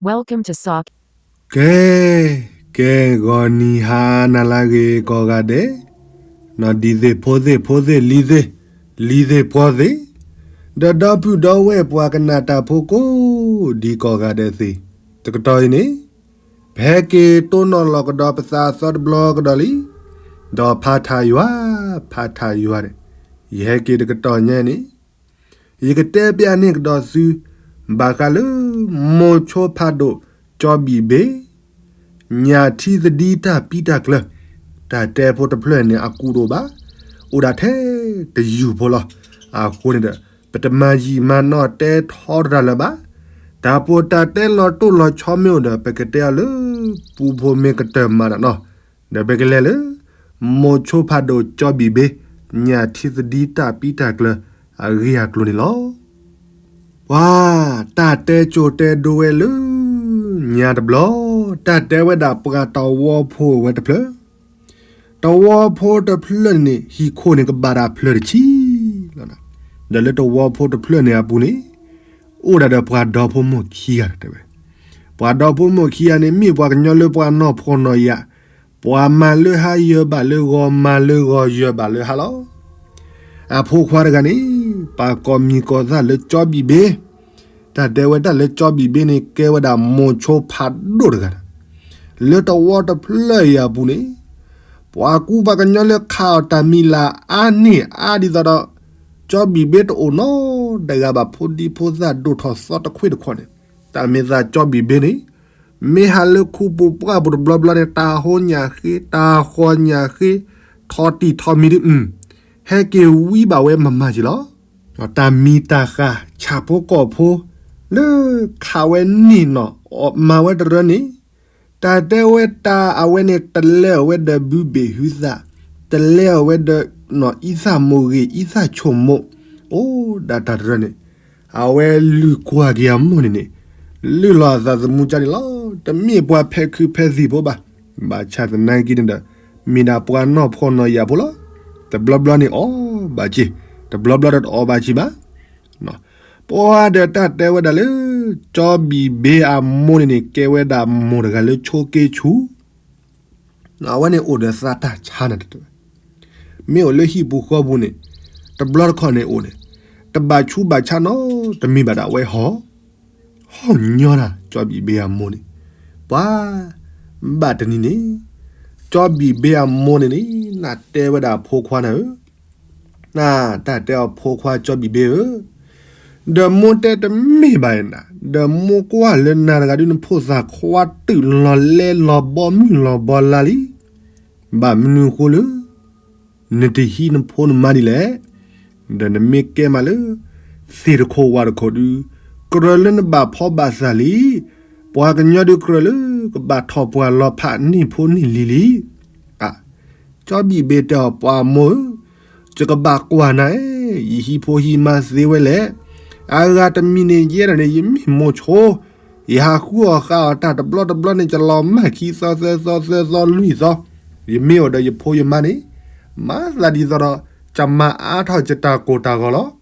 Welcome to Sock. ကဲ, ကဲ ဂီၤနံၤဟါနၤလၢအဂ့ၤကိးဂၤဒဲး, နီၢ်ဒံသ့ၣ်ဖိသ့ၣ်ဖိသ့ၣ်လံၤသ့ၣ်, လံၤသ့ၣ်ပှီၢ်သ့ၣ်, ဒီးဒီပုၢ်ဒီဝဲၢ်ပှၤကနၣ်တၢ်ဖိကိးဒံကိးဂၤဒဲးသ့ၣ်, တကတီၢ်အံၤန့ၣ် ပဟဲက့ၤတိၢ်နီၣ်လီၤကဒီးပသးအသီတဘျီကဒီးလံ, ဒီးဖးထးယွၤ, ဖးထးယွၤန့ၣ်, ယဟဲက့ၤတကတီၢ်ညါန့ၣ် ယကတဲပျးန့ၢ်ကဒီးသု ဘၣ်ဃးလၢ မိၤဆိဖးဒိၣ် ကၠီဘံၣ်ဘ့ၣ် ညၣ်ထံသဒံတၢ်ပံတၢ်ကျၢၤ, တၢ်တဲဖိတဖျၢၣ်န့ၣ် အကူတအိၣ်ဘၣ်, အိၣ်ဒၣ်ထဲတယုၢ်ဖိလီၤ. အဃိန့ၣ်ဒီး ပတမၤယံာ်မၤနီၢ်တဲထီတၢ်လၢၤဘၣ်. တၢ်ပီးတၢ်တဲလီၤတိၢ်လီၤဆီမ့ၢ်အိၣ်ဒီး ပကတဲအီၤလၢ ပူဖိမ့ၢ်ကတၢၢ်မၤတၢ်နီၤ, ဒီးပကလဲၤလၢ မိၤဆိဖးဒိၣ်ကၠီဘံၣ်ဘ့ၣ် ညၣ်ထံသဒံတၢ်ပံတၢ်ကျၢၤ အဂ့ၢ်အကျိၤန့ၣ်လီၤ. ပှၤ တၢ်တဲကၠိတဲဒိဝဲလၢ ညါတဘျီ, တၢ်တဲဝဲဒၣ်ပှၤတဝီဖိဝဲတဖျၢၣ်, တဝီဖိတဖျၢၣ်န့ၣ်န့ၣ် ဟံၣ်ခိၣ်န့ၣ်ကဘၣ်တၢ်ဖျၢၣ်တဆံလီၤ. ဒီးလၢတဝီဖိတဖျၢၣ်န့ၣ်အပူၤန့ၣ် အိၣ်ဒၣ်ဒီးပှၤဒီဖိမိၢ်ခံဂၤတဲဝဲ, ပှၤဒီဖိမိၢ်ခံဂၤန့ၣ် မ့ၢ်ပှၤကညီလၢပှၤနီၢ်ဖှီၣ်နီၢ်ယာ်, ပှၤမၤလၢဟါယၢၤဘၣ်လၢဂီၤ, မၤလၢဂီၤယၢၤဘၣ်လၢဟါလီၤ. အဖိခွါတဂၤန့ၣ် ပာ်ကိးမံၤကိးသၣ်လၢကၠီဘံၣ်ဘ့ၣ်, တၢ်တဲဝဲတၢ်လၢကၠီဘံၣ်ဘ့ၣ်န့ၣ် ကဲဝဲဒၣ်မိၤဆိဖးဒိၣ်တဂၤ, လၢတဝီတဖျၢၣ်အံၤအပူၤန့ၣ် ပှၤကူပှၤကညီလၢခးအီၤတၢ်မံၤလၢအါန့ၢ်အါဒ်သိးဒီး ကၠီဘံၣ်ဘ့ၣ်တအိၣ်နီတဂၤဘၣ် ဖိဒံဖိသၣ်ဒိၣ်ထီၣ်သီတခွ့ၣ်တခီန့ၣ်, တၢ်မ့ၢ်သးကၠီဘံၣ်ဘ့ၣ်န့ၣ် မ့ၢ်ဟးလၢခူပူၤပှၢ်ပူၤတဘျီဘျီန့ၣ် တၢ်ဟိညၣ်ဃ့ တၢ်ဃီညၣ်ဃ့ ထီၣ်တံၢ်ထီၣ်မံၤဒ်အုၣ်, ဟဲက့ၤဝံဘၣ်ဝဲမၤမၤက့ၤလီၤ. တၢ်မံၤတၢ်ဃၢ် ဆၣ်ဖိကီၢ်ဖိ လၢခးဝဲန့ၢ်နီၢ် မၤဝဲတရၢန့ၣ်, တၢ်တဲဝဲတၢ်အဝဲန့ၣ် တလဲအီၤဝဲဒီးဘုဘ့ၣ်ဟုသၣ်, တလဲအီၤဝဲဒီး အံသၣ်မိၢ်ဂ့ၤ အံသၣ်ဆိမိၣ်, အိၣ်ဒၣ်တၢ်တရၢန့ၣ်, အဝဲလုၢ်ကွၢ်က့ၤအမိၢ်န့ၣ်န့ၣ် လုၢ်လီၤအသးသမူကၢ်န့ၣ်လီၤ. တမ့ၢ်ပှၤဖဲးခုးဖဲးသံၣ်ဖိဘၣ်. ဘၣ်ဆၣ်သနာ်က့န့ၣ်ဒီး မ့ၢ်ဒၣ်ပှၤနီၢ်ဖှီၣ်နီၢ်ယာ်ဖိလီၤ. တဘျီဘျီန့ၣ်အီၣ်ဘၣ်က့ၤ, တဘျီဘျီဒီးတအီၣ်ဘၣ်က့ၤဘၣ်. ပှၤဒီးတၢ်တဲဝဲဒၣ်လၢ ကၠီဘံၣ်ဘ့ၣ်အမိၢ်န့ၣ်န့ၣ် ကဲဝဲဒၣ်မိၢ်တဂၤလၢဆိးက့ဆူၣ်, အဝဲန့ၣ်အိၣ်ဒီးသးတၢ်ဆါနၤတဲဝဲ, မ့ၢ်အိၣ်လၢဟံၣ်ပူၤဃီပူၤန့ၣ် တဘျီတခီၣ်န့ၣ်အိၣ်န့ၣ် တဘၣ်ဆူးဘၣ်ဆါနီတမံၤဘၣ်ဒီးအဝဲဟီၣ်, ဟီၣ်ညီတၢ် ကၠီဘံၣ်ဘ့ၣ်အမိၢ်န့ၣ်, ပှၤ ဘၣ်တနံၤန့ၣ် ကၠီဘံၣ်ဘ့ၣ်အမိၢ်န့ၣ်န့ၣ် နတဲဝဲဒၣ်အဖိခွါနၤဧၢ, နတၢ်တဲအီၤဖိခွါကၠီဘံၣ်ဘ့ၣ်ဧၢ, ဒီးမိၢ်တဲတမ့ၢ်ဘၣ်နၤ, ဒီးမိၢ်ကွၢ်လၢနၤတဂၤဒုး နဖိသၣ်ခွါတုာ်လီၤလဲလီၤဘီမုၢ်လီၤဘီလါလံ, ဘၣ်မနုၤအဃိလၢ နတဟံးနဖိနမါဒ်လဲၣ်, ဒီးနမ့ၢ်ကဲမးလၢ သ့ၣ်တခိၣ်ဝၣ်တခိၣ်ဒုး ကြၢးလၢနဘၣ်ဖီဘၣ်သးလံ, ပှၤကညီဒုးကြၢးလၢကဘၣ်ထီၣ်ပှၢ်လီၤဖးန့ၢ်ဖိန့ၢ်လံၤလံ. အ, ကၠီဘံၣ်ဘ့ၣ်တဲအီၤ ပှၤမိၢ်ဧၢ, ယကဘၣ်ကွၢ်နၤ, ယဟံးဖိဟံးမါသ့ဝဲလဲၣ်, အဂၤတမံၤန့ၣ် ယဲဒၣ်န့ၣ် ယမ့ၢ်မိၢ်ဆိ ယဟးဃုအီၣ်ဃုအီတၢ်တဘျီတဘျီန့ၣ် ယလီၤမၢ်ခံသီသၢသီသၢသီလွံၢ်သီ, ယမ့ၢ်အိၣ်ဒီးယဖိယမါန့ၣ် မၤသးဒ်သိးဒီး ယမၤအါထီၣ်ယတၢ်ကိၢ်တၢ်ဂီၤလီၤ.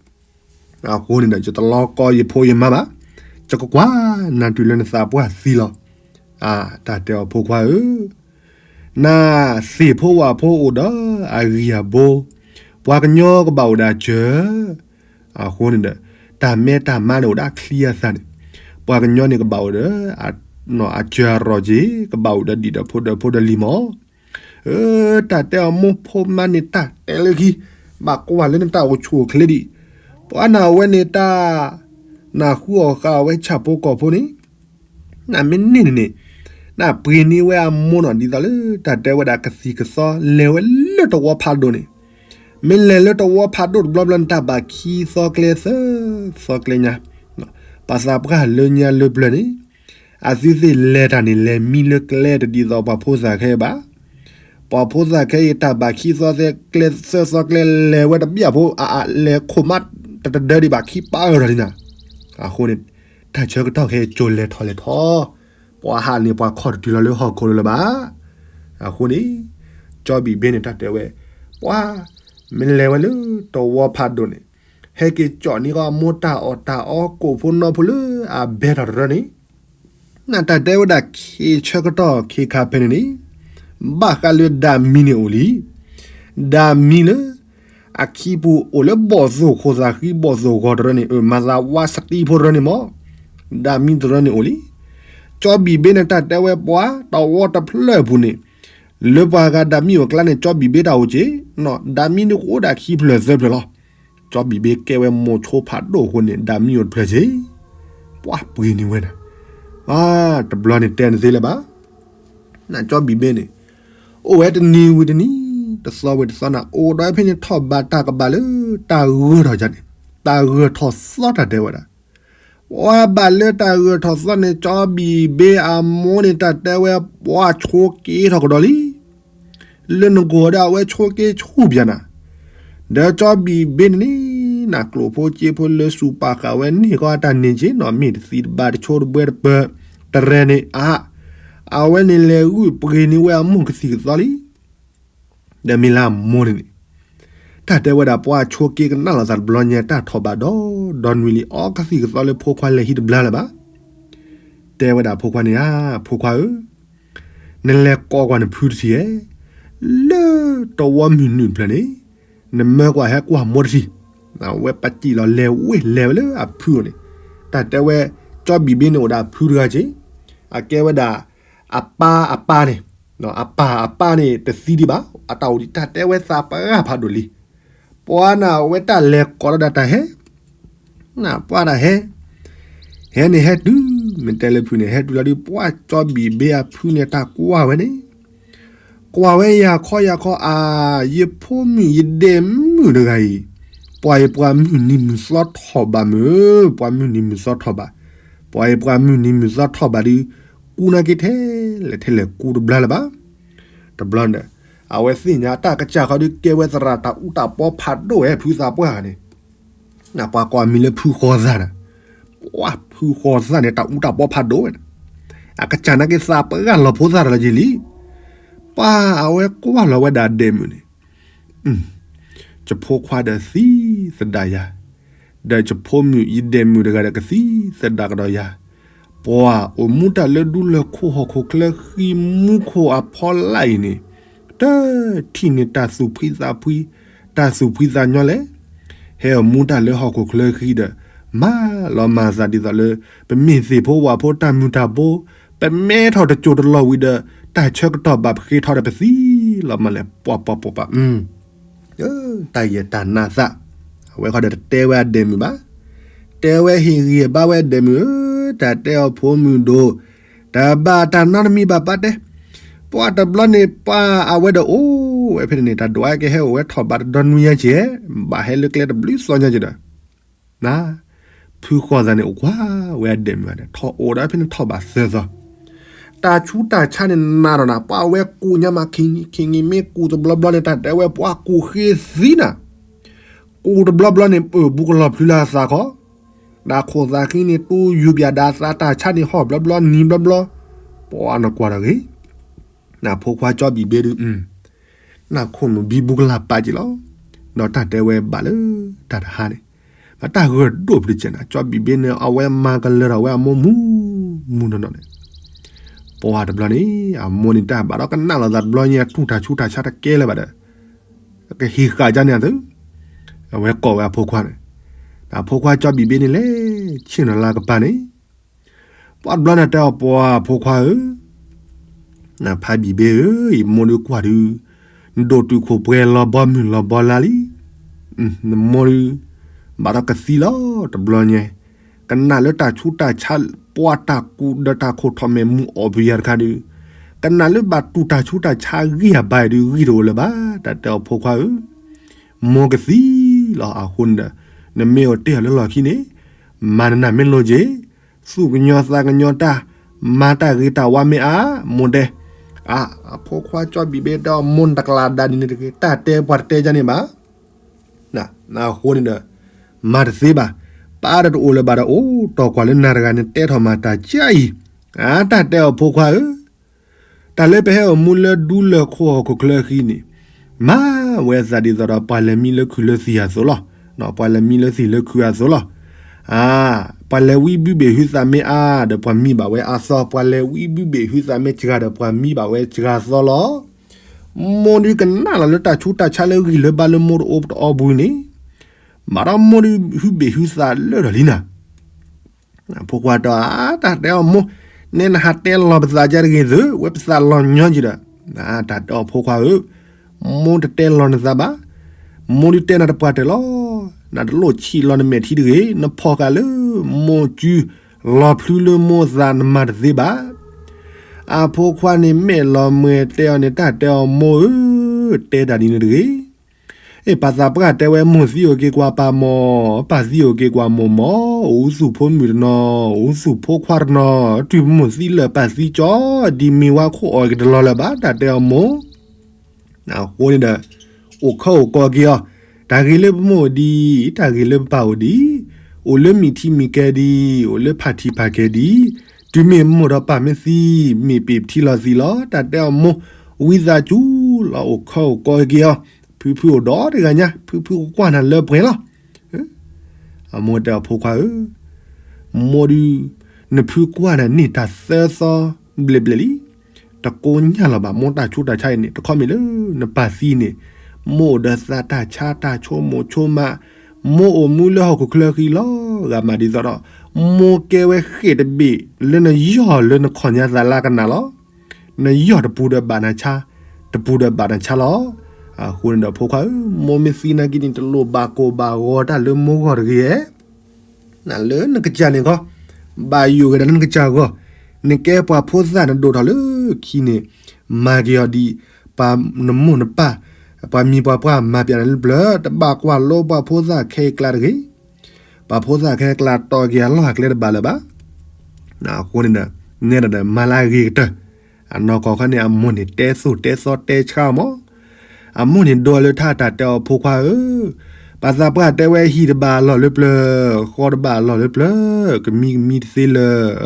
အဃိန့ၣ်ဒီး ယတလီၤကီယဖိယမါဘၣ်, ယကကွၢ်နၤတုၤလၢနသးပှၢ်သံလီၤ. အ, တၢ်တဲအီၤဖိခွါဧၢ, နသ့ၣ်ဖိဝၣ်ဖိအိၣ်ဒီးအဂံၢ်အဘိ, ပှၤကညီကဘၣ်အိၣ်ဒီးအစၢၤ, အဃိန့ၣ်ဒီး တၢ်မဲတၢ်မါန့ၣ်အိၣ်ဒီးအချံအသၣ်န့ၣ်, ပှၤကညီန့ၣ်ကဘၣ်အိၣ်ဒီး အစၢၤအရီၣ်က့ၤ, ကဘၣ်အိၣ်ဒီးဒံၣ်ဒီးဖိဒီးဖိဒီးလံၤမး. အ, တၢ်တဲအီၤမိၢ်ဖိမါန့ၣ် တၢ်တဲလၢခံ, ဘၣ်ကွၢ်လၢနတၢ်အိၣ်ဆူၣ်အိၣ်ချ့ဒံး, ပှၤနဝဲန့ၣ်တၢ်, နဃုအီၣ်ဃုအီဝဲဆၣ်ဖိကီၢ်ဖိန့ၣ် နမ့ၢ်န့ၢ်န့ၣ်န့ၣ်, နပှ့ၤန့ၢ်ဝဲအမိၢ်နီၤ ဒ်သိးလၢတၢ်တဲဝဲဒၣ်ကသံၣ်ကသီလဲၤဝဲလၢတဝီဖးဒိၣ်န့ၣ်, မ့ၢ်လဲၤလၢတဝီဖးဒိၣ်တဘျီဘျီန့ၣ် တၢ်ဘၣ်ခံသီကျဲသၢသီကျဲညါ, ပှၤသးပှၢ်လၢညါလၢပျၢၤန့ၣ်, အသုသ့ၣ်လဲၤတၢ်န့ၣ် လဲၤမံလၢကျဲတဒ်သိးပှၤဖိသၣ်ခဲအံၤဘၣ်. ပှၤဖိသၣ်ခဲအံၤ တၢ်ဘၣ်ခံသီသၢကျဲသၢသီကျဲလဲၤဝဲတဘျီဖိ အလဲၤခိၣ်မးတတဒၢဒံးဘၣ်ခံပၢ်အၢၣ်လီၤဒံးနၤ. အဃိန့ၣ် တၢ်ဆၢကတီၢ်ခဲအံၤကၠိလဲၤထီၣ်လဲၤထီ, ပှၤဟးန့ၣ်ပှၤခီၣ်တတုၤလီၤလၢဟီၣ်ခိၣ်လၢၤလၢၤဘၣ်. အဃိန့ၣ် ကၠီဘံၣ်ဘ့ၣ်န့ၣ် တၢ်တဲဝဲ, ပှၤ မ့ၢ်လဲၤဝဲလၢတဝီဖးဒိၣ်န့ၣ်, ဟဲက့ၤကၠီၣ်န့ၢ်ဃီအမိၢ်တၢ်အီၣ်တၢ်အီကိၣ်ဖိနီဖိလၢအဘဲထီၣ်တရၢန့ၣ်, နတၢ်တဲဝဲဒၣ်ခံဆၢကတီၢ်ခံခါဖဲန့ၣ်န့ၣ်, ဘၣ်ဃးလၢဒၤမံန့ၣ်အိၣ်လံ. ဒၤမံလၢ အခံပူၤအိၣ်လၢဘီၣ်သိၣ်ခိၣ်သးဃံဘီၣ်သိၣ်ဂီၤတရၢန့ၣ် အၢ မၤသးဝါစတံဖိတရၢန့ၣ်မး, ဒၤမံတရၢန့ၣ်အိၣ်လံ. ကၠီဘံၣ်ဘ့န့ၣ် တၢ်တဲဝဲပှၤတဝီတဖျၢၣ်အပူၤန့ၣ်, လၢပှၤဂၤဒၤမံအိၣ်ကျါန့ၣ် ကၠီဘံၣ်ဘ့တၢ်အိၣ်က့ၤ, ဒၤမံန့ၣ်ကအိၣ်ဒၣ်ခံဖျၢၣ်သၢဖျၢၣ်လီၤ. ကၠီဘံၣ်ဘ့ကဲဝဲမိၤဆိဖးဒိၣ်အဃိန့ၣ် ဒၤမံအိၣ်တဖျၢၣ်က့ၤ, ပှၤပှ့ၤန့ၢ်ဝဲဒၣ်, တဘျီန့ၣ်တဲနသ့လၢၤဘၣ်. နကၠီဘံၣ်ဘ့န့ၣ် အိၣ်ဝဲတနံၤဝံၤတနံၤ, တသီဝံၤတသီနၤ, အိၣ်ဒီးဖဲန့ၣ်ထီၣ်ဘးတၢ်ကဘၣ်လၢ တၢ်ဂၢၢ်ထီၣ်န့ၣ်, တၢ်ဂၢၢ်ထီၣ်သီတၢ်တဲဝဲဒၣ်. ပှၤဘၣ်လၢတၢ်ဂၢၢ်ထီၣ်သီန့ၣ် ကၠီဘံၣ်ဘ့အမိၢ်န့ၣ် တၢ်တဲဝဲပှၤဆိးက့ထီၣ်ကဒီးလံ. လၢနဂီၢ်ဒီးအဝဲဆိးက့ဆူၣ်ပၠးနၤ, ဒီးကၠီဘံၣ်ဘ့န့ၣ်န့ၣ် နကျိၣ်ဖိစ့ဖိလၢစူၢ်ပာ်ဃာ်ဝဲန့ၢ်ကီးအတၢ်န့ၢ်က့ၤနီၤ မ့ၢ်တသံတဘၣ်တဆိတဘှဲတပၢၤတရၢန့ၣ်အါ, အဝဲန့ၣ်လဲၤဂုာ်ပှ့ၤန့ၢ်ဝဲအမိၢ်ကသံၣ်ကသီလံ. ဒီးမ့ၢ်လၢအမိၢ်န့ၣ်န့ၣ်, တၢ်တဲဝဲဒၣ်ပှၤဆိးက့ကနၣ်လိာ်သးတဘျီညါ တၢ်ထီၣ်ဘးဒီးဒီနွံလံ အီကသံၣ်ကသီလၢဖိခွါလဲၤဟံးတဘျါလၢၤဘၣ်. တဲဝဲဒၣ်ဖိခွါန့ၣ်ဧါ, ဖိခွါဧၢ, နလဲၤကိးကွၢ်နဖုတထံၣ်ဧါ, လၢတဝီမုၢ်နုာ်တဖျၢၣ်န့ၣ်, နမၢကွၢ်ဟဲကွၢ်မိၢ်တထံၣ်. အဝဲပာ်စံၣ်လီၤလဲၤဝ့ၢ်လဲၤဝဲလၢအဖုအအိၣ်န့ၣ်, တၢ်တဲဝဲ ကၠီဘံၣ်ဘ့န့ၣ်အိၣ်ဒီးအဖုတဂၤက့ၤ, အကဲဝဲဒၣ် အပၢ်အပၢ်န့ၣ်, အပၢ်အပၢ်န့ၣ်တသံဒံးဘၣ်, အတၢ်အိၣ်ဒံးတၢ်တဲဝဲသးပှၢ်ဖးဒိၣ်လံ. ပှၤန့ၣ်အဝဲတၢ်လဲၤကိးဒီးဒၣ်တၢ်ဟဲ, ပှၤတၢ်ဟဲ, ဟဲန့ၣ်ဟဲတုၤ, မ့ၢ်တဲလၢဖုန့ၣ် ဟဲတုၤလီၤဒုး ပှၤကၠီဘံၣ်ဘ့အဖုန့ၣ်တၢ်ကွၢ်ဝဲန့ၣ်, ကွၢ်ဝဲယၤခီယၤခီ အါ, ယဖိမုၣ်ယဒဲးမုၣ်တဂၤအံၤ, ပှၤအံၤပှၤမုၢ်နံၤမုၢ်သီထီၣ်ဘးမုၢ်, ပှၤမုၢ်နံၤမုၢ်သီထီၣ်ဘး, ပှၤအံၤပှၤမုၢ်နံၤမုၢ်သီထီၣ်ဘးဒုး, ကူနာ်က့ၤထဲလဲၣ်ထဲလဲၣ်ကူတဘျါလၢၤဘၣ်. တဘျီန့ၣ်, အဝဲသ့ၣ်ညါတၢ်ကစၢ်ဃီဒုးကဲဝဲသရၣ်တၢ်အူတၢ်ပီဖးဒိၣ်ဝဲဖုသးပှၢ်န့ၣ်, ပှၤကိးမံၤလၢဖုဃီၤသၣ်န့ၣ်, ပှၤဖုဃီၤသၣ်န့ၣ် တၢ်အူတၢ်ပီဖးဒိၣ်ဝဲန့ၣ်, အကစၢ်နာ်က့ၤသးပှၢ်လီၤဖိသၣ်တလီၤက့ၤလံ. ပှၤအဝဲကွၢ်လီၤဝဲဒၣ်ဒဲးမုၣ်န့ၣ်, ယဖိခွါဒီးသံသဒၣ်ယၤ, ဒီးယဖိမုၣ်ယဒဲးမုၣ်တဂၤဒီးကသံသဒၣ်ကဒီးယၤ, ပှၤအိၣ်မူတၢ်လၢဒူလၢၢ်ခိၣ်ဟီၣ်ခိၣ်ချၢဃံမူခိၣ်အဖီလာ်အံၤန့ၣ်, တထံၣ်န့ၢ်တၢ်သူၣ်ဖှံသးဖှံ, တၢ်သူၣ်ဖှံသးညီလဲၣ်. ဟဲအိၣ်မူတၢ်လၢဟီၣ်ခိၣ်ချၢဃံဒီး, မၤလီၤမၤသးဒ်သိးလၢ, ပမ့ၢ်သ့ၣ်ဖိဝၣ်ဖိတၢ်မုၢ်တၢ်ဘိ, ပမဲထီၣ်တစိၤတလီၢ်ဝံၤဒီး, တၢ်ဆၢကတီၢ်ဘၣ်ပဃ့ထီၣ်ဒီးပသံလီၤမးလဲၣ် ပှၤပှၤပှၤပှၤ တၢ်ယဲၢ်တၢ်နးသး, အဝဲဃီဒီးတတဲဝဲအဒဲးမုၣ်ဘၣ်. တဲဝဲဟ့ၣ်ဂံၢ်ဘါဝဲဒဲးမုၣ်ဧၢ, တၢ်တဲအီၤဖိမုၣ်ဒိၣ်, တၢ်ဘၣ်တၢ်နီတမံၤဘၣ်ပၢ်တဲ, ပှၤတဘျီန့ၣ်ပှၤအဝဲဒီးအိၣ်ဝဲဖဲန့ၣ်န့ၣ် တၢ်ဒွးကဟဲအိၣ်ဝဲထီၣ်ဘးတဒီနွံညါက့ၤ, ဘၣ်ဟဲလၢကျဲတဘျုးသီညါက့ၤဒီး ဖုဃီၤသၣ်န့ၣ်အိၣ်ကွၢ်ဝဲအဒဲးမုၣ်န့ၣ် ထီၣ်အိၣ်ဒီးဖဲန့ၣ်ထီၣ်ဘးသၢသီ, တၢ်ဆူးတၢ်ဆါန့ၣ်နးဒီးနၤ ပှၤဝဲကူးညါမးခံနံၤခံနံၤ မ့ၢ်ကူးတဘျီဘျီန့ၣ် တၢ်တဲဝဲပှၤကူးဃ့သံနၤ, ကူးတဘျီဘျီန့ၣ် ပၢၢ်ဘူးကလီၤဖျုလၢအသးခီ, တၢ်ခိၣ်သးဃံန့ၣ် တူယူၤပၠးဒၣ်သး တၢ်ဆါန့ၣ်ဟီၣ်ဘျီဘျီနံၤဘျီဘျီ, ပှၤနကွၢ်ဒီးဂ့ၤ နဖိခွါကၠီဘံၣ်ဘ့ဒုး, နခိၣ်နူာ်ဘံဘူကလၢ်ပာ်က့ၤလီၤ. ဒီးတၢ်တဲဝဲဘၣ်လၢတၢ်တဟါန့ၣ်, ဘၣ်တၢ်ဂၢၢ်ဒိၣ်ဖုတကဲးနၤ ကၠီဘံၣ်ဘ့န့ၣ် အဝဲမၤကလၢၤထီၣ်ဝဲအမိၢ်မူမူနီၢ်နီၢ်န့ၣ်, ပှၤတဘျီန့ၣ် အမိၢ်န့ၣ်တၢ်ဘၣ်ဒီးကနၣ်လိာ်သးတဘျီညါ တူၢ်တၢ်ဆူးတၢ်ဆါတကဲလၢၤဘၣ်ဒီး, ကဟ့ၣ်ဃာ်ကန့ၣ်အသု, အဝဲကိးဝဲအဖိခွါန့ၣ်, အဖိခွါကၠီဘံၣ်ဘ့န့ၣ်လဲၤဆ့ၣ်နီၤလၢကပၤန့ၣ် ပှၤတဘျီန့ၣ်တဲအီၤပှၤဖိခွါဧၢ, နဖါဘံၣ်ဘ့ဧၢ, ယမိၢ်ဒုးကွၢ်ဒုး, နဒိၣ်တုာ်ခိၣ်ပှဲၤလီၤဘီမုၢ်လီၤဘီလါလံ, နမိၢ်ဒုး, ဘၣ်ဒီးကသံလီၤတဘျီညါ, ကနၣ်လၢတၢ်ဆူးတၢ်ဆါပှၤတၢ်ကူးဒီးတၢ်ခိၣ်ထီၣ်မဲာ်မူအီၣ်ပယၤတခါဒုး, ကနၣ်လၢဘၣ်တူၢ်တၢ်ဆူးတၢ်ဆါဂံၢ်အဘါဒုး ဂံၢ်တအိၣ်လၢၤဘၣ်, တၢ်တဲအီၤဖိခွါဧၢ မိၢ်ကသံလီၤအဃိန့ၣ်ဒီး, နမ့ၢ်အိၣ်တ့ၢ်အီၤလၢလီၢ်ခံန့ၣ်, မၤနနၢ်မ့ၢ်လိၤက့ၤ, သူၣ်ကညီၤသးကညီၤတၢ်, မၤတၢ်ဂ့ၤတၢ်ဝါမ့ၢ်အါ, မိၢ်တဲ, အဖိခွါကၠီဘံၣ်ဘ့တဲအီၤ မိၢ်နတကျးဒါဒ်န့ၣ်တဂ့ၤ, တၢ်တဲပှၤတတဲကန့ၣ်ဘၣ်. အဃိန့ၣ်ဒီး, မၤတသ့ဘၣ်, ပၢ်ဒီးတအိၣ်လၢၤဘၣ်ဒီး အိၣ်တီၢ်ကွၢ်လၢနၤတဂၤန့ၣ် တဲထီၣ်မၤတၢ်ကၢအံၤ, အတၢ်တဲအီၤဖိခွါဧၢ တၢ်လၢပဟဲအိၣ်မူလၢဒူလၢၢ်ခိၣ်ဟီၣ်ခိၣ်ချၢဃံန့ၣ်, မၤဝဲသးဒ်သိးဒီးပှၤလဲၤမံလၢခုၣ်လၢသံၣ်အသိးလီၤ. ပှၤလဲၤမံလၢသံၣ်လၢခုၣ်အသိးလီၤ. အါ, ပှၤလဲၤဝံဘုဘ့ၣ်ဟုသးမ့ၢ်အါဒီး ပှၤမံဘၣ်ဝဲအါသီ, ပှၤလဲၤဝံဘုဘ့ၣ်ဟုသးမ့ၢ်စှၤဒီး ပှၤမံဘၣ်ဝဲစှၤသီလီၤ. မိၢ်ဒုကနၣ်လီၤလၢတၢ်ဆူးတၢ်ဆါလၢဂံၢ်လၢဘါလၢမိၢ်တအိၣ်တအီပူၤန့ၣ်, ဘၣ်ဒီးမိၢ်ဒုဟုဘ့ၣ်ဟုသးလၢာ်ဒီးလံနၤ. ဖိခွါတဲအီၤ, တၢ်တဲအီၤမိၢ်, နဲနဟးတဲလီၤပသးကဲတဂ့ၤသု, ဝဲပသးလီၤညီက့ဒီး. တၢ်တဲအီၤဖိခွါဧၢ, မိၢ်တတဲလီၤနသးဘၣ်, မိၢ်ဒုတဲနၤတပှၢ်တၢၢ်လီၤ. နတလိၣ်ဆံးလီၤနမဲာ်ထံတဂ့ၤ, နဖီၣ်ဃာ်လၢမိၢ်စု, လီၤဖျုလၢမိၢ်သးနမၤတသ့ဘၣ်. အဖိခွါန့ၣ်မဲာ်လီၤမှဲၤတဲအီၤန့ၣ်, တၢ်တဲအီၤမိၢ်ဧၢ, တဲတၢ်ဒ်န့ၣ်တဂ့ၤ. အ့ၣ် ပၢ်သးပှၢ်တဲဝဲ မိၢ်သံအိၣ်က့ၤကွၢ်ပၢ်မီၢ်, ပၢ်သံအိၣ်က့ၤကွၢ်မိၢ်မီၢ်, အိၣ်ဆူၣ်ဖိမုၣ်တနီၤ, အိၣ်ဆူၣ်ဖိခွါတနီၤ, တုၤမိၢ်သံလၢာ်ပၢ်သံကၠီ, ဒ်မ့ၢ်ဝါခိၣ်အီၣ်က့ၤတလီၤလၢၤဘၣ်, တၢ်တဲအီၤမိၢ်. အဃိန့ၣ်ဒီး အိၣ်ခၢအိၣ်ကီက့ၤအီၤ, တၢ်ဂ့ၤလၢပမိၢ်အိၣ်ဒံး, တၢ်ဂ့ၤလၢပပၢ်အိၣ်ဒံး, အိၣ်လၢမုၢ်ထံမုၢ်ကဲဒံး, အိၣ်လၢဖၣ်ထံဖၣ်ကဲဒံး, တုၤမ့ၢ်မိၢ်ဒီးပၢ်မ့ၢ်သံ, မ့ၢ်ပ့ၢ်ပထံလီၤသံလီၤ, တၢ်တဲအီၤမိၢ်, ဝံသးစူၤလီၤ အိၣ်ခၢအိၣ်ကီက့ၤအီၤ, ဖုဖုအိၣ်ဒီးတဂၤညါ, ဖုဖုကကွၢ်နၤလၢပှဲၤလီၤ. အမိၢ်တဲအီၤဖိခွါဧၢ, မိၢ်ဒု, နဖုကွၢ်နၤန့ၢ်တၢ်သၢသီဘျဲၣ်ဘျဲၣ်လံ. တကိညၢ်လီၤဘၣ် မိၢ်တၢ်ဆူးတၢ်ဆါအံၤန့ၣ်, တခီမ့ၢ်လၢနပၢ်သံန့ၣ်, မိၢ်အိၣ်ဒီးသးတၢ်ဆါတၢ်ဆိမိၣ်ဆိမး, မိၢ်အိၣ်မူလၢဟီၣ်ခိၣ်ချၢဃံလီၤ, ဂၤမးဒ်သိးဒီး, မိၢ်ကဲဝဲဃ့ၢ်တဘ့ၣ်လၢနယီၢ်လၢနခီၣ်ညါသးလၢကနၣ်လီၤ. နယီၢ်တပူၤဒီးဘၣ်နၤဆါ, တပူၤဒီးဘၣ်နၤဆါလီၤ. အဃိန့ၣ်ဒီးဖိခွါဧၢ, မိၢ်မ့ၢ်သံနာ်က့န့ၣ် တလိၣ်ဘၣ်ကိၢ်ဘၣ်ဂီၤတၢ်လၢမိၢ်ဂီၢ်တဂ့ၤဧါ. နလၢနကစၢ်န့ၣ်ခီ, ဘၣ်ယိၣ်က့ၤဒီးလၢနကစၢ်ဂီၢ်, နကဲပှၤဖိသၣ်နဒိၣ်ထီၣ်လၢခံန့ၣ်, မၤက့ၤအီၤဒ်ပှၤနမိၢ်နပၢ်, ပှၤမံၤပှၤပှၢ်မၤပၠးနၤလၢပျၢၤ, တဘၣ်ကွၢ်လိပှၤဖိသၣ်ခဲအံၤကျါတဂ့ၤ. ပှၤဖိသၣ်ခဲအံၤကျါတီၢ်က့ၤအလီၢ်အကျဲတဘၣ်လၢၤဘၣ်. အဃိန့ၣ်ဒီး, နဲဒၣ်ဒီးမၤလၢအဂ့ၤကတၢၢ်, အနီၢ်ကီၢ်ခီန့ၣ် အမိၢ်န့ၣ်တဲသိၣ်တဲသီတဲဆှါအီၤမး. အမိၢ်န့ၣ်ဒိးလၢထါတၢ်တဲအီၤဖိခွါဧၢ, ပၢ်သးပှၢ်တဲဝဲဟံၣ်တဘၣ်အလီၢ်လၢပျၢၤ, ဃီတဘၣ်အလီၢ်လၢပျၢၤ, ကမံ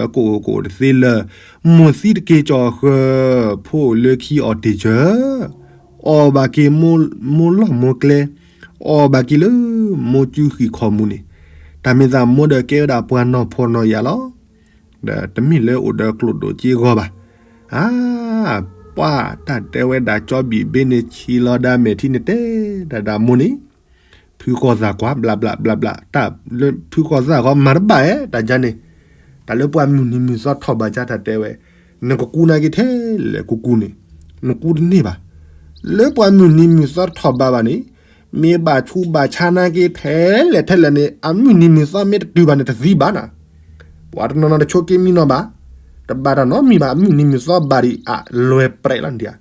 ကမံတသ့လၢၤ, ကိၣ်ကိၣ်တသ့လၢၤ, မိၢ်သံတက့ၤကၠီၣ်ဃၢၤ, ဖိအိၣ်လၢခံအီၣ်တ့ၢ်စၢၤ, အီၣ်ဘၣ်က့ၤမိၢ်လီၢ်မိၢ်ကျဲ, အီၣ်ဘၣ်က့ၤလၢမိၢ်စုဃံးခီၣ်မူန့ၣ်, တၢ်မ့ၢ်သးမိၢ်ဒီးကဲဝဲဒၣ်ပှၤနီၢ်ဖှီၣ်နီၢ်ယာ်လီၤ. ဒီးတမ့ၢ်လၢအိၣ်ဒီးကျိၣ်ဒိၣ်စ့ဂီၤဘၣ်. အါ, ပှၤတၢ်တဲဝဲဒၣ်ကၠီဘံၣ်ဘ့န့ၣ် ဆံးလီၤဒၣ်မဲာ်ထံန့ၣ်တဲဒၣ်ဒၣ်မိၢ်န့ၣ်, ဖုဃီၤသၣ်ကွၢ် ဘျးဘျးဘျးဘျး, တၢ်လၢဖုဃီၤသၣ်ဃီမၤတဘၣ်ဧါ တၢ်ယါန့ၣ်, တၢ်လၢပှၤမုၢ်နံၤမုၢ်သီထီၣ်ဘၣ်ကၢ်တၢ်တဲဝဲ, နကကူနာ်က့ထဲလဲၣ်ကူကူန့ၣ်, နကူတန့ၢ်ဘၣ်. လၢပှၤမုၢ်နံၤမုၢ်သီထီၣ်ဘၣ်ဘၣ်န့ၣ်, မ့ၢ်ဘၣ်ဆူးဘၣ်ဆါနာ်က့ထဲလဲၣ်ထဲလဲၣ်န့ၣ် အမုၢ်နံၤမုၢ်သီမ့ၢ်တတုၤဘၣ်န့ၣ်တသံဘၣ်နၤ, ပှၤတနီၤနီၤတဆိးက့မံနီၤဘၣ်, တဘၣ်တၢ်နီတမံၤဘၣ် အမုၢ်နံၤမုၢ်သီဘၣ်ဒံးအလွဲၢ်ပြဲးလီၤဒံးဧါ.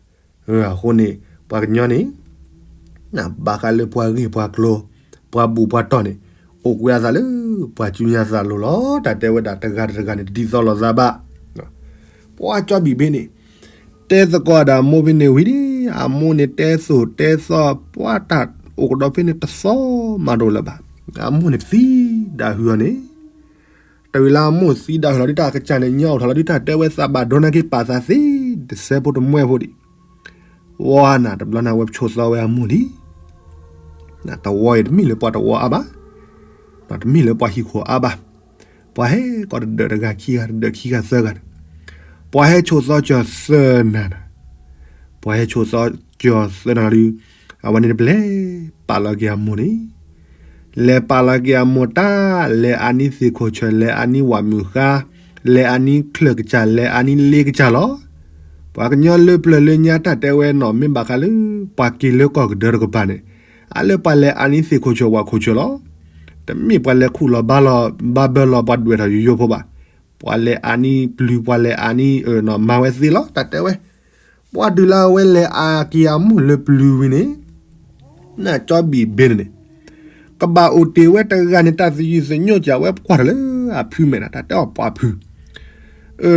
အဃိန့ၣ် ပှၤကညီန့ၣ် ဘၣ်ဃးလၢပှၤဂ့ၢ်ပှၤကျိၤ, ပှၤဘူၣ်ပှၤတီၢ်န့ၣ်, အိၣ်ကွံာ်အသးလၢပှၤစုညါသးလိၤလီၤ. တၢ်တဲဝဲဒၣ်တဂၤတဂၤန့ၣ် တဒ်သိးလိာ်သးဘၣ်. ပှၤကၠီဘံၣ်ဘ့န့ၣ် တဲသကိးဒၣ်အမိၢ်ဖဲန့ၣ်ဝံၤဒီး, အမိၢ်န့ၣ်တဲသိၣ်တဲသီ ပှၤတၢ်အိၣ်ကဒီးဖဲန့ၣ်တသီမးတအိၣ်လၢၤဘၣ်. အမိၢ်န့ၣ်သံဒၣ်ဟုအီၤန့ၣ်, တဝံၤလၢအမိၢ်သံဒၣ်ဟုလီၤဒုး တၢ်ကစၢ်န့ၣ်ညါအိၣ်ထီၣ်လီၤဒုး တၢ်တဲဝဲသးဘၣ်ဒိနာ်က့ ပာ်သးသ့ တစဲးဖိတမှဲဖိဒံး. ဝါနၤ တဘျီနၤဝဲဆိးသီဝဲအမိၢ်လံ. တဝီအံၤတမ့ၢ်လၢပှၤတဝီအါဘၣ်, တမ့ၢ်လၢပှၤဟံၣ်ခိၣ်အါဘၣ်. ပှၤဟဲကီးတဒၢးတဂၤခံဂၤ တဒၢးခံဂၤသၢဂၤန့ၣ်, ပှၤဟဲဆိးသီကၠီၤသၢနၤနၤ, ပှၤဟဲဆိးသီကၠီၤသၢနၤလီၤဒုး, အဝဲန့ၣ်တပလဲၤပာ်လီၤက့ၤအမိၢ်န့ၣ် လဲၤပာ်လီၤက့ၤအမိၢ်တၢ်, လဲၤအါနံၣ်သ့ၣ်ခိၣ်ဆၢၣ်, လဲၤအါနံၣ်ဝၣ်မုၢ်ဃါ, လဲၤအါနံၣ်ချၢၣ်ကစၢ်, လဲၤအါနံၣ်လ့ကစၢ်လီၤ. ပှၤကညီလၢပျၢၤလၢညါတၢ်တဲဝဲနီၣ် မ့ၢ်ဘၣ်ဃးလၢ ပှၤက့ၤလၢကီၢ်ကဒၢတကပၤန့ၣ်, အါလၢပှၤလဲၤအါနံၣ်သ့ၣ်ခိၣ်ဆၢၣ်ဝၣ်ခိၣ်ဆၢၣ်လီၤ. တမ့ၢ်ပှၤလဲၤခူၣ်လီၤဘါလီၤ ဘါဘၢလီၤပှၤဒွဲၣ်ထီၣ်ယိယိဖိဘၣ်. ပှၤလဲၤအါနံၣ်ပျုၤ ပှၤလဲၤအါနံၣ် မၤဝဲသ့လီၤ တၢ်တဲဝဲ. ပှၤတုၤလၢအဝဲလဲၤအါက့ၤအမိၢ်လၢပျုၤဝံၤန့ၣ်, နကၠီဘံၣ်ဘ့န့ၣ်န့ၣ်, ကဘၣ်အိၣ်တ့ၢ်ဝဲတဂၤန့ၣ် တၢ်သယုၢ်သညိၣ်ကဝဲပကွၢ်ထီၣ်လၢအဖုမဲာ်နၤ တၢ်တဲအီၤပှၤဖု,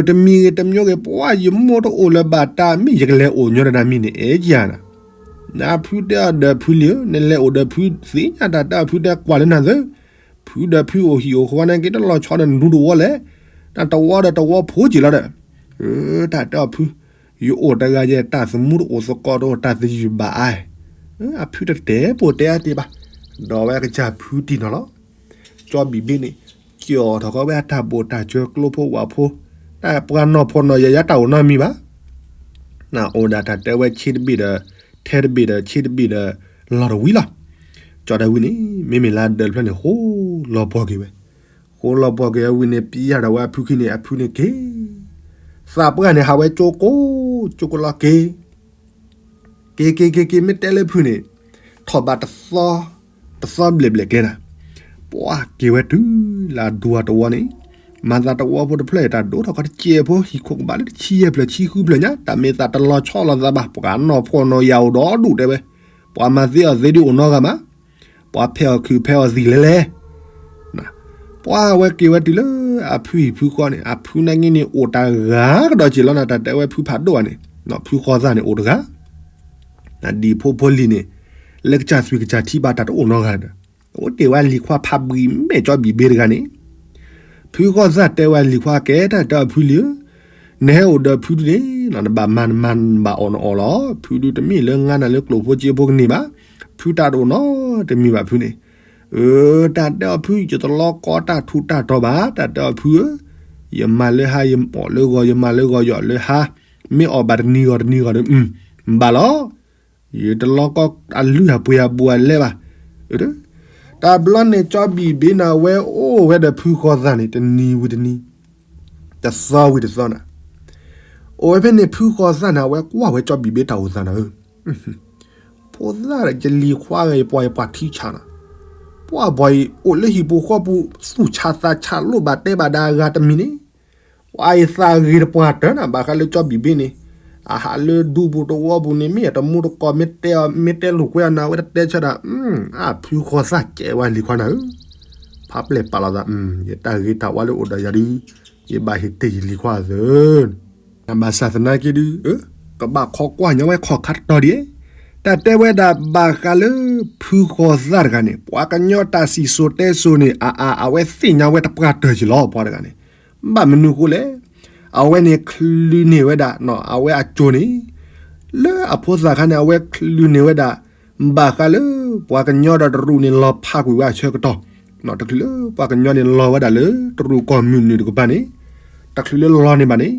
တမံၤဂ့ၤတမံၤဂ့ၤ ပှၤယမိၢ်တအိၣ်လၢၤဘၣ် တၢ်မ့ၢ်ယကလဲၤအိၣ်ညီတဒၣ်မံၤန့ၣ် အဲၣ်ကယၤနၤ. နဖုတဲအီၤဒီးဖုလံဧၢ, နလဲၤအိၣ်ဒီးဖုသ့ၣ်ညါ တၢ်တဲအီၤဖုတဲကွၢ်လၢနၤသ့ ဖုဒီးဖုအိၣ်ဟံၣ်အိၣ်ဃီနာ်က့ တလီၤဆီဒီးနဒူတဝီလဲၣ်, တၢ်တဝီဒီးတဝီဖိက့ၤလီၤဒီး, တၢ်တဲအီၤဖု, ယအိၣ်တဂၤယဲ တၢ်သမူတအိၣ်သကိးတအိၣ် တၢ်သယုၢ်ဘၣ်အါ, အဖုတတဲပိာ်တဲအါတ့ၢ်ဘၣ်, ဒီးဝဲကစၢ်ဖုတံၢ်နီၤလီၤ. ကၠီဘံၣ်ဘ့န့ၣ်, ကၠီၣ်ထီၣ်ဃီဝဲအတၢ်ဘိၣ်တၢ်စၢၤ ကျိဖိဝၣ်ဖိ, တၢ်ပှၤနီၢ်ဖှီၣ်နီၢ်ယာ်ယါ တၢ်အိၣ်နီတမံၤဘၣ်. နအိၣ်ဒၣ်တၢ်တဲဝဲဆ့တဘ့ၣ်ဒီး ထဲတဘ့ၣ်ဒီး ဆ့တဘ့ၣ်ဒီး လီၤတဝံၤလီၤ. ကၠီၣ်တၢ်ဝံၤန့ၣ် မ့မ့ၢ်လၢအဒၢးတဖျၢၣ်န့ၣ် ဃိလီၤပှီၢ်က့ၤဝဲ, ဃိလီၤပှီၢ်က့ၤအဝံၤန့ၣ် ပျံၤတၢ်ဝဲအဖုခံန့ၣ် အဖုန့ၣ်က့ၤ သးပှၢ်န့ၣ် ဟးဝဲကၠိကိး ကၠိကိးလီၤက့ၤ က့ၤက့ၤက့ၤက့ၤ မ့ၢ်တဲလၢဖုန့ၣ် ထီၣ်ဘးတသီ တသီဘျဲၣ်ဘျဲၣ်ကျဲနၤ, ပှၤက့ၤဝဲတုၤလၢအဒူအတဝီန့ၣ်, မၤသးတဝီဖိတဖျၢၣ် တၢ်ဒိၣ်ထီၣ်ကီတစဲးဖိ ဟံၣ်ခိၣ်ကဘၣ်လၢတဆံယဲၢ်ဖျၢၣ် ဆံဃုဖျၢၣ်ညါ, တၢ်မ့ၢ်သးတလီၤဆီလိာ်သးဘၣ်, ပှၤနီၢ်ဖှီၣ်နီၢ်ယာ်အိၣ်ဒီဒူၣ်တဲဝဲ, ပှၤမၤသ့အီၤသ့ဒုးအိၣ်နီတဂၤမး, ပှၤဖဲးအီၤခုးဖဲးအီၤသံၣ်လဲၤလဲၤ ပှၤဝဲက့ၤဝဲတုၤလၢအဖုဟံၣ်ဖုဃီန့ၣ် အဖုနာ်က့န့ၣ် အိၣ်တၢ်ဂၤကဒီးက့ၤလီၤနၤ, တၢ်တဲဝဲဖုဖးဒိၣ်ဧါန့ၣ်, ဖုဃီသၣ်န့ၣ်အိၣ်တဂၤ, ဒံၣ်ဖိဖိလံၤန့ၣ် လၢကစၢ်သွံၣ်ကစၢ်ထံဘၣ်တၢ်တအိၣ်နီတဂၤဒီး, အိၣ်တ့ၢ်ဝဲလံၤခွါဖးဘှံးမဲာ်ကၠီဘံၣ်ဘ့တဂၤန့ၣ်, ဖုဃီသၣ်တဲဝဲလံၤခွါကဲ တၢ်တဲအီၤဖုလံၤဧၢ, နဟဲအိၣ်ဒီးဖုဒုန့ၣ် နဘၣ်မၤနမၤနဘၣ်အီၣ်နအီၣ်လီၤ, ဖုဒုတမ့ၢ်လၢငါနၤလၢကျိၣ်ဖိစ့ဖိကန့ၢ်ဘၣ်, ဖုတၢ်တအိၣ်နီတမံၤဘၣ်ဖုန့ၣ်, အၢ တၢ်တဲအီၤဖု ယတလီကီတၢ်ထူးတၢ်တီၤဘၣ်, တၢ်တဲအီၤဖုဧၢ, ယမၤလၢဟါယအီၣ်လၢဂီၤ ယမၤလၢဂီၤယအီၣ်လၢဟါ, မ့ၢ်အီၣ်ဘၣ်တနံၤဂီၤတနံၤဂီၤဒီး ဘၣ်လီၤ, ယတလီကီအလုၢ်အပှ့ၤအဘူးအလဲဘၣ်, တဘျီန့ၣ် ကၠီဘံၣ်ဘ့န့ၣ်ဝဲအိၣ်ဝဲဒီးဖုဃီသၣ်န့ၣ် တနံၤဝံၤတနံၤ, တသီဝံၤတသီနၤ, အိၣ်ဝဲဖဲန့ၣ် ဖုဃီသၣ်န့ၣ် အဝဲကွၢ်ဝဲကၠီဘံၣ်ဘ့တၢ်အိၣ်သးနၤဧၢ, ဖိသၣ်ဒီးယလံၤခွါဂၤ ယပှၤယပှၤထံဆးနၤ, ပှၤဘၣ်အံၤ အိၣ်လၢဟံၣ်ပူၤဃီပူၤ သူၣ်ဆးသးဆးလိၣ်ဘၣ်တဲဘၣ်ဒါအဂၤတမံၤန့ၣ်, ပှၤအံၤသးဂ့ၤတပှၢ်တၢၢ်နၤ ဘၣ်ဃးလၢကၠီဘံၣ်ဘ့န့ၣ်, အဟးလၢဒူပူၤတဝီပူၤန့ၣ် မ့ၢ်အတမူတကိး မ့ၢ်တဲအီၤ မ့ၢ်တဲလိာ်ကွဲအီၤနၤ အဝဲတတဲဆၢဒၣ်, အဖုဃီသၣ်ကဲဝဲလံၤခွါနၤဧၢ, ဖးပျဲၢ်ပာ်လီၤသး, ယတၢ်ဂ့ၤတၢ်ဝါလၢအိၣ်ဒီးယၤဒုး, ယဘၣ်ဟ့ၣ်တ့ၢ်ယလံၤခွါအသၢ ဘၣ်ဆၣ်သနာ်က့ဒုး, ကဘၣ်ခိးကွၢ်ညီဝဲခီၣ်ခါတတီၤဒံး, တၢ်တဲဝဲဒၣ်ဘၣ်ဃးလၢ ဖုဃီသၣ်တဂၤန့ၣ် ပှၤကညီတၢ်စံၣ်စိၤတဲစိၤန့ၣ် အအါ အဝဲသ့ၣ်ညါဝဲတပှၢ်တၢၢ်က့ၤလီၤ ပှၤတဂၤန့ၣ်, ဘၣ်မနုၤဃိလဲၣ်, အဝဲန့ၣ်ချုးန့ၢ်ဝဲဒၣ် အဝဲအစိၤန့ၣ် လၢအဖိသၣ်ခါန့ၣ် အဝဲချုးန့ၢ်ဝဲဒၣ် ဘၣ်ဃးလၢ ပှၤကညီဒီးတရူးန့ၣ် လီၤဖးကွံာ်ဝဲအဆၢကတီၢ်, တချုးလၢပှၤကညီန့ၣ်လီၤဝဲဒၣ်လၢ တရူးကီၢ်မုၢ်နုာ်တကပၤန့ၣ်, တချုးလၢလီၤန့ၢ်ဘၣ်န့ၣ်,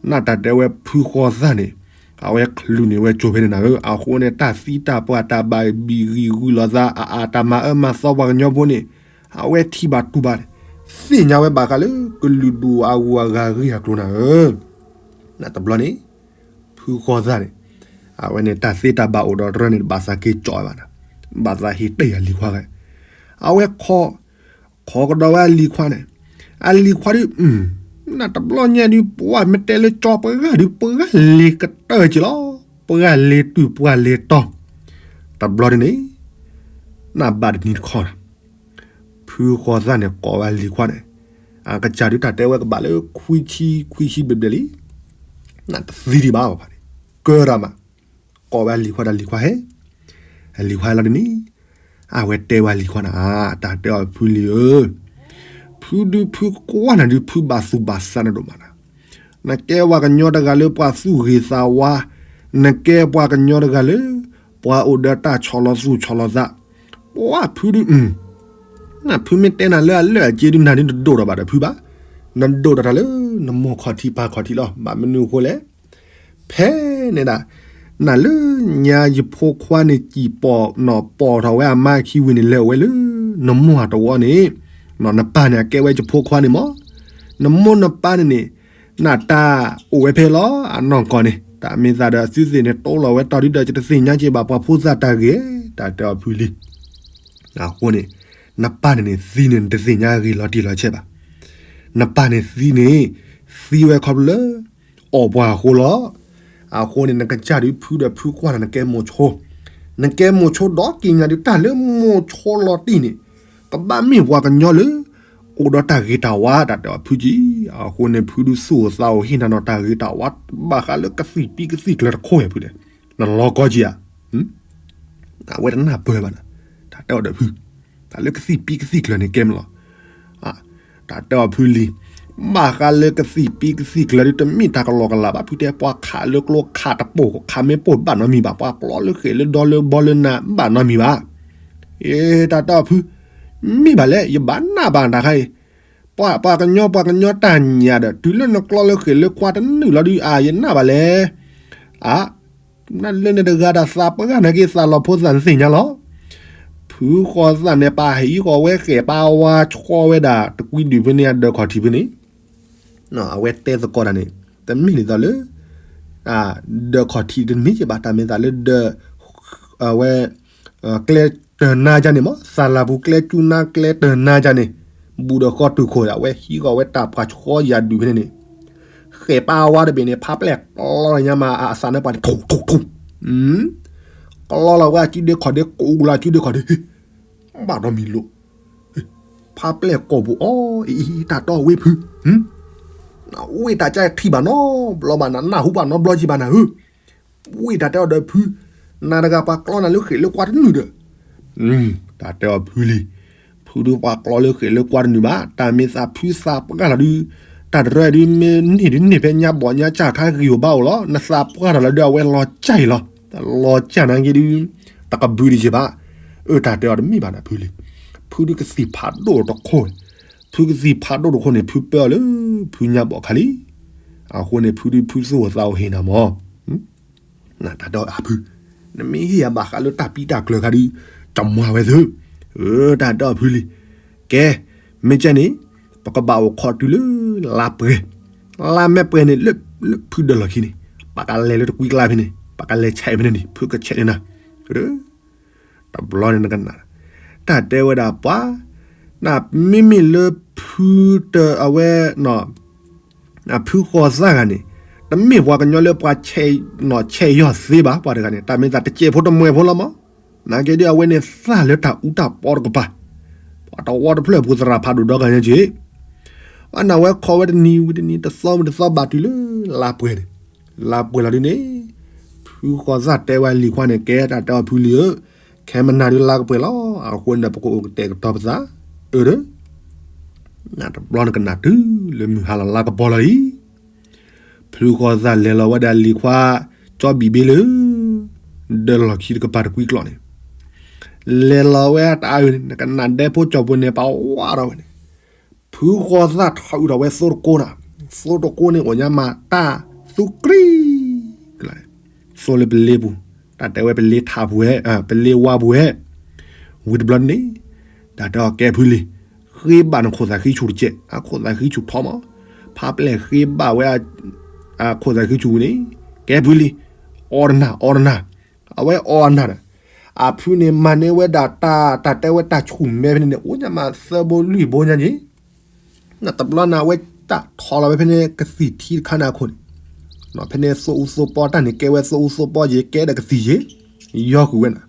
နတၢ်တဲဝဲဖုဃီသၣ်န့ၣ်, အဝဲချုးန့ၢ်ဝဲစိၤဖဲန့ၣ်နၤဧၢ, အဃိန့ၣ် တၢ်သံတၢ်ပှၢ်တၢ်ဘၣ်ဘံၣ်ဂံၢ်ဂုာ်လိာ်သး အအါ တၢ်မၤအၢမၤသီပှၤကညီဖိန့ၣ်, အဝဲထံၣ်ဘၣ်တူၢ်ဘၣ်, သ့ၣ်ညါဝဲဘၣ်ဃးလၢ ကလုာ်ဒူၣ်အဂုၤအဂၤအဂ့ၢ်အကျိၤနၤဧၢ, နတဘျီန့ၣ် ဖုဃီသၣ်န့ၣ်, အဝဲန့ၣ်တၢ်သ့တၢ်ဘၣ်အိၣ်ဒီးတရၢန့ၣ် ဘၣ်သးက့ၤကၠီၣ်ဝဲဘၣ်နၤ, ဘၣ်သးဟ့ၣ်တ့ၢ်အလံၤခွါဂၤ, အဝဲခိး, ခိးကဒီးဝဲအလံၤခွါန့ၣ်, အလံၤခွါဒုး, နတဘျီညါဒုး ပှၤမ့ၢ်တဲလၢကၠီပှၤဂၤဒုး ပှၤဂၤလ့ၤကတၢၢ်က့ၤလီၤ, ပှၤဂၤလ့ၤတုၤပှၤလ့ၤတီၤ, တဘျီဒ်န့ၣ်, နဘၣ်တနံၤတခီနၤ ဖုဃီသၣ်န့ၣ် ကိးဝဲအလံၤခွါန့ၣ်, အကစၢ်ဒုးတၢ်တဲဝဲကဘၣ်လၢခွံဆံ ခွံဆံဘျဲၣ်ဘျဲၣ်လံ, နတသံဒံးဘၣ်ဘၣ်န့ၣ်, ကၢဒၣ်မး, ကိးဝဲအလံၤခွါဒီးလံၤခွါဟဲ, အလံၤခွါဟဲလီၤဒ်န့ၣ်, အဝဲတဲဝဲအလံၤခွါန့ၣ်, တၢ်တဲအီၤဖုလံၤဧၢ, ဖုဒုးဖုကွၢ်နၤဒုး ဖုဘၣ်သူၣ်ဘၣ်သးနဒိၣ်မးနၤ, နကဲပှၤကညီတဂၤလၢပှၤသူၣ်ဂ့ၤသးဝါ, နကဲပှၤကညီတဂၤလၢ ပှၤအိၣ်ဒီးတၢ်ဆီၣ်လီၤသူၣ်ဆီၣ်လီၤသး, ပှၤဖုဒုး, နဖုမ့ၢ်တဲနၤလၢအလၢအက့ဒုး နၤဒုးနတဒိၣ်ထီၣ်ဘၣ်ဒီးဖုဘၣ်, နဒိၣ်ထီၣ်တၢ်လၢ နမိၢ်ခီၣ်ထံးပၢ်ခီၣ်ထံးလီၤ, ဘၣ်မနုၤအဃိလဲၣ်, ဖဲန့ၣ်ဒၣ်, နလၢညါယဖိခွါန့ၣ် စံၣ်ပိာ်နီၢ်ပိာ်ထီၣ်ဝဲအမါခံဝံၤန့ၣ် လဲၤအိၣ်ဝဲလၢ နမိၢ်အတဝီန့ၣ်, နပၢ်န့ၣ် အကဲဝဲယဖိခွါန့ၣ်မး, နမိၢ်နပၢ်န့ၣ်န့ၣ်, နတၢ်အိၣ်ဝဲဖဲလီၤ အနီၢ်ကီၢ်န့ၣ် တၢ်မ့ၢ်သးဒီးသုသ့ၣ်န့ၣ် တိလီၤဝဲတီၤဒုဒီး ယတသ့ၣ်ညါက့ၤဘၣ်ပှၤဖိသၣ်တၢ်ဂ့ၢ်, တၢ်တဲအီၤဖုလံၤ အဃိန့ၣ်, နပၢ်န့ၣ်န့ၣ် သံန့ၣ် နတသ့ၣ်ညါဂ့ၤလီၤတံၢ်လီၤဆဲးဘၣ်. နပၢ်န့ၣ်သံန့ၣ်, သံဝဲခီဖျိလၢ အီၣ်ပှၤအဃိလီၤ. အဃိန့ၣ် နကစၢ်ဒုးဖုဒီးဖုကွၢ်နၤ နကဲမိၤဆိ, နကဲမိၤဆိဒီးက့ၤညါဒုး တၢ်လၢမိၤဆိလီၤတံၢ်န့ၣ်, ကဘၣ်မ့ၢ်ပှၤကညီလၢ အိၣ်ဒီးတၢ်ဂ့ၤတၢ်ဝါ တၢ်တဲအီၤဖုကံ. အဃိန့ၣ် ဖုဒုးသူၣ်အိၣ်သးအိၣ်ဟ့ၣ်နၤနီၤ တၢ်ဂ့ၤတၢ်ဝါ ဘၣ်ဃးလၢကသံၣ်ပံကသံၣ်ကျၢၤတခိၣ်ယၤဖုဒဲး, နလီၤကီကံဧါ. အဝဲတနၢ်ပၢၢ်ဘၣ်နၤ, တၢ်တဲအီၤဒီးဖု, တၢ်လၢကသံၣ်ပံကသံၣ်ကျၢၤန့ၣ်ကဲမ့ၢ်လီၤ. တၢ်တဲအီၤဖုလံၤ, ဘၣ်ဃးလၢကသံၣ်ပံကသံၣ်ကျၢၤဒုး တမ့ၢ်တၢ်ကလီကလီဘၣ် ဖုတဲ, ပှၤခးလၢကျိခးတပိာ် ခးမ့ၢ်ပိာ်ဘၣ်နီတမံၤဘၣ်, ပှၤကျီလၢဃဲးလၢဒီလၢဘီလၢနၤဘၣ်နီတမံၤဘၣ်. အ့ တၢ်တဲအီၤဖု, မ့ၢ်ဘၣ်လဲၣ် ယဘၣ်နၢ်ဘၣ်တၢ်ခါအံၤ ပှၤကညီ ပှၤကညီတၢ်ညၣ်ဒီး တုၤလၢနကျီလၢဃဲၣ်လၢကွါတနုာ်လီၤဒုး အါ ယနာ်ဘၣ်လဲၣ်. အါ နလၢနတဂၤဒီးသးပှၢ်နၤက့ၤသးလီၤဖိသၣ်နသ့ၣ်ညါလီၤ. ဖုဃီၤသၣ်န့ၣ် ပာ်ဟဲအံၤဃီၤဝဲဃဲၣ်ပာ်ဝါဆှီဝဲဒၣ် တကွံဒုၣ်ဖဲန့ၣ် အဒၢးခီၣ်ထံးဖဲန့ၣ် အဝဲတဲသကိးတၢ်န့ၣ် တမ့ၢ်ဒ်သိးလၢ ဒၢးခီၣ်ထံးတမ့ၢ်က့ၤဘၣ် တၢ်မ့ၢ်သးလၢဒၢး အဝဲ ကျဲတၢၤနါကန့ၣ်မ့ၢ် သးလၢ်ပူၤကျဲကူနါကျဲတၢၤနါကန့ၣ် ဘူးဒီးဃီတုၤခိၣ် အဝဲဟံးဃီၤဝဲတၢ်ပှၢ်ဆှီယၤဒုၣ်ဖဲန့ၣ်န့ၣ် ဃဲၣ်ပာ်ဝါတဘ့ၣ်န့ၣ် ဖးပျဲၢ်ကျီလီၤညါမး အသးနၢ်ပှၤန့ၣ် ထူၣ်ထူၣ်ထူၣ် ကျီလီၤဝဲအစုဒ့ခီၣ်ဒ့ ကိးလၢအစုဒ့ခီၣ်ဒ့ ဘၣ်ဒီးမံၤလိာ် ဖးပျဲၢ်ကိာ်ပူၤအီၤ အံၤ တၢ်တီဝ့ၢ်ဖု ဝ့ၢ်တၢ်ကါထံၣ်ဘၣ်နီတဘျီဘၣ်နၤ နၢ်ဟူဘၣ်နီတဘျီက့ၤဘၣ်နၤဧၢ, ဝ့ၢ်တၢ်တဲအီၤဒီးဖု နၤတဂၤပှၤကျီနၤလၢဃဲၣ်လၢကွါတနုာ်ဒီး တၢ်တဲအီၤဖုလံ, ဖုဒုးပှၤကျီလၢဃဲၣ်လၢကွါတနုာ်ဘၣ်, တၢ်မ့ၢ်သးဖုသးပှၢ်လီၤဒုး, တၢ်တရၢဒုးမ့ၢ်န့ၢ်ဒုးန့ၢ်ဖဲညါဘီၣ်ညါစၢ်ခါဂ့ၢ်အိၣ်ဘၣ်အိၣ်လီၤ, နသးပှၢ်ထီၣ်လီၤဒုးအဝဲလီၤစၢ်အံၤလီၤ, လီၤစၢ်နာ်က့ဒုး တကဘုးဒံးက့ၤဘၣ်, အၢ တၢ်တဲအီၤတမ့ၢ်ဘၣ်နၤဖုလံ, ဖုဒုးကသံၣ်ဖးဒိၣ်တခိၣ်, ဖုကသံၣ်ဖးဒိၣ်တခိၣ်န့ၣ် ဖုပၢအီၤလၢ ဖုညါဘီၣ်ခါလံ, အဃိန့ၣ် ဖုဒုးဖုသူၣ်အိၣ်သးအိၣ်ဟ့ၣ်နၤမၢ် နတၢ်တဲအီၤအဖု, နမ့ၢ်ဟ့ၣ်ယၤဘၣ်ဃးလၢတၢ်ပံတၢ်ကျၢၤခါဒုး, ကမွၤဝဲသု, အၢ တၢ်တဲအီၤဖုလံ, ကဲ, မ့ၢ်ကဲန့ၣ်, ပကဘၣ်အိၣ်ခိးတုၤလၢ လါပှဲၤ, လါမ့ၢ်ပှဲၤန့ၣ် လၢဖုဒၢးလီၢ်ခံန့ၣ်, ပကလဲၤလၢတကွံကျါဖဲန့ၣ်, ပကလဲၤဆဲးဖဲန့ၣ်န့ၣ် ဖုကဆဲးန့ၢ်နၤ, တဘျီန့ၣ်နကနၣ်, တၢ်တဲဝဲဒၣ်ပှၤ, နမ့မ့ၢ်လၢဖုတအဝဲ ဖုဃီၤသၣ်ဂၤန့ၣ်, တမ့ၢ်ပှၤကညီလၢပှၤဆဲးယီၤသ့ဘၣ်, ပှၤတဂၤန့ၣ် တၢ်မ့ၢ်သးတစဲးဖိတမှဲၤဖိလီၤမၢ်, နာ်က့ဒုးအဝဲန့ၣ်သၣ်လၢတၢ်အူတၢ်ပီတကပၤ, ပှၤတဝီတဖျၢၣ်ပူၤသရၣ်ဖးဒိၣ်ဒီဂၤညါက့ၤ, အနၢ်ဝဲခိးဝဲတနံၤဝံၤတနံၤ တသီဝံၤတသီဘၣ်တုၤလၢ လါပှဲၤန့ၣ်, လါပှဲၤလီၤဒုးန့ၣ်, ဖုဃီၤသၣ်တဲဝဲလံၤခွါန့ၣ် ကဲတၢ်တဲအီၤဖုလံဧၢ, ခဲမနၤဒုးလါကပှဲၤလီၤ, အဃိန့ၣ်ဒီးပကအိၣ်ကတဲာ်ကတီၤပသး, အၢ တဘျီနကနၣ်တုၤလၢမုၢ်ဟါလီၤလါကပီၤလီၤလံ, ဖုဃီၤသၣ်လဲၤလီၤဝဲဒၣ်လံၤခွါ, ကၠီဘံၣ်ဘ့လၢ ဒၢးလီၢ်ခံတကပၤတကွံကျီၢ်န့ၣ်, လဲၤလီၤဝဲတအၢန့ၣ် နကနၣ်ဒဲဖိကၠီၣ်ပူၤန့ၣ် ပှၤဝးထီၣ်ဝဲန့ၣ်, ဖုဃီၤသၣ်ထီၣ်အုးထီၣ်ဝဲသိတကိန့ၣ်, သိတကိန့ၣ်အိၣ်ညါမးတၢ်သူကရံၣ် သိလၢပလ့ပူၤ, တၢ်တဲဝဲပလ့ထးပူၤဝဲ, ပလ့ဝါပူၤဝဲ, ဝံၤတဘျီန့ၣ်, တၢ်တဲအီၤကဲဖုလံ, ဃ့ဘၣ်နခိၣ်သးဃံဆူၣ်တစဲး, အခိၣ်သးဃံဆူၣ်ထီမး, ဖးပျဲၢ်ဃ့ဘၣ်ဝဲ, အခိၣ်သးဃံဆူၣ်ဝံၤန့ၣ်, ကဲဖုလံ, အီၣ်တနၢ် အီၣ်တနၢ်, အဝဲအီၣ်အနၢ်ဒီး, အဖုန့ၣ်မၤန့ၢ်ဝဲဒၣ်တၢ် တၢ်တဲဝဲတၢ်ဆူၣ်မဲဖဲန့ၣ်န့ၣ် အိၣ်ညါမးသၢဘိလွံၢ်ဘိညါက့ၤ တဘျီန့ၣ် အဝဲတၢ်ထီၣ်လီၤဝဲဖဲန့ၣ် ကသံၣ်ထံတခါန့ၣ်အခိၣ်န့ၣ်, ဖဲန့ၣ်သိအူသိပီတၢ်န့ၣ် ကဲဝဲသိအူသိပီယ့ၤ ကဲဒီးကသံၣ်ယ့ၤ, ယီဃုာ်ဝဲန့ၣ်,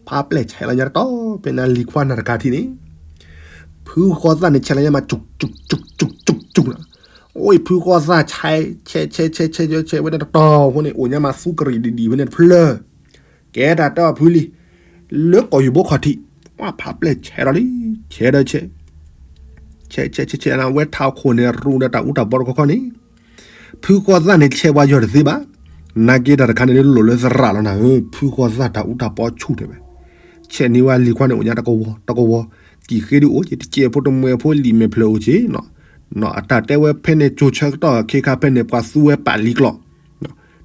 ဖးပျဲၢ်ဆဲးလီၤညါတတီၤ ဖဲန့ၣ်လံၤခွါနၢ်တကါထံၣ်န့ၣ်, ဖုဃီၤသၣ်န့ၣ်ဆဲးလီၤညါမး ကၠူၣ်ကၠူၣ်ကၠူၣ်ကၠူၣ်ကၠူၣ်န့ၣ်, အိၣ်ဖုဃီၤသၣ်ဆဲး ဆဲး ဆဲး ဆဲး ဆဲး ဆဲးဝဲန့ၣ်တတီၤဖိန့ၣ် အိၣ်ညါမးသူကရံၣ်ဒံးဒံးဖဲန့ၣ်တဖျၢၣ် ကဲတၢ်တဲအီၤဖုလံ, လၢကီၢ်ယူၢ်ဘိခီၣ်ထံး, ပှၤဖးပျဲၢ်ဆဲးဒီးလံ, ဆဲးဒီးဆဲး, ဆဲးဆဲးဆဲးဆဲး ဝဲထးခိၣ်န့ၣ် ရူဒီးတၢ်အူတၢ်ပီတခီခီန့ၣ်, ဖုဃီၤသၣ်န့ၣ်ဆဲးပှၤယီၤတသ့ဘၣ်, နာ်က့တၢ်တခါန့ၣ်လိၣ်လၢသရၣ်လီၤနၤဧၢ, ဖုဃီၤသၣ်တၢ်အူတၢ်ပီဆူၣ်တဲဝဲ, ဆဲးန့ၢ်ဝဲလံၤခွါန့ၣ်အိၣ်ညါတကဝီၤ တကဝီၤ, ကံၣ်ဃ့ဒုးအိၣ်က့ၤ တစဲးဖိတမှဲၤဖိလံာ်မဲာ်ဖျၢၣ်အိၣ်က့ၤ, နီၢ်အတၢ်တဲဝဲဖဲန့ၣ် ကၠိဆၢကတီၢ်ခဲခါဖဲန့ၣ် ပှၤသူဝဲပာ်လံၤကျိာ်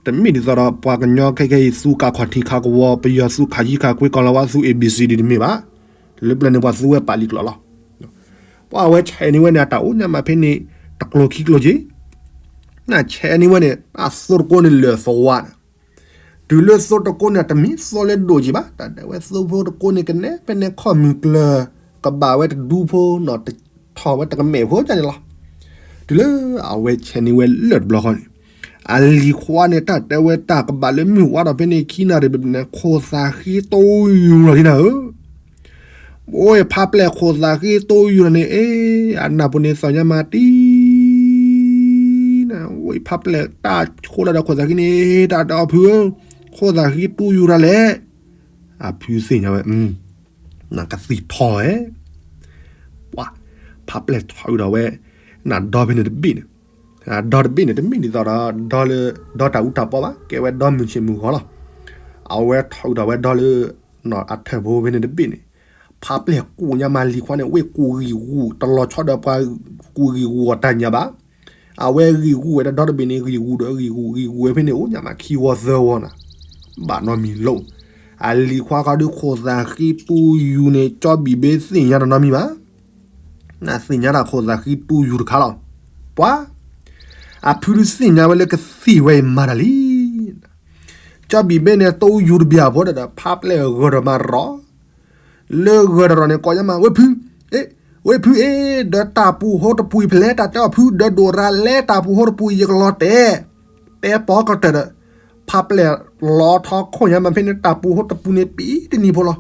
တမ့ၢ်ဒ်သိးဒီးပှၤကညီခဲခဲအံၤသူကးခီၣ်ထံးခးကဝီၤ ပယီၤသူခးယံခးကွ့ကီၤလၤဝါသူ A B C D တမ့ၢ်ဘၣ်, လၢပျၢၤန့ၣ်ပှၤသူဝဲပာ်လံၤကျိာ်လီၤ. ပှၤအဝဲဆဲးန့ၢ်ဝဲန့ၣ် အတၢ်အိၣ်ညါမးဖဲန့ၣ် တကျိၤခံကျိၤက့ၤ, နဆဲးန့ၢ်ဝဲန့ၣ် အသိတကိန့ၣ်လၢာ်သဝါန့ၣ်, တုၤလၢသိတကိန့ၣ် တမ့ၢ်သိလၢဒိၣ်က့ၤဘၣ်, တၢ်တဲဝဲသိဖိတကိန့ၣ် ကနဲဖဲန့ၣ်ခီၣ်မုၢ်ကျၢၤ ကဘၣ်ဝဲတဒူဖိနီၢ် ထီၣ်ဝဲတကမဲာ်ဖိန့ၣ်လီၤ. တုၤလၢအဝဲဆဲးန့ၢ်ဝဲလၢာ်တဘျီဃီန့ၣ်, အလံၤခွါန့ၣ် တၢ်တဲဝဲတၢ်ကဘၣ်လၢမုၢ်ဝါထီၣ်ဖဲန့ၣ်ခံနၣ်ရံၣ်ဘၣ်န့ၣ် ခိၣ်သးဃံတိယူၤလီၤဒ်နၤဧၢ, အိၣ်ဖးပျဲၢ်ခိၣ်သးဃံတိယူၤလီၤန့ၣ် အ့ အနၢ်ပူၤန့ၣ်သီၣ်ညါမးတံၢ် နဝဲဖးပျဲၢ်တၢ်ခိၣ်လၢဒီးခိၣ်သးဃံန့ၣ် တၢ်တဲအီၤဖုဧၢ, ခိၣ်သးဃံတိယူၤတၢ်လဲၣ်, အဖုသ့ၣ်ညါဝဲ, နကသံၣ်ထီၣ်ဝဲ, ပှၤ, ဖးပျဲၢ်ထီၣ်အုးဒီးဝဲ, နဒီဖဲန့ၣ်တဘ့ၣ်န့ၣ်, ဒီတဘ့ၣ်န့ၣ် တမ့ၢ်ဒ်သိးဒီး ဒီလၢ, ဒီတၢ်အူတၢ်ပီဘၣ် ကဲဝဲဒီမုၢ်ဆ့ၣ်မုၢ်ဂီၤလီၤ, အဝဲထီၣ်အုးဒီးဝဲဒီလၢ, အထၢၣ်ဖိဖဲန့ၣ်တဘ့ၣ်န့ၣ်, ဖးပျဲၢ်ကိၣ်ညါမးလံၤခွါန့ၣ် ဝ့ၢ်ကိၣ်ဂံၢ်ဂူာ်တလီၤဆီဒီးပှၤ တမ့ၢ်လၢအဝဲကူးဂံၢ်ဂူာ်တၢ်ညါဘၣ်. အဝဲဂံၢ်ဂူာ်ဝဲတဒီတဘ့ၣ်န့ၣ် ဂံၢ်ဂူာ်ဒီးဂံၢ်ဂူာ် ဂံၢ်ဂူာ်ဝဲဖဲန့ၣ် အိၣ်ညါမးခံဝီသၢဝီနၤ, ဘၣ်နီတမံၤလိာ်. အလံၤခွါခီဒုးခိၣ်သးဃံတူယူၤန့ၣ် ကၠီဘံၣ်ဘ့သ့ၣ်ညါတနီတမံၤဘၣ်. နသ့ၣ်ညါတၢ်ခိၣ်သးဃံတူယူၤတခါလီၤ. ပှၤ အဖုဒုးသ့ၣ်ညါဝဲလၢကသံၣ်ဝဲအံၤမၤတၢ်လံ. ကၠီဘံၣ်ဘ့န့ၣ် တူယူၤတဘ့ၣ်အဖိဒီး ဖးပျဲၢ်ဂၢၢ်ဒီးမၤရီၤ လၢဂၢၢ်တရီၤန့ၣ် ကိးညါမး ဝဲဖု, အ့, ဝဲဖုအ့, ဒီးတၢ်ပူၤဟိတပူၤအံၤဖဲလဲၣ် တၢ်တဲအီၤဖု, ဒီးဒိၣ်ရၤလဲၣ် တၢ်ပူၤဟိတပူၤအံၤ ယကလီၤတဲာ်, တဲပီကတၢၢ်ဒီး ဖးပျဲၢ်လီၤထီခိၣ်ညါမးဖဲန့ၣ် တၢ်ပူၤဟိတပူၤန့ၣ် ပံတနံၤဖိလီၤ.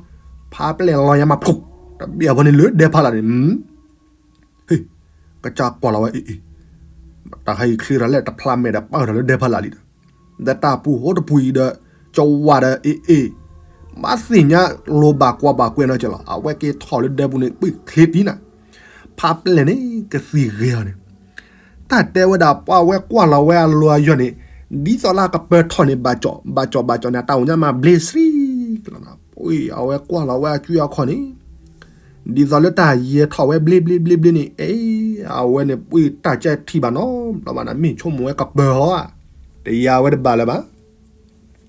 ဖးပျဲၢ်လီၤညါမးဖျိ, တဘ့ၣ်အဖိန့ၣ်လၢဒဲဖးလၢ်န့ၣ် ဟ့ၣ်, ကစၢ်ကွၢ်လီၤဝဲအ့ၣ်အ့ၣ်, တၢ်ခါအံၤချ့ထီၣ်လဲၣ် တဖျါမဲာ်ဒီးပာ်ထီၣ်လၢဒဲဖးလၢ်လံဒီး, ဒီးတၢ်ပူၤဟိတပူၤအံၤဒီး ကဝၤဒီးအ့ၣ်အ့ၣ်, ဘၣ်သ့ၣ်ညါလိၤဘၣ်ကွၢ်ဘၣ်ကွဲးနီက့လီၤ. အဝဲက့ၤထီၣ်လၢဒဲပူၤန့ၣ် ပှ့ၢ်ချ့တံၢ်နၤ, ဖးပျဲၢ်န့ၣ် ကသံၣ်ဂ့ၤအီၤန့ၣ် တၢ်တဲဝဲဒၣ်ပှၤဝဲကွၢ်လီၤဝဲအလီၢ်အယီၢ်န့ၣ်, ဒ်သိးလၢအကပၢၤထီၣ်န့ၣ် ဘၣ်ကၠီၣ်, ဘၣ်ကၠီၣ်ဘၣ်ကၠီၣ်န့ၣ် အတၢ်အိၣ်ညါမးဘျ့စံလီၤ. အဝဲကွၢ်လီၤဝဲအကုအခီၣ်န့ၣ်, ဒ်သိးလၢတၢ်ယဲၤထီၣ်ဝဲဘျ့ဘျ့ဘျ့ဘျ့န့ၣ်, အဝဲန့ၣ်ပှ့ၢ်တၢ်ကဲထံၣ်ဘၣ်နီတဘျီဘၣ်န့ၣ် မ့ၢ်ဆိကမိၣ်ဝဲကပၢၤအီၤဧါ, တယၤဝဲတဘၣ်လၢၤဘၣ်.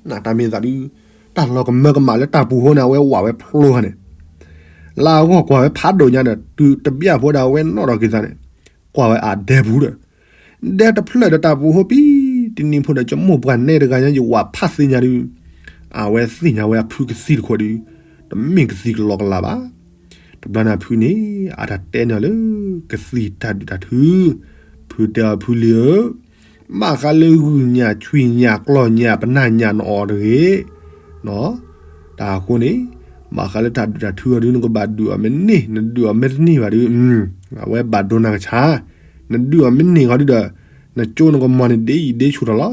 နတၢ်မ့ၢ်သးဒုး, တၢ်လီၤကမၢကမၣ်လၢတၢ်ပူၤဟိန့ၣ် အဝဲဝးဝဲဖျိဧါန့ၣ်, လၢအဂီၢ်ကွၢ်ဝဲဖးဒိၣ်ညါဒီး တုၤတဘျီဖိဒီး အဝဲနီၣ်ဒီးက့ၤသးန့ၣ်, ကွၢ်ဝဲအဒဲပူၤဒီး, ဒဲတဖျၢၣ်ဒီးတၢ်ပူၤဟိပံ, တနံၤဖိဒီး ကမိၣ်ပှၢ်နဲတဂၤညါ ယဝးဖးသ့ၣ်ညါဒုး, အဝဲသ့ၣ်ညါဝဲအဖုကသံၣ်တခိၣ်ဒုး, တမ့ၢ်ကသံၣ်ကလီကလီဘၣ်. တဘျီန့ၣ်အဖုန့ၣ် အတၢ်တဲန့ၢ်လၢ ကသံၣ်တၢ်ဒုးတၢ်ထု, ဖုတဲအီၤဖုလံၤဧၢ, ဘၣ်ဃးလၢဂုၢ်ညၣ်ဆွံညၣ်ကျီၢ်ညၣ်ပနၢ်ညၣ်နအီၤတဂ့ၤ, တၢ်အဃိန့ၣ်, ဘၣ်ဃးလၢတၢ်ဒုးတၢ်ထုအီၤဒုး နကဘၣ်ဒုးအီၤမ့ၢ်န့ၢ် နဒုးအီၤမ့ၢ်တန့ၢ်ဘၣ်ဒုး, အဝဲဘၣ်ဒိနၤကဆါ, နဒုးအီၤမ့ၢ်န့ၢ်ဃီဒုးဒီး, နကၠိနကမီၤန့ၣ်ဒ့အံၤဒ့ဆူၣ်ထီၣ်လီၤ.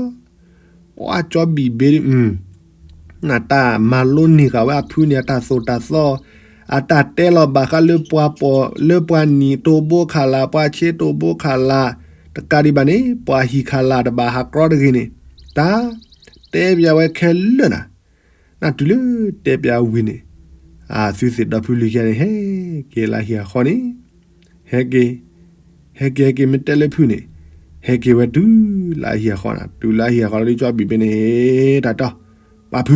ပှၤကၠီဘံၣ်ဘ့ဒုး နတၢ်မၤလိန့ၢ်ဃာ်ဝဲအဖုန့ၣ် အတၢ်သိၣ်တၢ်သီ, အတၢ်တဲလီၤဘၣ်ဃးလၢပှၤပိာ်လၢပှၤနံၤတိၢ်ဘိခးလး ပှၤဆ့တိၢ်ဘိခးလး, တကးဒံးဘၣ်န့ၣ် ပှၤဟံၣ်ခးလးတဘၣ်ဟးကြီတဂ့ၤန့ၣ်, တၢ်တဲပျးဝဲခဲလၢာ်နၤ, နတုၤလၢတဲပျးဝံၤန့ၣ်, အသုသ့ၣ်ဒီဖုလံၤယါန့ၣ် ဟဲက့ၤလၢဟံၣ်အဃီန့ၣ်, ဟဲက့ၤ, ဟဲက့ၤဟဲက့ၤမ့ၢ်တဲလၢဖုန့ၣ်, ဟဲက့ၤဝဲတုၤလၢအဟံၣ်အဃီနၤ, တုၤလၢအဟံၣ်အဃီလီၤဒုး ကၠီဘံၣ်ဘ့န့ၣ် ဟ့ၣ်တၢ်တီ, ပာ်ဖု,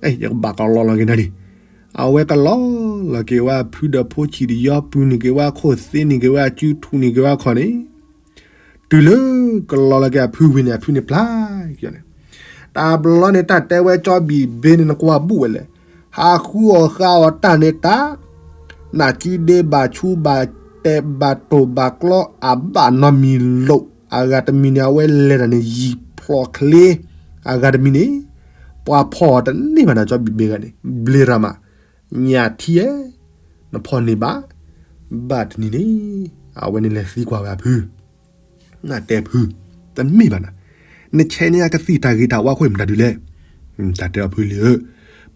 အဲ ယကဘၣ်ကလီလီၤက့ၤနၤလံ. အဝဲကလီလီၤက့ၤဝဲအဖုဒီးဖိဆံးတယီပုၢ်န့ၢ်က့ၤဝဲအခိၣ်သ့န့ၢ်က့ၤဝဲအစုထူၣ်န့ၢ်က့ၤဝဲအခီၣ်န့ၣ်, တုၤလၢကလီလီၤက့ၤအဖုဝံၤန့ၣ် အဖုန့ၣ်ပျၢ်က့ၤန့ၣ်, တဘျီန့ၣ် တၢ်တဲဝဲကၠီဘံၣ်ဘ့န့ၣ် နကွၢ်ဘူၣ်ဝဲလဲၣ်, ဟးဃုအီၣ်ဃုအီတၢ်န့ၣ်တၢ်, နကံဒ့ဘၣ်ဆူဘၣ်တဲာ်ဘၣ်တိၢ်ဘၣ်ကျီအဘၣ်နီတမံၤလိာ်, အဂၤတမံၤန့ၣ် အဝဲလဲၤတၢ်န့ၣ်ယံာ်ဖျိးချ့, အဂၤတမံၤန့ၣ်, ပှၤဖီၣ်အီၤတန့ၢ်ဘၣ်နၤ ကၠီဘံၣ်ဘ့ဂၤန့ၣ် ဘျ့ရၤမး, ညၣ်ထံဧၢ, နဖီၣ်န့ၢ်ဘၣ်, ဘၣ်တနံၤန့ၣ်, အဝဲန့ၣ်လဲၤသံကွၢ်ဝဲအဖု နတဲဖု, တမ့ၢ်ဘၣ်နၤ, နဆဲးန့ၢ်အကသံၣ်တၢ်ဂ့ၤတၢ်ဝါအဃိမတၤဒုးလဲၣ်. တၢ်တဲအီၤဖုလံၤဧၢ,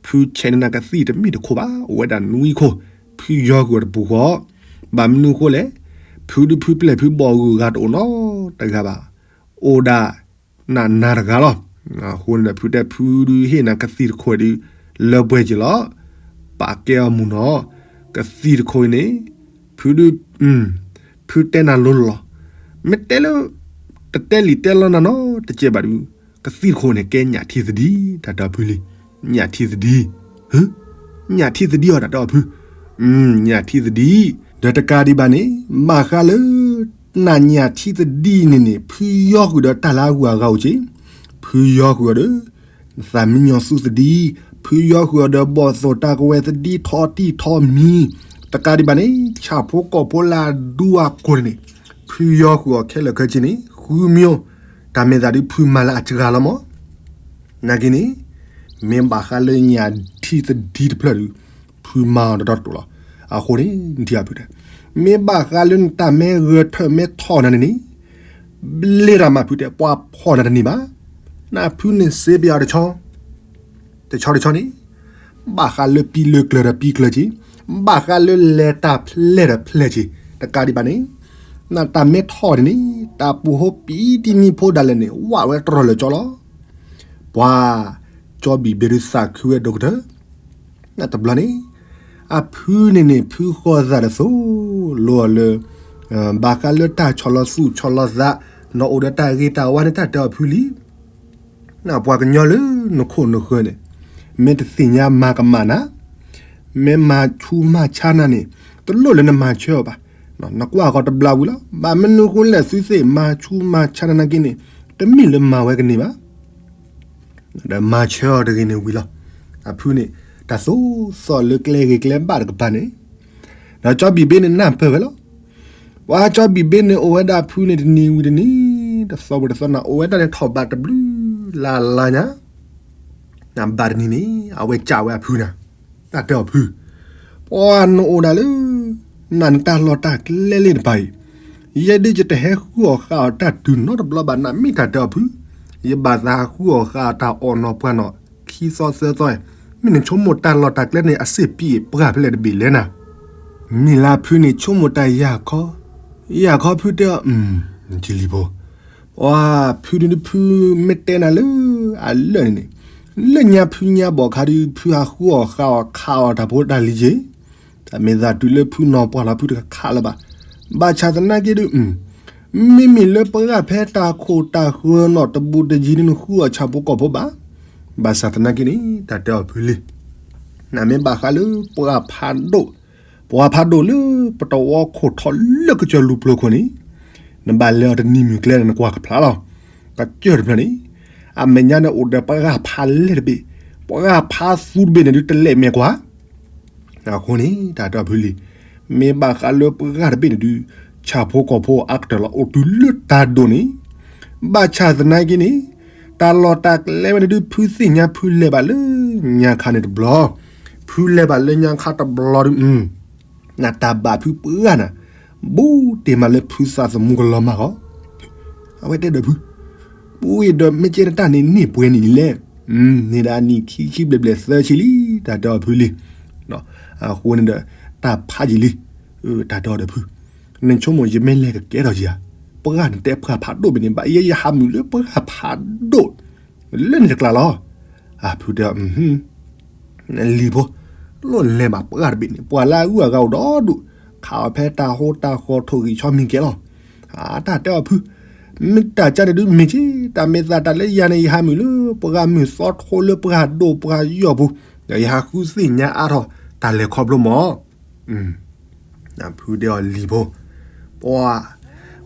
ဖုဆဲးန့ၢ်နၤကသံၣ်တမ့ၢ်တခိၣ်ဘၣ်, အိၣ်ဝဲဒၣ်နွံခိၣ်, ဖုယီၤဃုာ်အီၤတပူၤဃီ, ဘၣ်မနုၤအဃိလဲၣ်, ဖုဒုးဖုပျဲၢ်ဖုဘီၣ်ဂုာ်ဂၤတအိၣ်နီတဂၤဘၣ်, အိၣ်ဒၣ် နနၤတဂၤလီၤ. အဃိန့ၣ်ဒီး ဖုတဲဖုဒုးဟ့ၣ်နၤကသံၣ်တခိၣ်ဒုး လၢပှဲၤက့ၤလီၤ. ပာ်ကဲအီၤမုၢ်နီၤ, ကသံၣ်တခိၣ်အံၤန့ၣ်, ဖုဒုး, ဖုတဲနၤလိၤလီၤ. မ့ၢ်တဲလၢ တတဲလံာ်တဲလီနၤနီတကဲးဘၣ်ဒုး, ကသံၣ်တခိၣ်န့ၣ် ကဲညၣ်ထံသဒံ, တၢ်တဲအီၤဖုလံၤ, ညၣ်ထံသဒံ, ဟၢ, ညၣ်ထံသဒံအီၤ တၢ်တဲအီၤဖု, ညၣ်ထံသဒံ, ဒီးတကးဒံးဘၣ်န့ၣ်, ဘၣ်ဃးလၢ နညၣ်ထံသဒံန့ၣ်န့ၣ် ဖုယီၤဃုာ်ဒီးတၢ်လၢအဂုၤအဂၤအိၣ်က့ၤ, ဖုယီၤဃုာ်အီၤဒီး သးမံညီၤသူသဒံ, ဖုယီၤဃုာ်အီၤဒီးဘီၣ်သိၣ်တၢ်ကဝဲၤသဒံထီၣ်တံၢ်ထီၣ်မံၤ, တကးဒံးဘၣ်န့ၣ် ဆၣ်ဖိကီၢ်ဖိလၢအဒူအကိၢ်န့ၣ်, ဖုယီၤဃုာ်အီၤခဲလၢာ်ခဲဆ့န့ၣ် ဃုမံၤ, တၢ်မ့ၢ်သးဒုးဖုမၤလၢအစှၤလီၤမး, နာ်က့န့ၣ်, မ့ၢ်ဘၣ်ဃးလၢညၣ်ထံသဒံတဖျၢၣ်ဒုး, ဖုမၤအီၤတတီတတိၤလီၤ. အဃိန့ၣ် နထံၣ်အဖုတဲ, မ့ၢ်ဘၣ်ဃးလၢနတၢ်မ့ၢ်ဂဲၤထၢၣ်မ့ၢ်ထီၣ်နၤန့ၣ်န့ၣ်, ဘျ့တၢ်မးဖုတဲ ပှၤဖီၣ်နၤတန့ၢ်ဘၣ်. နဖုန့ၣ်စ့ပယီၤတဆီ, တဆီတဆီန့ၣ်, ဘၣ်ဃးလၢပံလၢကျၢၤဒီးပံကျၢၤက့ၤ, ဘၣ်ဃးလၢလဲၤတၢ်ဖျဲၣ်ဒီးဖျဲၣ်က့ၤ, တကးဒံးဘၣ်န့ၣ်, နတၢ်မ့ၢ်ထီၣ်န့ၣ်န့ၣ် တၢ်ပူၤဟိပံတံၤမံၤဖိဒၣ်လဲာ်န့ၣ် ဝးဝဲတရီၢ်လၢာ်ကၠီလီၤ. ပှၤ, ကၠီဘံၣ်ဘ့ဒုးသးခုဝဲဒိၣ်ကတၢၢ်, တဘျီန့ၣ်, အဖုန့ၣ်န့ၣ် ဖုဃီၤသးတသိး, လိအီၤလၢ ဘၣ်ဃးလၢတၢ်ဆီၣ်လီၤသူၣ်ဆီၣ်လီၤသး, နအိၣ်ဒီးတၢ်ဂ့ၤတၢ်ဝါန့ၣ် တၢ်တဲအီၤဖုလံ. ပှၤကညီလၢနခိၣ်နဃၢၤန့ၣ်, မ့ၢ်တသ့ၣ်ညါမၤကမၣ်နၤ, မ့ၢ်မၤဆူးမၤဆါနၤန့ၣ်, တလိၣ်လၢနမၤဆၢအီၤဘၣ်. နကွၢ်ဃီၤတဘျီဝံၤလီၤ. ဘၣ်မနုၤအဃိလဲၣ် သုသ့ၣ်မၤဆူးမၤဆါနၤနာ်က့န့ၣ်, တမ့ၢ်လၢမၤဝဲကန့ၢ်ဘၣ်. ဒီးမၤဆၢအီၤတဂ့ၤန့ၣ်ဝံၤလီၤ. အဖုန့ၣ် တၢ်သိၣ်သီၣ်လၢကျဲဂ့ၤကျဲဘၣ်တကပၤန့ၣ်, ဒီးကၠီဘံၣ်ဘ့န့ၣ်နၢ်ပၢၢ်ဝဲလီၤ. ပှၤကၠီဘံၣ်ဘ့န့ၣ်အိၣ်ဝဲဒၣ်ဖုန့ၣ်တနံၤဝံၤတနံၤ, တသီဝံၤတသီ နအိၣ်ဝဲဒၣ်န့ၣ်ထီၣ်ဘးတဘျုးလၢ်လၢ်ညါ, နဘၣ်တနံၤန့ၣ် အဝဲကးဝဲအဖုနၤ, တၢ်တဲအီၤဖု, ပှၤနအိၣ်ဒၣ်လၢ နနတၢ်လီၢ်တၢ်ကျဲလၢတပၤအံၤ, ယဲဒၣ်ယတဟဲဃုအီၣ်ဃုအီတၢ်တုၤနီတဘျီဘၣ် နမ့ၢ်တၢ်တဲအီၤဖု, ယဘၣ်သးဃုအီၣ်ဃုအီတၢ်အီၣ်နီၢ်ပှၢ်နီၢ်, ခံသီသၢသီ, မ့ၢ်နဆိကမိၣ်တၢ်လီၢ်တၢ်ကျဲန့ၣ် အစ့ၣ်ပံးပှၢ်ဖဲလဲၣ်တဘ့ၣ်လဲၣ်နၤ. မ့ၢ်လၢဖုန့ၣ်ဆိကမိၣ်တၢ်ယၢ်ခီ, ယၢ်ခီဖုတဲအီၤ, ယလံၤဖိ, ပှၤဖုဒုဒုဖုမ့ၢ်တဲနၤလၢအလၢာ်န့ၣ်န့ၣ်, လၢညါဖုညါဘီၣ်ခါဒု ဖုဟးဃုအီၣ်ဃုအီခးအီၣ်တၢ်ဖိတၢ်လံၤက့ၤ, တၢ်မ့ၢ်သးတုၤလၢဖုနီၢ်ပှၢ်လီၤ ဖုတခးလၢၤဘၣ်. ဘၣ်ဆၣ်သနာ်က့ဒု မ့မ့ၢ်လၢပှၢ်ဖဲတၢ်ခိၣ်တၢ်ဃၢၤနီၣ်တဘူးတယံၤဒု နဃုအီၣ်ဆၣ်ဖိကီၢ်ဖိဘၣ်. ဘၣ်ဆၣ်သနာ်က့န့ၣ် တၢ်တဲအီၤဖုလံ. နမ့ၢ်ဘၣ်ဃးလၢပှၢ်ဖးဒိၣ်, ပှၢ်ဖးဒိၣ်လၢပတဝီခိၣ်ထီၣ်လၢကစၢၢ်လူၤပျိၤခိၣ်န့ၣ်, နဘၣ်လဲၤအီၤတနံၤမုၢ်ကျဲန့ၣ် နကွၢ်ကဖျါလီၤ. ကစၢၢ်တဖျၢၣ်န့ၣ်, အမဲာ်ညါန့ၣ်အိၣ်ဒီးပှၢ်ဖးလဲၢ်တဘ့ၣ်, ပှၢ်ဖးသူတဘ့ၣ်န့ၣ်ဒု တလဲၤမဲာ်ကွၢ် အဃိန့ၣ် တၢ်တဲအီၤဖုလံ. မ့ၢ်ဘၣ်ဃးလၢပှၢ်တဘ့ၣ်န့ၣ်ဒု ဆၣ်ဖိကီၢ်ဖိအါကတၢၢ်လီၤ အိၣ်တုၤလၢတၢ်ဒိၣ်န့ၣ်, ဘၣ်ဆၣ်သနာ်က့န့ၣ်, တၢ်လီၢ်တၢ်ကျဲဝဲန့ၣ်ဒု ဖုသ့ၣ်ညါဖုလဲၤဘၣ်လၢညါခါန့ၣ်တဘျီ, ဖုလဲၤဘၣ်လၢညါခါတဘျီဒု နတၢ်ဘၣ်ဖုပှၢ်နၤ, ဘူးတ့ၢ်မးလၢဖုသးသမူကလီၤမၢ်ဃီ အဝဲတဲဒီးဖု, ပူအံၤဒီးမ့ၢ်ကဲနတၢ်န့ၣ်န့ၢ်ပှဲၤနံၣ်လံလဲၣ်. န့ၢ်ဒၣ်နံၣ်ခံဆံဘျဲၣ်ဘျဲၣ်သၢဆံလံ, တၢ်တဲအီၤဖုလံ. အဃိန့ၣ်ဒီး တၢ်ဖးယံာ်လံ, တၢ်တဲအီၤဒီးဖု, နဆိကမိၣ်ယမ့ၢ်လဲၤကကဲထီၣ်ယၤ, ပှၢ်နတဲပှၢ်ဖးဒိၣ်ဘ့ၣ်န့ၣ် ဘၣ်ယဲယဟးမုာ်လၢပှၢ်ဖးဒိၣ်လၢန့ၣ်တကျါလီၤ. အဖုတဲအီၤ လံၤဖိ, လိၣ်လဲၤဘၣ်ပှၢ်တဘ့ၣ်န့ၣ် ပှၤလၢအဂုၤအဂၤအိၣ်ဒီဒူၣ်, ခးအီၤဖဲတၢ်ဟိတၢ်ဃီထိၣ်ဂံၢ်ဆီမံၤကဲလီၤ. အတၢ်တဲအီၤဖု, မ့ၢ်တၢ်ကါန့ၣ်ဒုမ့ၢ်က့, တၢ်မ့ၢ်သးတၢ်လၢယၤန့ၣ် ယဟးမုာ်လၢပှၢ်မုၢ်သီထိလၢပှၢ်ဒိၣ်ပှၢ်ယီၢ်ပူၤ, ဒီးယဟးဃုသ့ၣ်ညါအါထီၣ်တၢ်လဲၤခီဖျိမး. ဖုတဲအီၤလံၤဖိ, ပှၤ,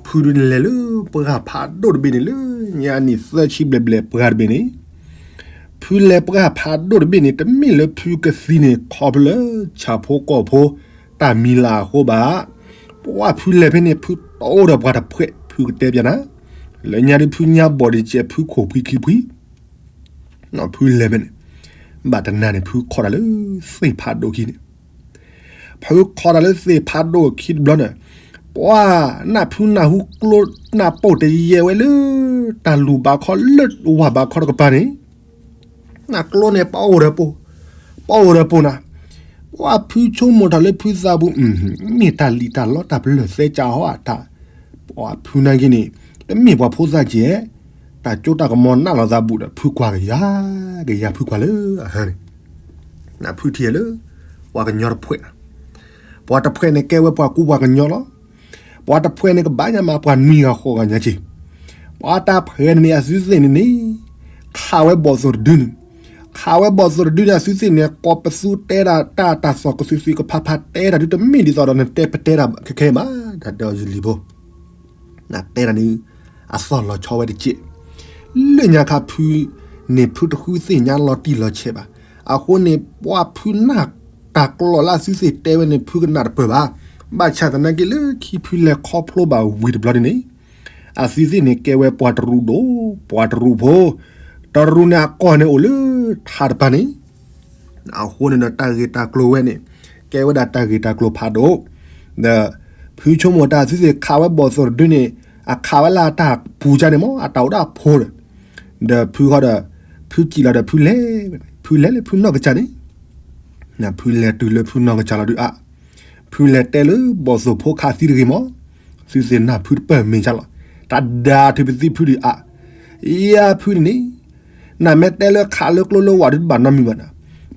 ဖုဒုလဲၤလၢပှၢ်ဖးဒိၣ်တဘ့ၣ်န့ၣ်လၢညါနံၣ်သၢဆံဘျဲၣ်ဘျဲၣ်ပှၢ်တဘ့ၣ်န့ၣ်, ဖုလဲၤပှၢ်ဖးဒိၣ်တဘ့ၣ်န့ၣ် တမ့ၢ်လၢဖုကသံန့ၣ်ခီဖျိလၢဆၣ်ဖိကီၢ်ဖိတၢ်မံၤလၤအဃိဘၣ်. ပှၤဖုလဲၤဖဲန့ၣ် ဖုတအိၣ်ဒီးပှၤတဖှဲး ဖုကတဲပျးနၤ, လၢညါဒုဖုညါဘီၣ်ဒံးကဲး ဖုခိၣ်ဖှံခံဖှံ ဖုလဲၤဖဲန့ၣ်, ဘၣ်တနၤန့ၣ် ဖုခီတၢ်လၢသ့ၣ်ဖးဒိၣ်ခံန့ၣ်, ဖုခီတၢ်လၢသ့ၣ်ဖးဒိၣ်ခံတဘျီန့ၣ်, ပှၤနၢ်ဖုနၢ်ဟူကျိနၢ်ပိၢ်တယဲၢ်ဝဲလၢ တၢ်လူၢ်ဘးခီလၢဝၢ်ဘးခီတကပၤန့ၣ်, နၢ်ကျိန့ၣ် ပအိၣ်ဒီးပိၢ်, ပအိၣ်ဒီးပိၢ်နၤ, ပှၤဖုဆိကမိၣ်တၢ်လၢဖုသးပူၤ, မ့ၢ်တၢ်လံၣ်တၢ်လီတၢ်ပလၢၢ်သဲကၢ်ဟီအတၢ်, ပှၤဖုနာ်က့န့ၣ်, တမ့ၢ်ပှၤဖိသၣ်ကဲ, တၢ်ကၠိတၢ်ကမီၤနးလီၤသးဘူးဒီး ဖုကွၢ်ကယၤ, ကယၤဖုကွၢ်လၢအဟၢန့ၣ်, နၢ်ဖုထံၣ်လၢ ပှၤကညီတဖှဲး, ပှၤတဖှဲးန့ၣ်ကဲဝဲပှၤကူပှၤကညီလီၤ. ပှၤတဖှဲးန့ၣ်ကဘၣ်ညါမး ပှၤနွံဂၤဃိးဂၤညါက့ၤ, ပှၤတၢ်ဖှဲးန့ၣ်န့ၣ် အသုသ့ၣ်န့ၣ်န့ၣ်, ခးဝဲဘီၣ်သိၣ်တဒုန့ၣ်, ခးဝဲဘီၣ်သိၣ်တဒုန့ၣ် အသုသ့ၣ်န့ၣ် ကိးပသူတဲဒၣ်တၢ်တၢ်သီၣ်ကသုးသုးကဖးဖးတဲဒၣ်ဒု တမ့ၢ်ဒ်သိးဒီးနတဲပတဲတၢ်ခဲခဲဘၣ်, တၢ်တဲအီၤယလံၤဖိ နတဲဒၣ်န့ၣ်, အသီၣ်လီၤဆီဝဲတကဲး, လၢညါခါဖု, န့ၣ်ဖုတဃုသ့ၣ်ညါလီၤတံၢ်လီၤဆဲးဘၣ်, အဃိန့ၣ် ပှၤဖုနၢ်တၢ်ကျိာ်လၢအသုသ့ၣ်တဲဝဲန့ၣ် ဖုကနၣ်တပၢၢ်ဘၣ်, ဘၣ်ဆၣ်သနာ်က့လၢခံဖုလဲၤခီဖျိဘၣ်ဝံၤတဘျီန့ၣ်န့ၣ်, အသုသ့ၣ်န့ၣ်ကဲဝဲပှၤတရူးဒိၣ်, ပှၤတရူးဖိ, တရူးန့ၣ်အကီၢ်န့ၣ်အိၣ်လၢထးတပၤန့ၣ် အဃိန့ၣ်ဒီးတၢ်ဂ့ၢ်တၢ်ကျိၤဝဲန့ၣ်, ကဲဝဲဒၣ်တၢ်ဂ့ၢ်တၢ်ကျိၤဖးဒိၣ်, ဒီး, ဖုဆိကမိၣ်တၢ်သုသ့ၣ်ခးဝဲဘီၣ်သိၣ်တဒုန့ၣ်, အခးဝဲလၢအတၢ်ပူၤကန့ၣ်မး အတၢ်အိၣ်ဒၣ်ဖိဒီး, ဒီးဖုဃီဒီး, ဖုစံၣ်လီၤဒီးဖုလဲၤ, ဖုလဲၤလၢဖုနီၢ်ကစၢ်န့ၣ်, ဖုလဲၤတုၤလၢဖုနီၢ်ကစၢ်လီၤဒုအါ, ဖုလဲၤတဲလၢဘီၣ်သိၣ်ဖိခးသံတဂ့ၤမး, သုသ့ၣ်နၢ်ဖုတပၢၢ်မ့ၢ်ကလီၤ, တၢ်ဒၣ်ထုးပသံဖုဒုအါ, ယၤဖုန့ၣ်န့ၣ် နမ့ၢ်တဲလၢခးလၢကျိလၢဝၣ်ဒုတဘၣ်နီတမံၤဘၣ်နၤ,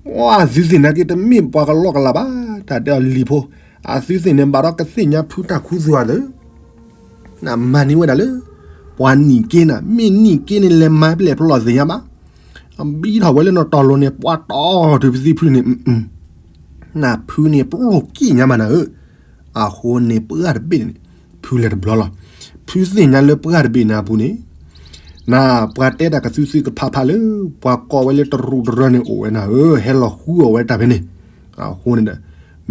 ပှၤသုသ့ၣ်နာ်က့တမ့ၢ်ပှၤကလီကလးဘၣ်, တၢ်တဲအီၤလံၤဖိ, အသုသ့ၣ်န့ၣ် ဘၣ်ဒီးကသ့ၣ်ညါဖုတၢ်ခူသူၣ်အသိး, နမၤန့ၢ်ဝဲဒၣ်လၢ ပှၤနံၣ်က့နၤ, မ့ၢ်နံၣ်က့န့ၣ် လဲၤမၤပျဲၢ်ဖျီၣ်သ့ၣ်ညါဘၣ်. ဘံထီၣ်ဝဲလၢနီၢ်တီၢ်လိၤန့ၣ် ပှၤတီၢ်တုၤပသံဖုန့ၣ်, နဖုန့ၣ် ပျိၢ်က့ၣ်ညါမးနၤဧၢ. အဃိန့ၣ် ပှၢ်တဘ့ၣ်န့ၣ် ဖုလဲၤတဘျီလီၤ. ဖုသ့ၣ်ညါလၢပှၢ်တဘ့ၣ်န့ၣ်အပူၤန့ၣ် နပှၤတဲတၢ်ကသုသုကဖးဖးလၢ ပှၤကိးဝဲလၢတရူးတရၢန့ၣ်အိၣ်ဝဲနၤဧၢ, ဟဲလီၤဃုအီၣ်ဝဲတၢ်ဖဲန့ၣ်. အဃိန့ၣ်ဒီး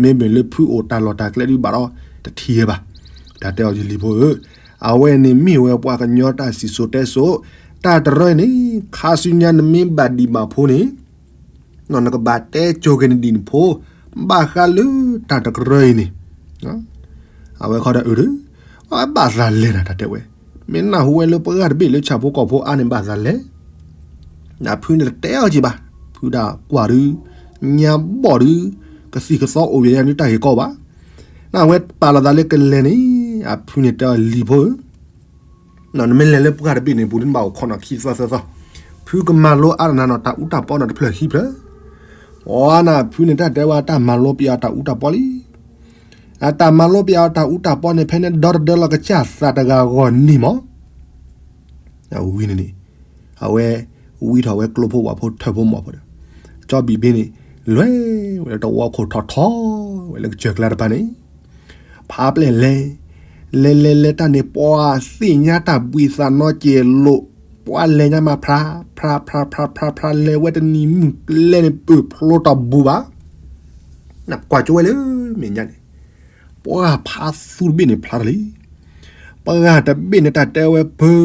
မ့မ့ၢ်လၢဖုအိၣ်တၢ်လီၢ်တၢ်ကျဲဒုးဘၣ်ဒီး တထံၣ်ဝဲဘၣ်. တၢ်တဲအီၤယလံၤဖိဧၢ, အဝဲန့ၣ်မ့ၢ်ဝဲပှၤကညီတၢ်စံၣ်စိၤတဲစိၤ, တၢ်တရၢန့ၣ် ခါဆူညါနမ့ၢ်ဘၣ်ဒံးဘၣ်ဖိန့ၣ် နကဘၣ်တဲကၠိက့ၤနဒံးနဖိ ဘၣ်ဃးလၢတၢ်တကရၢအံၤန့ၣ်. အဝဲခီဒီးအုးဒီး အဝဲဘၣ်သးလဲၤနၤ တၢ်တဲဝဲ, မ့ၢ်နၢ်ဟူဝဲလၢပှၢ်တဘ့ၣ်လၢဆၣ်ဖိကီၢ်ဖိအါန့ၣ် ဘၣ်သးလဲၤ. နဖုန့ၣ်တတဲအီၤက့ၤဘၣ်, ဖုဒၣ်ကွၢ်ဒုး ညါဘီၣ်ဒုး ကသံၣ်ကသီအိၣ်ယဲၢ်န့ၣ်တၢ်ဂ့ၢ်ကီဘၣ်. နဝဲပာ်လီၤသးလၢကလဲၤန့ၣ် အဖုန့ၣ်တဲအီၤလံၤဖိဧၢ နမ့ၢ်လဲၤလၢပှၢ်တဘ့ၣ်န့ၣ် ပူၤဒုးနဘၣ်အိၣ်ခိးနီၢ်ခံသီသၢသီ, ဖုကမၤလိအါတနၤနီၤ တၢ်အူတၢ်ပီနီၤတဖျၢၣ်ခံဖျၢၣ်. အီနဖုန့ၣ်တၢ်တဲဝဲတၢ်မၤလိပယီၤတၢ်အူတၢ်ပီလံ. အတၢ်မၤလိပယီၤတၢ်အူတၢ်ပီန့ၣ် ဖဲန့ၣ်ဒီတဒၢလီၤကစၢ်သးတဂၤဂီၢ်နံၣ်မး ဝံၤန့ၣ်န့ၣ် အဝဲ ဝံထီၣ်ဝဲကျိဖိဝၣ်ဖိထၢဖိမီၤဖိဒီး ကၠီဘံၣ်ဘ့န့ၣ် လဲၤဝဲလၢတဝီခိၣ်ထီၣ်ထီဝဲလၢကစၢၢ်ကျါတပၤန့ၣ် ဖးပျဲၢ်လဲၤ လဲၤလဲၤလဲၤတၢ်န့ၣ် ပှၤသ့ၣ်ညါတၢ်ဘှံးသးနီက့ၤလိာ် ပှၤလဲၤညါမးဖျါ ဖျါဖျါဖျါဖျါဖျါ လဲၤဝဲတနံၤမုၢ်ကျဲန့ၣ် ပၢၢ်ဖျိတၢ်ဘူးဘၣ် နကွၢ်ကၠိဝဲလၢမဲာ်ညါန့ၣ် ပှၤဖးသူတဘ့ၣ်န့ၣ်ဖျါထီၣ်လံ. ပှၤတဘ့ၣ်န့ၣ်တၢ်တဲဝဲပၢၢ်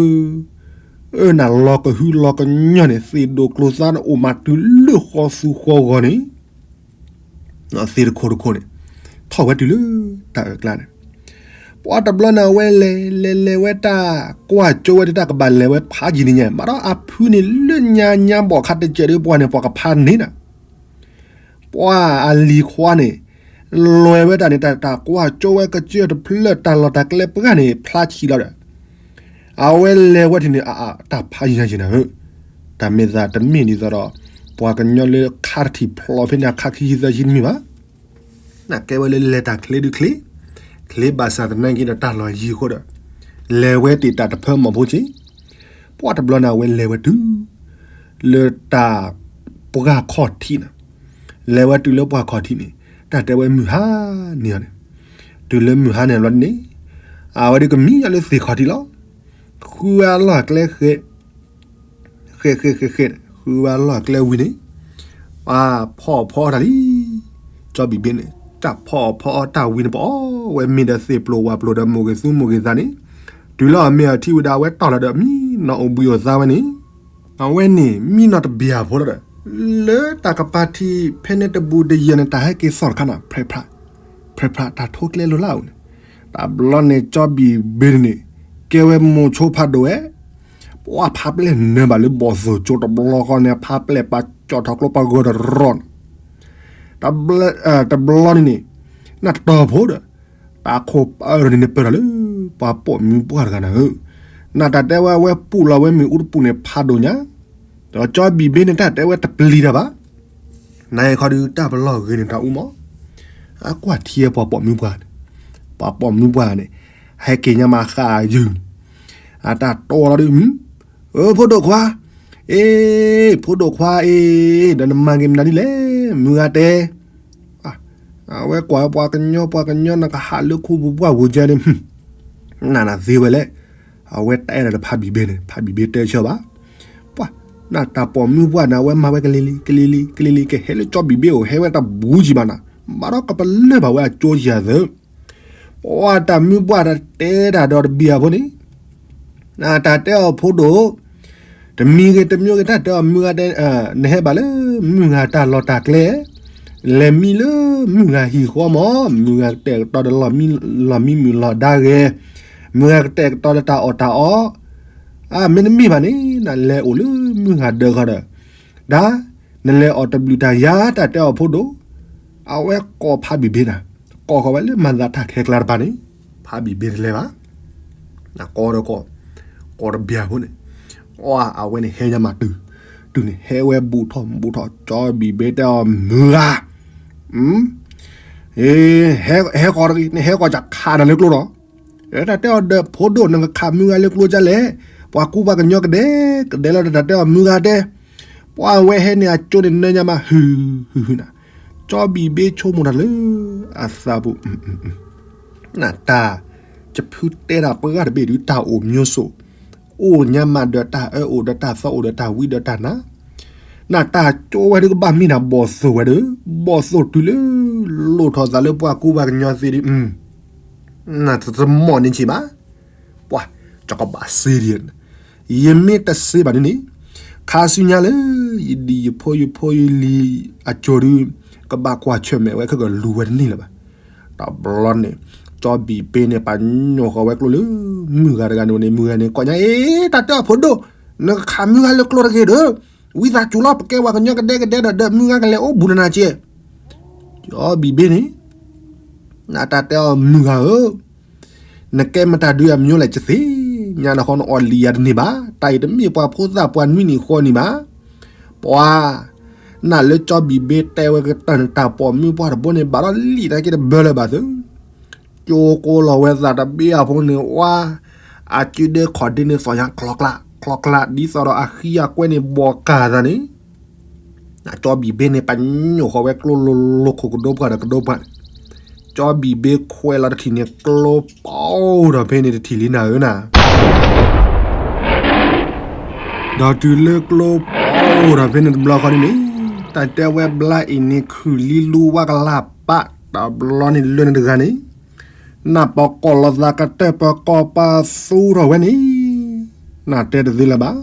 အၢ နလီၤကဟုလီၤကညီၢ်န့ၣ် သ့ၣ်ဒိၣ်ကျိၤသါန့ၣ် အိၣ်မးတုၤလၢဃီသူဃီဂီၤန့ၣ် သ့ၣ်တခိၣ်တခိၣ်န့ၣ် ထီၣ်ဝဲတုၤလၢတၢ်အၢၣ်ကျါန့ၣ် ပှၤတဘျီန့ၣ် အဝဲလဲၤလဲၤလဲၤဝဲတၢ်ကွၢ်ကၠိဝဲဒၣ်တၢ်ကဘၣ်လဲၤဝဲဖးယံာ်န့ၣ်ညါ ဘၣ်ဒီးအဖုန့ၣ်လၢညါညါဘီၣ်ခါတစဲးဒီးပှၤန့ၣ် ပှၤကဖးန့ၢ်နၤ ပှၤအလံၤခွါန့ၣ် လဲၤဝဲတၢ်န့ၣ် တၢ်ကွၢ်ကၠိဝဲကစၢၢ်တဖျၢၣ် တၢ်လီၢ်တၢ်ကျဲပှၢ်န့ၣ် ဖျါဆံးလီၤဒီး အဝဲလဲၤဝဲထံၣ်န့ၣ် အတၢ်ဖးယံာ်ညါယံာ်နၤဧၢ, တၢ်မ့ၢ်သးတမ့ၢ်ဒ်သိးဒီး ပှၤကညီလၢခါတထံၣ်ဖျိးဖဲန့ၣ် အခါခံဆံသၢဆံတမ့ၢ်ဘၣ်. နကဲဝဲလၢလဲၤတၢ်ချ့ဒုးချ့, ချ့ဘၣ်ဆၣ်သနာ်က့ဒီးတၢ်လီၢ်ယံၤအဃိဒီး လဲၤဝဲတ့ၢ်တၢ်တဖၢမီၢ်ဖိဆ့, ပှၤတဘျီန့ၣ် အဝဲလဲၤဝဲတုၤ လၢတၢ်ပှၢ်ခီၣ်ထံးန့ၣ်, လဲၤဝဲတုၤလၢပှၢ်ခီၣ်ထံးန့ၣ် တၢ်တဲဝဲမုၢ်ဟါန့ၢ်အီၤန့ၣ်, တုၤလၢမုၢ်ဟါန့ၢ်အီၤလီၤန့ၣ် အဝဲဒုးကမံအီၤလၢသ့ၣ်ခီၣ်ထံးလီၤ. ဃုဝဲအလီၢ်အကျဲဃဲ ဃဲဃဲဃဲဃဲ ဃုဝဲအလီၢ်အကျဲဝံၤန့ၣ် ပှၤဖီအီၣ်ဖီအီတၢ်လံ. ကၠီဘံၣ်ဘ့န့ၣ် တၢ်ဖီအီၣ်ဖီအီတၢ်ဝံၤန့ၣ် ပအီၣ်ဝဲမ့ၤဒီးသ့ၣ်ပျိၢ်ဝၣ်ပျိၢ်ဒီးမိၢ်ဂ့ၤသူမိၢ်ဂ့ၤသးန့ၣ်, တုၤလၢအမ့ၢ်အထံၣ်ဝဲဒၣ်အဝဲတီၢ်လီၤဒီးမံနီၤအိၣ်ဘှံးအိၣ်သါဝဲန့ၣ်, အဝဲန့ၣ် မံနီၤတဘျီဖိလီၤဒီး လၢတၢ်ကပၤထံးဖဲန့ၣ်တဘူးတယဲၢ်န့ၣ် တၢ်ဟဲက့ၤသီၣ်တခါန့ၣ် ဖြဲးဖြး ဖြဲးဖြး တၢ်ထိကျဲလိာ်လၢအအိၣ်န့ၣ်, တဘျီန့ၣ် ကၠီဘံၣ်ဘ့န့ၣ် ကဲဝဲမိၤဆိဖးဒိၣ်ဝဲ, ပှၤဖးပျဲၢ်နၢၤဘၣ်လၢဘီၣ်သိၣ်ကၠိတဘျီဃီန့ၣ် ဖးပျဲၢ်ပာ်ကၠီၣ်ထီၣ်ကျိပာ်ဂီၤတရီန့ၣ်, တဘျီန့ၣ်န့ၣ် နတတီၤဖိဒီး တၢ်ခိၣ်ပၢၢ်န့ၣ်န့ၣ်ပၢၢ်ထီၣ်လၢ ပှၤပိာ်မုၣ်ပှၢ်တဂၤနၤဧၢ, နတၢ်တဲဝဲအဝဲပူၣ်လီၤဝဲမ့ၣ်အူတပူၤန့ၣ်ဖးဒိၣ်ညါ, ဒီးကၠီဘံၣ်ဘ့န့ၣ် တၢ်တဲဝဲတပျံၤတၢ်ဘၣ်. နဟဲခီဒုးတၢ်ပလီၢ်ဂ့ၤန့ၣ်တၢ်အူမး, အကွၢ်ထံပှၤပိာ်မုၣ်ပှၢ်န့ၣ်, ပှၤပိာ်မုၣ်ပှၢ်န့ၣ် ဟဲက့ၤညါမးဃာ်ယုၢ်န့ၣ်, အတၢ်တီလီၤဒုး, အၢ ဖိဒိၣ်ခွါ, အ့ ဖိဒိၣ်ခွါအ့, ဒီးနမၤက့ၤမနုၤဒ်လဲၣ်, မုၢ်ဂၤတဲ အဝဲကွၢ်ပှၤကညီပှၤကညီနကဟးလၢခူပူၤပှၢ်ပူၤကဲန့ၣ်, နနၢ်သ့ဝဲလဲၣ်, အဝဲတဲဒၣ်ဒီးဖးဘံၣ်ဘ့န့ၣ် ဖးဘံၣ်ဘ့တဲဆၢဘၣ်, ပှၤ နတၢ်ပိာ်မုၣ်ပှၢ်န့ၣ် အဝဲမၤဝဲကလံၤလံၤ ကလံၤလံၤ ကလံၤလံၤ ကဟဲလၢကၠီဘံၣ်ဘ့အိၣ် ဟဲဝဲတၢ်ဘူးကံဘၣ်နၤ, ဘၣ်ဒီးကပလၢၢ်ဘၣ်ဝဲအကၠိယၤသၢ, ပှၤတၢ်မုၣ်ပှၢ်တၢ်တဲတၢ်ဒီးတဘံၣ်အဖိန့ၣ် နတၢ်တဲအီၤဖိဒိၣ်, တမံၤဂ့ၤတမံၤဂ့ၤ တၢ်တဲအီၤမုၢ်ဂၤတဲ, နဟဲဘၣ်လၢမုၢ်ဂၤတၢ်လီၢ်တၢ်ကျဲ, လဲၤမံလၢမုၢ်ဂၤဟံၣ်ဃီမး, မုၢ်ဂၤကတဲာ်ကတီၤဒီးလီၢ်မံမုၢ်လီၢ်ဒါဂဲၤ, မုၢ်ဂၤကတဲာ်ကတီၤဒီးတၢ်အီၣ်တၢ်အီ, အမ့တမ့ၢ်ဘၣ်န့ၣ် နလဲၤအိၣ်လၢမုၢ်ဂၤဒၢးဃီဒီး, ဒၣ်, နလဲၤအီၣ်တဘျုးတၢ်ယၤ တၢ်တဲအီၤဖိဒိၣ်, အဝဲကိးဖးဘံၣ်ဘ့နၤ, ကိးဃီၤဝဲလၢမၤသးတၢ်ခဲကျါတပၤန့ၣ်, ဖးဘံၣ်ဘ့တလဲၤဘၣ် ကိးဒီးကိး, ကိးတဘံၣ်ဖိန့ၣ်, အဝဲန့ၣ်ဟဲညါမးတုၤ, တုၤန့ၣ်ဟဲဝဲဘူးထီၣ်ဘူးထီၣ် ကၠီဘံၣ်ဘ့တဲအီၤမုၢ်ဂၤ, ဟဲဃီၤတဂ့ၤ, နဟဲဃီၤကခးနၤလၢကျိဒီး, တၢ်တဲအီၤဒီး ဖိဒိၣ် နကခးမုၢ်ဂၤလၢကျိဒ်လဲၣ်, ပှၤကူပှၤကညီကဒဲကဒဲလီၤ. တၢ်တဲအီၤ မုၢ်ဂၤတဲ, ပှၤဝဲဟဲန့ၣ်အကၠိန့ၣ် နၢညါမး ဟုဟုဟုနၤ, ကၠီဘံၣ်ဘ့ဆိကမိၣ်တၢ်လၢအသးပူၤ, နတၢ်, ယဖုတဲတၢ်ပှၢ်တဘ့ၣ်ဒုး တၢ်အိၣ်မျိုးစုံ, အိၣ်ညါမးဒီးတၢ်အၢအိၣ်ဒီးတၢ်သီအိၣ်ဒီးတၢ်ဝံဒီးတၢ်နါ, နတၢ်ကၠိဝဲဒုးကဘၣ်မ့ၢ်နၤဘီၣ်သိၣ်ဝဲဒီး, ဘီၣ်သိၣ်တုၤလၢ လိၣ်ထီၣ်သးလၢပှၤကူပှၤကညီသ့ဒုး, နတမီၣ်န့ၢ်ဆံးဘၣ်, ပှၤ, ကဘၣ်စ့ဒံး, ယမ့ၢ်တစ့ဘၣ်ဒ်န့ၣ်, ခါဆူညါလၢ ယဒံၣ်ယဖိယဖိယလံၤအကၠိဒုး, ကဘၣ်ကွၢ်ဆၢၣ်မဲာ်ဝဲခဲကလူၤဝဲတန့ၢ်လၢၤဘၣ်. တဘျီန့ၣ်, ကၠီဘံၣ်ဘ့န့ၣ် ပညိၣ်ဃီၤဝဲကျိလၢ မုၢ်ဂၤတဂၤန့ၣ်န့ၣ် မုၢ်ဂၤန့ၣ် ကိးညါ အ့ တၢ်တဲအီၤ ဖိဒိၣ်, နကခးမုၢ်ဂၤလၢကျိတဂ့ၤဒီး, ဝံသးစူၤလီၤ ပကဲပှၤကညီကဒဲကဒဲဒီး ဒီးမုၢ်ဂၤကလဲၤအိၣ်ဘူးနၤကဲ, ကၠီဘံၣ်ဘ့န့ၣ်, နတၢ်တဲအီၤ မုၢ်ဂၤဧၢ, နကဲမတၤဒုးအမၠိလဲၣ် ကသ့ၣ်ညါနဃီ နအီၣ်လံယၤတန့ၢ်ဘၣ်, တၢ်အံၤတမ့ၢ်ပှၤဖိသၣ်ပှၤနွံနံၣ်ဃီနံၣ်ဘၣ်. ပှၤ, နလၢကၠီဘံၣ်ဘ့တဲဝဲကတၢၢ်န့ၣ် တၢ်ပိာ်မုၣ်ပှၢ်တဘိန့ၣ် ဘၣ်ဒီးလံာ်တၢ်က့တဘၢလၢၤဘၣ်သု, ကၠိကိးလီၤဝဲသးတဘ့ၣ်အဖိန့ၣ် ဝါ, အစုဒ့ခီၣ်ဒ့န့ၣ် သီၣ်ညါချီကျးချီကျး ဒ်သိးဒီးအဃံအကွဲန့ၣ် ဘီၣ်ကၢ်သးန့ၣ် ကၠီဘံၣ်ဘ့န့ၣ် ပညိၣ်ဃီၤဝဲကျိလိၤလိၤခိၣ်ကဒိၣ်ပှၢ်ဒီးကဒိၣ်ပှၢ်န့ၣ်, ကၠီဘံၣ်ဘ့ခွဲးလီၤတထံၣ်န့ၣ် ကျိပီအိၣ်ဒီးဖဲန့ၣ်တထံၣ်လံနၤဧၢနၤ. ဒီးတုၤလၢကျိပီအိၣ်ဒီးဖဲန့ၣ်တဘျီဃီန့ၣ်န့ၣ်, တၢ်တဲဝဲဘျါအံၤန့ၣ် ခုၣ်လံလူဝါကလၢ်ပာ် တဘျီန့ၣ်လၢန့ၣ်တဂၤန့ၣ် နၢ်ပီၤကိးလိာ်သးကတၢၢ်ပၢၤကိးပသူထီၣ်ဝဲန့ၣ်, နၢ်တဲတသ့လၢၤဘၣ်.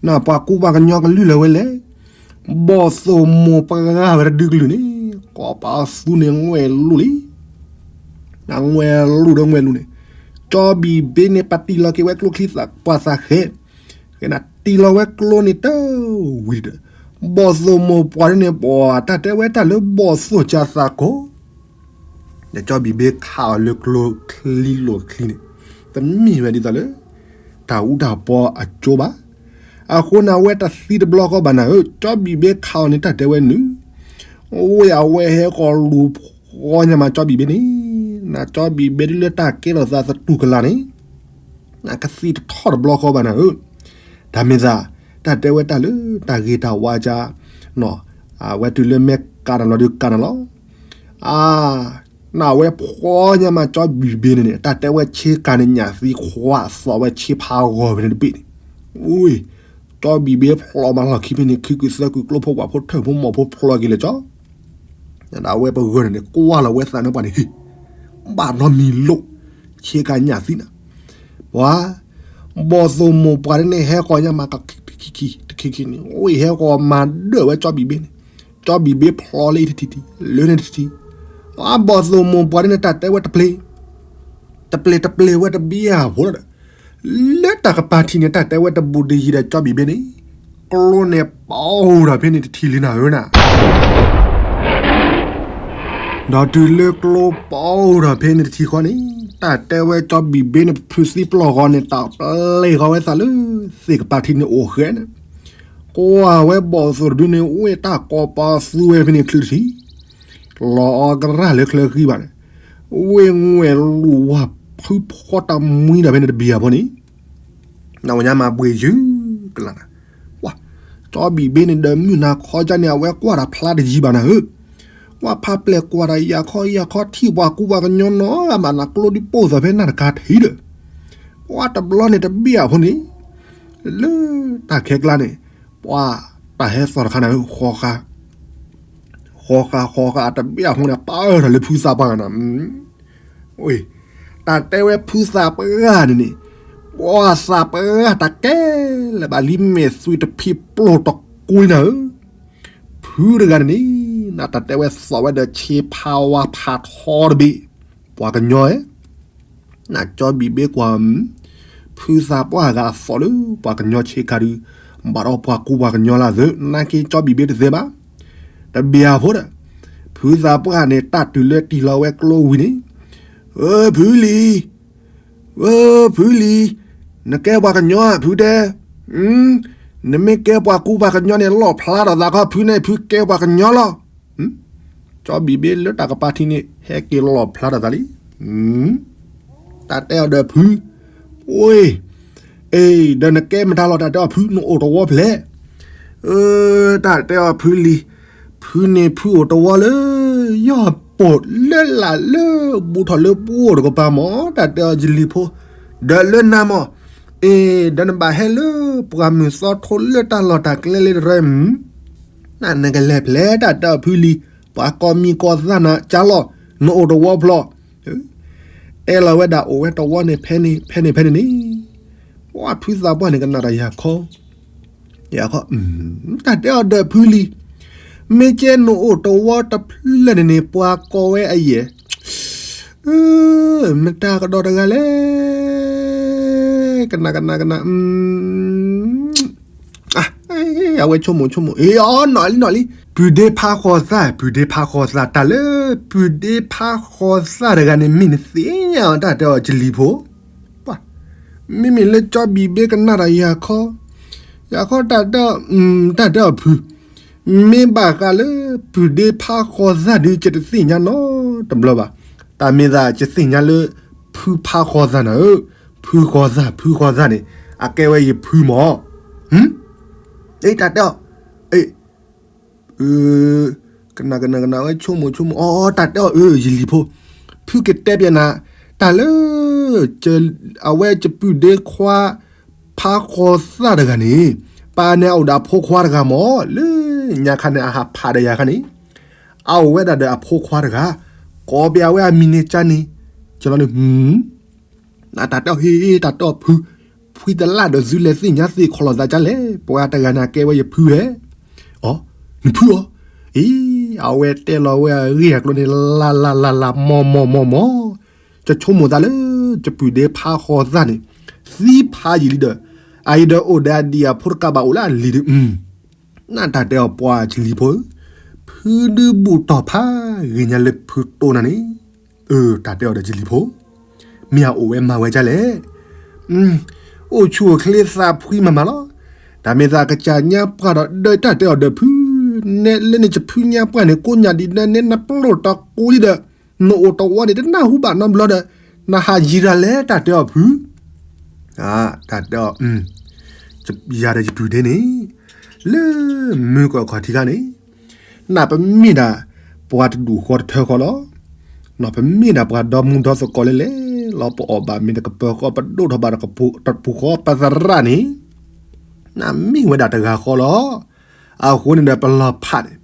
နၢ်ပှၤကူပှၤကညီကလုၢ်လၢၤဝဲလဲၣ်, ဘီၣ်သိၣ်မိၢ်ပှၢ်ဝဲတဒုကလုာ်န့ၣ်, ကိးပသူန့ၣ်ငွဲၣ်လူၤလံ. နငွဲၣ်လူၤဒီးငွဲၣ်လူၤန့ၣ်, ကၠီဘံၣ်ဘ့န့ၣ် ပတံၢ်လီၤက့ၤဝဲကျိချံသၣ်ပှၢ်သးဃဲ, ကနၣ်တံၢ်လီၤဝဲကျိန့ၣ်တဝံၤဒီး, ဘီၣ်သိၣ်မိၢ်ပှၢ်န့ၣ် ပှၤတၢ်တဲဝဲတၢ်လၢဘီၣ်သိၣ်ကၢသးကိး ဒီးကၠီဘံၣ်ဘ့ခးအီၤလၢကျိချံလိာ်ချံန့ၣ်, တမ့ၢ်ဝဲဒ်သိးလၢ တၢ်အူတၢ်ပီအကၠိဘၣ်. အဃိန့ၣ် အဝဲတသံတဘျီဃီဘၣ်နၤဧၢ, ကၠီဘံၣ်ဘ့ခးအီၤန့ၣ် တၢ်တဲဝဲနုၤ, ဝဲအဝဲဟဲဃီၤလူၤဃီညါမး ကၠီဘံၣ်ဘ့န့ၣ်, နကၠီဘံၣ်ဘ့ဒ်လၢတၢ်ကဲထီၣ်သးသတူၢ်ကလာ်န့ၣ် နကသံတထီၣ်တဘျီဃီဘၣ်နၤဧၢ. တၢ်မ့ၢ်သး, တၢ်တဲဝဲတၢ်လၢတၢ်ဂ့ၤတၢ်ဝါကါ, အဝဲတုၤလၢမဲာ်ကးနၤလီၤဒုးကးနၤလီၤ. အါ, နဝဲဖှီညါမး ကၠီဘံၣ်ဘ့န့ၣ်န့ၣ် တၢ်တဲဝဲဆ့ကၤန့ၣ်ညၣ်သံခွါသီးဝဲဆ့ဖးဂီၤဖဲန့ၣ်တဘ့ၣ်န့ၣ်, အူ, ကၠီဘံၣ်ဘ့ဖျိးမးလီၢ်ခံဖဲန့ၣ် ခံကုာ်သၢကုာ် ကျိဖိဝဲၢ်ဖိထၢၣ်ဖိမီၢ်ဖိဖျိးက့ၤလၢာ်ကၠီ ဒၣ်ဝဲပဂၢၢ်န့ၣ်န့ၣ် ကွၢ်လီၤဝဲသးန့ၣ်ပှၤန့ၣ် ဟ့ၣ်, ဘၣ်နီတမံၤလိာ်, ဆ့ကၤညၣ်သံနၤ, ပှၤ, ဘီၣ်သိၣ်မိၢ်ပှၢ်န့ၣ်န့ၣ် ဟဲဃီၤညါမး တခံခံခံ, တခံခံန့ၣ် အိၣ်ဟဲဃီၤမၤဒၢၣ်ဝဲကၠီဘံၣ်ဘ့န့ၣ်, ကၠီဘံၣ်ဘ့ဖျိးလၢအံၤတထံၣ်ထံၣ် လၢန့ၣ်တထံၣ်, အါ ဘီၣ်သိၣ်မိၢ်ပှၢ်န့ၣ်န့ၣ် တၢ်တဲဝဲတပျ့ၤ တပျ့ၤတပျ့ၤဝဲတဘံၣ်အဖိဒီး, လၢတၢ်ကပၤထံၣ်န့ၣ် တၢ်တဲဝဲတဘူးတယံၤဒီးကၠီဘံၣ်ဘ့န့ၣ်, ကျိန့ၣ်ပီၣ်ဒီးဖဲန့ၣ်တထံၣ်လံနၤဧၢနၤ. ဒီးတုၤလၢကျိပီၣ်ဒီးဖဲန့ၣ်တထံၣ်ဃီန့ၣ်, တၢ်တဲဝဲကၠီဘံၣ်ဘ့န့ၣ် ဖုသံပျိၢ်ဃီန့ၣ် တၢ်ပျဲဃီၤဝဲသးလၢ သ့ၣ်ကပၤထံၣ်န့ၣ်အိၣ်ဃဲန့ၣ်, ကွၢ်ဝဲဘီၣ်သိၣ်တဒုန့ၣ် ဝ့ၢ်တၢ်ကိးပီသူဝဲဖဲန့ၣ်ချုးတထံၣ် လီၤအီကရၢ်လၢချၢဃံဘၣ်န့ၣ်, ဝ့ၢ်ငွဲၣ်လူၤဝါဖုဖီတၢ်မှံဒီးဖဲန့ၣ်တဘံၣ်အဖိန့ၣ်, နဝဲညါမၤဘှ့ၣ်ယုၢ်ကလးနၤ, ဝါ, ကၠီဘံၣ်ဘ့န့ၣ်ဒီးမုၢ်နၤခီကၢန့ၣ် အဝဲကွၢ်တၢ်ဖျါတယံၤဘၣ်နၤဧၢ, ဝါဖးပျဲၢ်ကွၢ်တၢ်ယၤခီယၤခီထံၣ်ပှၤကူပှၤကညီနီၤဂၤမးနၤကျိဒ်ပိၢ်သီးဖဲနၢ်တကါထံးဒီး, ဝါတဘျီန့ၣ်တဘံၣ်အဖိန့ၣ်, လၢတၢ်ခဲကျါန့ၣ်, ပှၤတၢ်ဟဲသီၣ်တခါန့ၣ် ဃီဃာ်, ဃီဃာ်ဃီဃာ်တဘံၣ်အဖိန့ၣ် ပာ်အၢၣ်ထီၣ်လၢဖုသးပှၢ်ဂၤန့ၣ်, တၢ်တဲဝဲဖုသးပှၢ်ဂၤန့ၣ်န့ၣ်, ပှၤသးပှၢ်ဂၤတၢ်ကဲလၢၤဘၣ်လံ မဲာ်သွံတဖံးပျိၢ်တကွံနၤဧၢ, ဖုတဂၤန့ၣ်န့ၣ်, နတၢ်တဲဝဲသီၣ်ဝဲဒီးဆ့ဖးဝါဖးထီတဘ့ၣ်, ပှၤကညီဧၢ နကၠီဘံၣ်ဘ့ကွၢ်, ဖုသးပှၢ်ဂၤအသီၣ်လၢပှၤကညီဆ့ကၤဒုး, ဘၣ်ဒီးပှၤကူပှၤကညီလၢသု, နာ်က့ကၠီဘံၣ်ဘ့တသ့ဘၣ်, တဘံၣ်အဖိဒီး, ဖုသးပှၢ်န့ၣ် တၢ်တုၤလၢတံၢ်လီၤဝဲကျိဝံၤန့ၣ်, ဧၢ ဖုလံၤ, ဧၢ ဖုလံၤ, နကဲပှၤကညီဧါ ဖုတဲ, နမ့ၢ်ကဲပှၤကူပှၤကညီန့ၣ် လီၣ်ဖျါထီၣ်သးခီ ဖုန့ၣ် ဖုကဲပှၤကညီလီၤ. ကၠီဘံၣ်ဘ့လၢတၢ်ကပၤထံန့ၣ် ဟဲက့ၤလီၤဖျါထီၣ်သးလံ. တၢ်တဲအီၤဒီးဖု, အ့, အ့, ဒီးနကဲမတၤလီၤ တၢ်တဲအီၤဖု နအိၣ်တဝီဖျဲး. အၢ, တၢ်တဲအီၤဖုလံၤ, ဖုန့ၣ်ဖုအိၣ်တဝီလၢ ယီၢ်ပိာ်လၢလာ်လၢ ဘူးထီၣ်လၢပှိၢ်တကပၤမး တၢ်တဲအီၤယလံၤဖိ, ဒီးလၢနၤမး, အ့, ဒီးနဘၣ်ဟဲလၢ ပှၢ်မုၢ်သီထိလၢတၢ်လီၢ်တၢ်ကျဲလၢတရၢ နနကလဲၤဖျဲး တၢ်တဲအီၤဖုလံၤ, ပှၤကိးမံၤကိးသၣ်နၤကၢ်လီၤ, နအိၣ်တဝီဖျဲး. တဲလီၤဝဲဒၣ်အိၣ်ဝဲတဝီန့ၣ် ဖဲန့ၣ်ဖဲန့ၣ်န့ၣ်, ပှၤဖုသးပှၢ်န့ၣ်ကနၣ်တၢ်ယၤခီ, ယၤခီ, တၢ်တဲအီၤဒီးဖုလံၤ, မ့ၢ်ကဲနအိၣ်တဝီတဖျၢၣ်န့ၣ်န့ၣ် ပှၤကိးဝဲအယဲၢ် မတၤကဒီးတဂၤလဲၣ်, ကနၣ်ကနၣ်ကနၣ်, အဝဲဆိကမိၣ်ဆိကမိၣ်, အ့ အီ နီၢ်လံနီၢ်လံ, ပုၢ်ဒ့ဖးဃီၤသၣ် ပုၢ်ဒ့ဖးဃီၤသၣ် တၢ်လၢ ပုၢ်ဒ့ဖးဃီၤသၣ်တဂၤန့ၣ် မ့ၢ်နသ့ၣ်ညါအီၤ တၢ်တဲအီၤယလံၤဖိ, မ့မ့ၢ်လၢကၠီဘံၣ်ဘ့ကနၣ်တၢ်ယၤခီ, ယၤခီတၢ်တဲအီၤ, တၢ်တဲအီၤဖု မ့ၢ်ဘၣ်ဃးလၢ ပုၢ်ဒ့ဖးဃီၤသၣ်ဒုး ယတသ့ၣ်ညါနီတဘျီဘၣ်. တၢ်မ့ၢ်သးယသ့ၣ်ညါလၢ ဖုဖးဃီၤသၣ်နၤဧၢ, ဖုဃီၤသၣ် ဖုဃီၤသၣ်န့ၣ် အကဲဝဲယဖုမး. အ့ တၢ်တဲအီၤ, အ့ ကနၣ်ကနၣ်ကနၣ်ဝဲဆိကမိၣ်ဆိကမိၣ်, အီ တၢ်တဲအီၤအၢ ယလံၤဖိ, ဖုကတဲပျဲနၤ, တၢ်လၢ အဝဲယပုၢ်ဒ့ခွါ ဖးဃီၤသၣ်တဂၤန့ၣ် ပၢ်န့ၣ်အအိၣ်ဒီးအဖိခွါတဂၤမး လၢညါခါန့ၣ် အဟးဖးဒီးယၤခါန့ၣ် အအိၣ်ဝဲဒၣ်ဒီးအဖိခွါတဂၤ, ကိးပျဲဝဲအမံၤန့ၣ်ကၢ်န့ၣ်, ကလီန့ၣ် တၢ်တဲအီၤဟ့ တၢ်တဲအီၤဖု, ဖှံတလၢ်ဒီးသုလဲၤသ့ၣ်ညါသ့ၣ်ခီလီၤသးကၢ်လဲၣ်, ပှၤတဂၤန့ၣ်ကဲဝဲယဖုဧဲ, အီ နဖုအီၤ, အံၤ အဝဲတဲလီၤဝဲအဂ့ၢ်အကျိၤန့ၣ် လၢ်လၢ်လၢ်လၢ် မီၢ်မီၢ်မီၢ်မီၢ်, ယဆိကမိၣ်သးလၢ ယပုၢ်ဒ့ဖးဃီၤသၣ်န့ၣ် သံဖးယံာ်လံဒီး အအံၤဒီးအိၣ်ဒီးအဒံၣ်အဖိတကးဘၣ်အိၣ်လၢအလံၤဒုး နတၢ်တဲအီၤပှၤယလံၤဖိဧၢ, ဖုဒုးဘူၣ်တီၢ်ဖးဂ့ၤညါလၢဖုတိၢ်နၤန့ၣ်, အၢ တၢ်တဲအီၤဒီးယလံၤဖိ, မ့ၢ်အအိၣ်ဝဲမၤဝဲကၢ်လဲၣ်, အိၣ်ဆူၣ်အိၣ်ချ့သးဖှံမးမးလီၤ, တၢ်မ့ၢ်သးကစၢ်ညါပှၢ်ဒီး ဒီးတၢ်တဲအီၤဒီးဖု, နဲလၢန့ၣ်ယဖုညါပှၢ်န့ၣ် ကိးညါဒံးနဲနပျိၢ်တီကိးလံဒီး နအိၣ်တဝီန့ၣ် တနၢ်ဟူဘၣ်နီတဘျီဒီး နဟးယံၤတၢ်လဲၣ် တၢ်တဲအီၤဖု တၢ်တဲအီၤ, ယၤဒီးယပုၢ်ဒ့န့ၣ် လၢမုၢ်ကီၢ်ခီၣ်ထံးခါန့ၣ်, နပမ့ၢ်ဒၣ် ပှၤတဒူၣ်ဃီတထၢဃီလီၤ. နပမ့ၢ်ဒၣ်ပှၤဒီမူဒီသကိးလဲၣ်လဲၣ်လီၤ. ပအီၣ်ဘၣ်မ့ၤတကပၢၤဃီ ပဒိၣ်ထီၣ်ဘၣ်တပူၤဃီ ပသရၣ်န့ၣ်, နမ့ၢ်ဝဲဒၣ်တဂၤဃီလီၤ. အဃိန့ၣ်ဒီးပလီၤဖးန့ၣ်,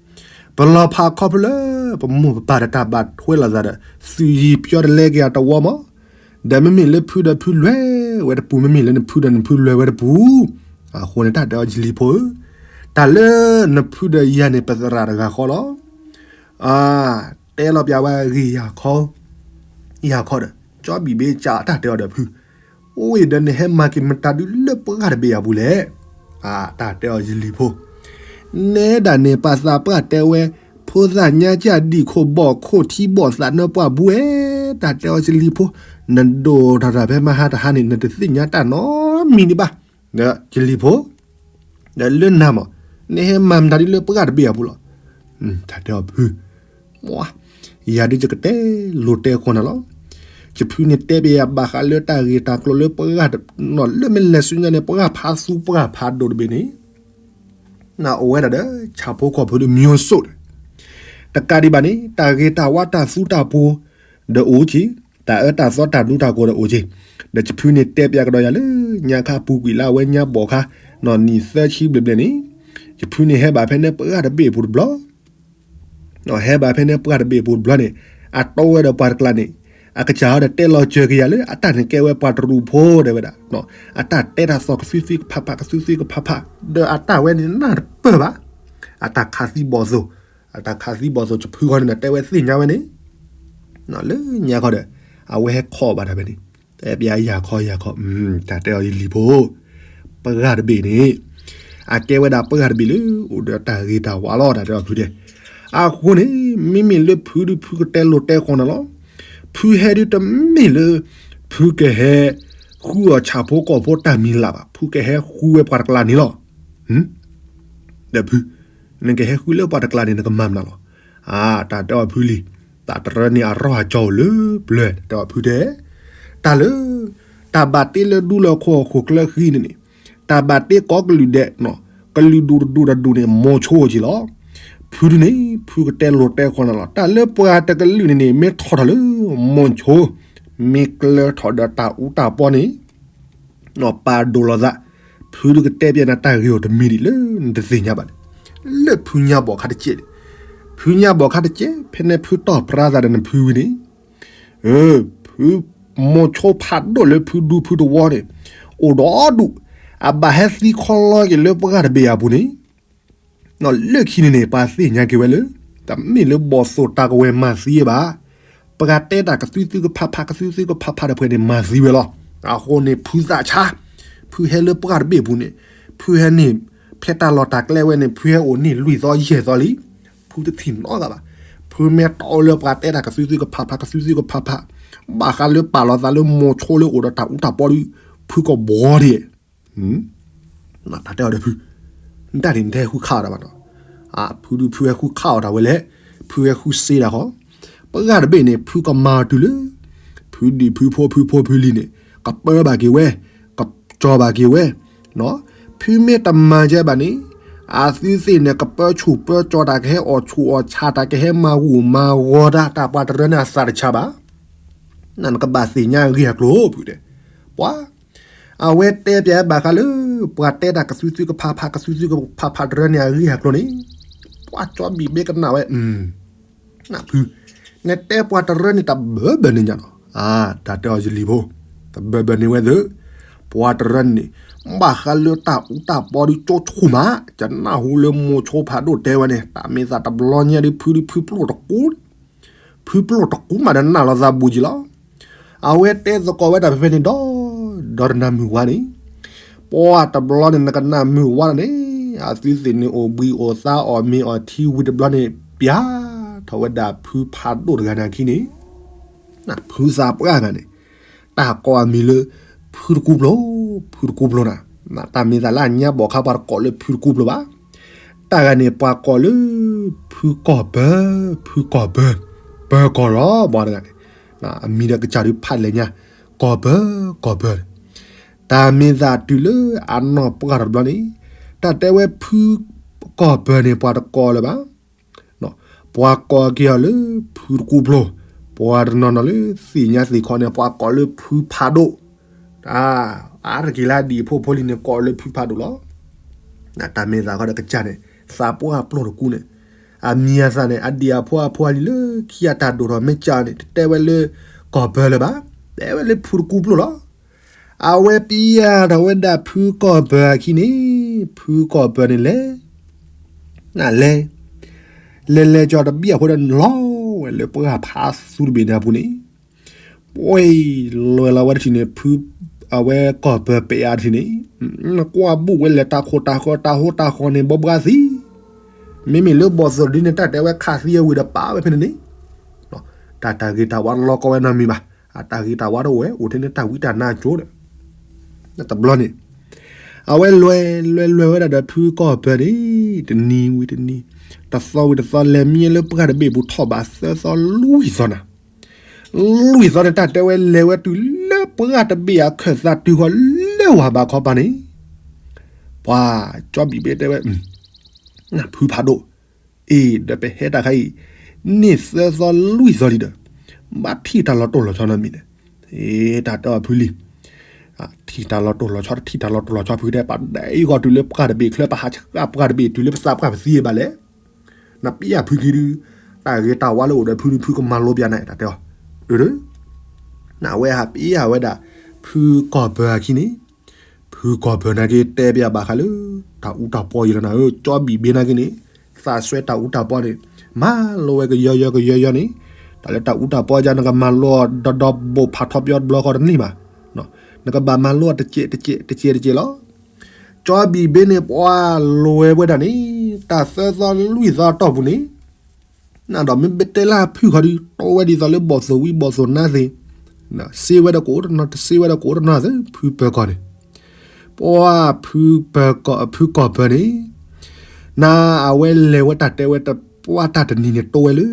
ပလီၤဖးခီဖျိလၢ ပမိၢ်ပပၢ်ဒီးတၢ်ဘၣ်ထွဲလိာ်သးဒီး သုးယံၤပျီတလဲက့ၤအတဝီမး, ဒီးမ့မ့ၢ်လၢဖုဒီးဖုလွဲဝဲတပူၤ, မ့မ့ၢ်လၢနဖုဒီးနဖုလွဲဝဲတပူၤ, အဃိန့ၣ် တၢ်တဲအီၤယလံၤဖိဧၢ, တၢ်လၢနဖုဒီးယၤန့ၣ် ပသရၣ်တဂၤဃီလီၤ. တဲလီၤပျးဝဲဂ့ၢ်ယၤခီ, ယၤခီဒီး ကၠီဘံၣ်ဘ့ကးတၢ်တဲအီၤဒီးဖု, အိၣ်ဒီးနဟဲမၤက့ၤမတၤဒုလၢပှၢ်တဘ့ၣ်အပူၤလဲၣ်. တၢ်တဲအီၤယလံၤဖိ, နဲဒၣ်န့ၣ် ပှၤသးပှၢ်တဲဝဲ ဖိသၣ်ညါကၢ်ဒံၣ်ခိၣ်ဘီၣ်ခိၣ်ထံဘီၣ်သးနၢပှၢ်ဘူးဧဲ, တၢ်တဲအီၤယလံၤဖိ, နဒိၣ်ထီၣ်တၢ်ဖဲမဟါတဟါန့ၣ် နတသ့ၣ်ညါတၢ်နီတမံၤဒံးဘၣ်, ဒီးယလံၤဖိ ဒီးလၢနၤမး, နဟဲမၤမတၤဒ်လၢပှၢ်တဘ့ၣ်အပူၤလီၤ. တၢ်တဲအီၤဖု, ယၤဒုးယကတဲလိၤတဲဃီနၤလီၤ. ယဖုန့ၣ်တဲပျးယၤဘၣ်ဃးလၢတၢ်ဂ့ၢ်တၢ်ကျိၤလၢပှၢ်တ, လၢမ့ၢ်လဲၤဆူညါန့ၣ် ပှၢ်ဖးသူပှၢ်ဖးဒိၣ်တဘ့ၣ်န့ၣ်, နအိၣ်ဝဲဒၣ်ဒီး ဆၣ်ဖိကီၢ်ဖိဒီး မျိုးစုံဒီး တကးဒံးဘၣ်န့ၣ် တၢ်ဂ့ၤတၢ်ဝါတၢ်သူတၢ်ပှီၤဒီးအိၣ်က့ၤ, တၢ်အၢတၢ်သီတၢ်ဒူတၢ်ကိးဒီးအိၣ်က့ၤ, ဒီးယဖုန့ၣ်တဲပျးကဒီးယၤလၢ ညါခါပူၤကွံာ်လၢအဝဲညါဘီၣ်ခါ, နီၢ်နံၣ်သၢဆံဘျဲၣ်ဘျဲၣ်န့ၣ်, ယဖုန့ၣ်ဟဲဘၣ်ဖဲန့ၣ်ပှၢ်တဘ့ၣ်အပူၤတဘျီ ဟဲဘၣ်ဖဲန့ၣ်ပှၢ်တဘ့ၣ်အပူၤတဘျီန့ၣ်, အတီဝဲဒီးပှၤတကျါန့ၣ်, အကစၢ်ဟီဒီးတဲလီၤစၢၤက့ၤယၤလၢ အတၢ်န့ၣ်ကဲဝဲပှၤတရူးဖိဒဲးဝဲဒၣ်, အတၢ်တဲတၢ်သီၣ်ကသုသ့ကဖးဖး ကသုသ့ကဖးဖး, ဒီးအတၢ်ဝဲန့ၣ်နၢ်တပၢၢ်ဘၣ်, အတၢ်ခးသံဘီၣ်သိၣ်, အတၢ်ခးသံဘီၣ်သိၣ် ယဖုဃီန့ၣ်ဒီး တဲဝဲသ့ၣ်ညါဝဲန့ၣ် လၢညါခီဒီး အဝဲဟဲခီဘၣ်တၢ်ဖဲန့ၣ်, တဲပျးယၤခီယၤခီ, တၢ်တဲအီၤယလံၤဖိ, ပှၢ်တဘ့ၣ်န့ၣ် အကဲဝဲဒၣ်ပှၢ်တဘ့ၣ်လၢ အိၣ်ဒီးတၢ်ဂ့ၤတၢ်ဝါလီၤ တၢ်တဲအီၤဖုဒဲး, အဃိန့ၣ် မ့မ့ၢ်လၢဖုဒုးဖုကတဲလိၤတဲဃီနၤလီၤ, ဖုဟဲဒုးတမ့ၢ်လၢ ဖုကဟဲ ဃုအီၣ်ဆၣ်ဖိကီၢ်ဖိတၢ်မံၤလၢ်ဘၣ်, ဖုကဟဲဃုဝဲပှၤတကျါန့ၣ်လီၤ. ဒီးဖု, နကဟဲဃုလၢပှၤတကျါန့ၣ် နကမၤမနုၤလီၤ. တၢ်တဲအီၤဖုလံ, တၢ်တရၢန့ၣ်အရီၢ်အကၠီအိၣ်လၢပျၢၤ တဲအီၤဖုတဲ, တၢ်လၢ တၢ်ဘၣ်တ့လၢဒူလၢအခိၣ်အဃိၣ်ကျၢဃံန့ၣ်န့ၣ်, တၢ်ဘၣ်တ့ကိးကလုာ်ဒဲး, ကလုာ်ဒူၣ်တဒူၣ်တဒူၣ်န့ၣ် မိၤဆိက့ၤလီၤ. ဖုဒုန့ၣ် ဖုကတဲလိာ်တဲဃီနၤလီၤ. တၢ်လၢပှၤတကလုာ်န့ၣ်န့ၣ် မ့ၢ်ထီၣ်ထီၣ်လၢ မိၤဆိ မ့ၢ်ကျၢၤထီၣ်ဒီးတၢ်အူတၢ်ပီန့ၣ် ပာ်ဒိၣ်လိာ်သး, ဖုဒုကတဲပျဲနၤတၢ်ဂ့ၢ်အိၣ်တမံၤဒံးလၢနတသ့ၣ်ညါဘၣ်န့ၣ်, လၢဖုညါဘီၣ်ခါတကဲးန့ၣ်, ဖုညါဘီၣ်ခါတကဲး ဖဲန့ၣ်ဖုတီၢ်ပြါသးဒီးနဖုဝံၤန့ၣ်, ဖု မိၤဆိဖးဒိၣ်လၢဖုဒူဖုတဝီန့ၣ် အိၣ်ဒီဒူၣ်, အဘၣ်ဟဲသံခီလီက့ၤလၢပှၢ်တဘ့ၣ်အပူၤန့ၣ် လၢခံန့ၣ်န့ၣ် ပှၤသ့ၣ်ညါက့ၤဝဲလၢ တမ့ၢ်လၢဘီၣ်သိၣ်တၢ်ကဝဲၤမၤသံဘၣ်. ပှၤတဲတၢ်ကသုသုကဖးဖး ကသုသုကဖးဖးတဖၣ်န့ၣ် မၤသံဝဲလီၤ. အဃိန့ၣ် ဖုသးဆါ, ဖုဟဲလၢပှၢ်တဘ့ၣ်ပူၤန့ၣ်, ဖုဟဲန့ၣ် ဖဲတၢ်လီၢ်တၢ်ကျဲဝဲန့ၣ် ဖုဟဲအိၣ်န့ၢ်လွံၢ်သီယဲၢ်သီလံ. ဖုတထံၣ်နီတဂၤဘၣ်. ဖုမ့ၢ်တီၢ်လၢပှၤတဲတၢ်ကသုသုကဖးဖး ကသုသုကဖးဖး, ဘၣ်ဃးလၢပာ်လီၤသးလၢမိၤဆိလၢအိၣ်ဒီးတၢ်အူတၢ်ပီဒီး ဖုကဘှီဒံး တၢ်တဲအီၤဒီးဖု, နတၢ်န့ၣ်နတဟဲဃုခးအီၤတၢ်ဘၣ်နီၤ. ဖုဒုဖုဟဲဃုခးအီၤတၢ်ဝဲလဲၣ်, ဖုဟဲဃုစ့တၢ်ဃီ, ပှၢ်တဘ့ၣ်န့ၣ် ဖုကမၤအီၤတုၤလၢ ဖုဒံၣ်ဖုဖိဖုဖိဖုလံၤန့ၣ် ကပၢဘၣ်က့ၤဝဲ, ကကၠီၤဘၣ်က့ၤဝဲ, ဖုမ့ၢ်တမၤကဲဘၣ်န့ၣ် အသုသ့ၣ်န့ၣ် ကပၢဆူၣ်ပၢကၠီၤ တၢ်ကဟဲအီၣ်ဆူၣ်အီၣ်ဆါ တၢ်ကဟဲမၤဂူာ်မၤဂီၤတၢ် တၢ်ပှၤတရၢန့ၣ်အသးတဆါဘၣ်. နကဘၣ်သ့ၣ်ညါအဂ့ၢ်အကျိၤ ဖုတဲ, ပှၤ အဝဲတဲပျဲဘၣ်ဃးလၢ ပှၤတဲတၢ်ကသုသုကဖးဖး ကသုသုကဖးဖးတရၢန့ၣ်အဂ့ၢ်အကျိၤန့ၣ်, ပှၤကၠီဘံၣ်ဘ့ကနၣ်ဝဲ, နဖု, နတဲပှၤတရၢန့ၣ်တဘၢဘၢန့ၣ်ညါနီၤ, တၢ်တဲအီၤယလံၤဖိ, တဘၢဘၢန့ၣ်ဝဲသ့ၣ်, ပှၤတရၢန့ၣ် ဘၣ်ဃးလၢတၢ်အူတၢ်ပီဒုးကၠိဆူၣ်မး, ယနၢ်ဟူလၢမိၤဆိဖးဒိၣ်တဲဝဲန့ၣ် တၢ်မ့ၢ်သးတဘျီညါဒုး ဖုဒုးဖုပျိၢ်တကူ ဖုပျိၢ်တကူမးဒီးနၢ်လီၤသးဘူးက့ၤလီၤ. အဝဲတဲသကိးဝဲဒၣ်ဖဲဖဲန့ၣ်ဒီး ဒီးတနၢ်မုၢ်ဝါန့ၣ်, ပှၤတဘျီန့ၣ် နကနၢ်မုၢ်ဝါန့ၣ်, အသုသ့ၣ်န့ၣ်အိၣ်ဘှံးအိၣ်သါအီၣ်မ့ၤအီထံဝံၤတဘျီန့ၣ် ပျဲထီၣ်ဝဲဒၣ်ဖုဖးဒိၣ်တဂၤန့ၣ်အခံန့ၣ်, ဖုသးပှၢ်ဂၤန့ၣ် တၢ်ကိးအမံၤလၢ ဖုတကူပျိၢ်, ဖုတကူပျိၢ်နၤ, တၢ်မ့ၢ်သးလၢအညါဘီၣ်ခါပှၤတကိးလၢဖုတကူပျိၢ်ဘၣ်. တၢ်ဂၤန့ၣ် ပှၤကိးလၢ ဖုကီၢ်ပၢၤ, ဖုကီၢ်ပၢၤ, ပၢၤကီၢ်လီၤ ပှၤတဂၤန့ၣ်, အမံၤဒီးကစၢ်ဒုးဖးလဲၣ်ညါ, ကီၢ်ပၢၤ, ကီၢ်ပၢၤ, တၢ်မ့ၢ်သးတုၤလၢအနီၢ်ပှၢ်တဘျီန့ၣ်, တၢ်တဲဝဲဖုကီၢ်ပၢၤန့ၣ် ပှၤတကိးလၢၤဘၣ် ပှၤကိးက့ၤအီၤလၢ ဖုတကူပျိၢ်, ပှၤတနီၤနီၤလၢသ့ၣ်ညါသ့ၣ်ခီန့ၣ် ပှၤကိးလၢဖုဖးဒိၣ်, အါတက့ၢ်လၢအဒံၣ်အဖိဖိလံၤန့ၣ် ကိးလၢဖုဖးဒိၣ်လီၤ. တၢ်မ့ၢ်သးခီဒီးကစၢ်န့ၣ် သးပှၢ်ပျိၢ်တကူန့ၣ်, အမံၤအသးန့ၣ် အဒံၣ်အဖိအဖိအလံၤလၢခံအတၢ်ဒိၣ်ထီၣ်မ့ၢ်ကၢန့ၣ် တတဲဝဲလၢ ကီၢ်ပၢၤလၢၤဘၣ်, တဲဝဲလၢဖုတကူပျိၢ်လီၤ. အဝဲပျဲထီၣ်ဝဲဒၣ်ဖုကီၢ်ပၢၤအခံန့ၣ်, ဖုကီၢ်ပၢၤန့ၣ်လဲၤ, နလဲၤ, လဲၤလဲၤကၠီၤတဘံၣ်အဃိဒီးလီၤဝဲလၢပှၢ်ဖးသူတဘ့ၣ်န့ၣ်အပူၤန့ၣ်, ပှဲၤလွဲၤလီၤဝဲတထံၣ်န့ၣ် ဖု, အဝဲကီၢ်ပၢၤပဲာ်အါတထံၣ်န့ၣ်, နကွၢ်ဘူၣ်ဝဲလဲၤတၢ်ခိၣ်တၢ်ဃၢၤတၢ်ဟိတၢ်ဃီန့ၣ် ဘိးဘှါသံ, မ့မ့ၢ်လၢဘီၣ်သိၣ်ဒ်န့ၣ် တၢ်တဲဝဲခးသံအဝံၤဒီးပာ်ဝဲဖဲန့ၣ်န့ၣ် တၢ်တၢ်ဂ့ၤတၢ်ဝါတလီၤကီဝဲနီတမံၤဘၣ်. အတၢ်ဂ့ၤတၢ်ဝါတအိၣ်ဝဲ အိၣ်ထဲန့ၣ်တၢ်ဝံတၢ်နါကၠိဒီး တဘျီန့ၣ် အဝဲလဲၤလဲၤလဲၤဝဲဒၣ်ဒီးဖုကီၢ်ပၢၤန့ၣ် တနံၤဝံၤတနံၤ, တသီဝံၤတသီ လဲၤမံလၢပှၢ်တဘ့ၣ်ပူၤထီၣ်ဘးသၢသီလွံၢ်သီနၤ, လွံၢ်သီန့ၣ် တၢ်တဲဝဲလဲၤဝဲတုၤလၢပှၢ်တဘ့ၣ်အခၢၣ်သးတုၤဃီၤလၢဝၤဘးခီပၤန့ၣ်, ပှၤကၠီဘံၣ်ဘ့တဲဝဲ ဖုဖးဒိၣ်, အ့ ဒီးပဟဲတၢ်ခါအံၤ န့ၢ်သၢသီလွံၢ်သီလံဒီး ဘၣ်ထံၣ်တၢ်လီၤတိၢ်လီၤဆီနီတမံၤန့ၣ်, အ့ တၢ်တဲအီၤဖုလံ, ထံၣ်တၢ်လီၤတိၢ်လီၤဆီ တထံၣ်တၢ်လီၤတိၢ်လီၤဆီဖုတဲ ပဒဲအံၤဂီၢ်တုၤလၢပှၢ်တဘ့ၣ်ချၢ ပဟးဆှၣ်ပှၢ်တဘ့ၣ်တုၤလၢပသးပှၢ်ပသံဘၣ်လဲၣ်, နပျဲဖုခံဒုး တၢ်ဂ့ၤတၢ်ဝါလၢအိၣ်ဒီးဖုဒုးဖုကမၤလိပျးနၤ တၢ်တဲအီၤ, နဝဲဟးပျဲဝဲဒၣ် ဖုကီၢ်ပၢၤအခံန့ၣ် ဖုကီၢ်ပၢၤနာ်က့တဲပျးဘၣ်ဃးလၢ တၢ်အူတၢ်ပီအံၤလီၤနၤဧၢ, ကၠီဘံၣ်ဘ့နာ်က့န့ၣ် သးစွဲတၢ်အူတၢ်ပီန့ၣ် မၤလိဝဲကယီယီကယီယီန့ၣ်, တၢ်လၢတၢ်အူတၢ်ပီယါ နကမၤလိဒီဒီဘိၣ်ဖးထီပယီတဘျီဃီတန့ၢ်ဘၣ်, နကဘၣ်မၤလိတကဲးတကဲးတကဲးတကဲးလီၤ. ကၠီဘံၣ်ဘ့န့ၣ် ပှၤလိဝဲဝဲဒၣ်န့ၣ် တၢ်သၢသီလွံၢ်သီအတီၢ်ပူၤန့ၣ် နဒီးမ့ၢ်ဘၣ်တဲလၢဖုခီဒုး တိဝဲဒ်သိးလၢဘီၣ်သိၣ်ဝံဘီၣ်သိၣ်နါသ့ၣ်, စ့ဝဲဒီးကအိၣ်တနီၤ တစ့ဝဲဒီးကအိၣ်တနီၤသ့ ဖုပၢၤကီၢ်န့ၣ်, ပှၤဖုပၢၤကီၢ် ဖုကီၢ်ပၢၤန့ၣ်, နအဝဲလဲၤဝဲတၢ်တဲဝဲတ ပှၢ်တၢ်တနံၤန့ၣ် တိဝဲလၢ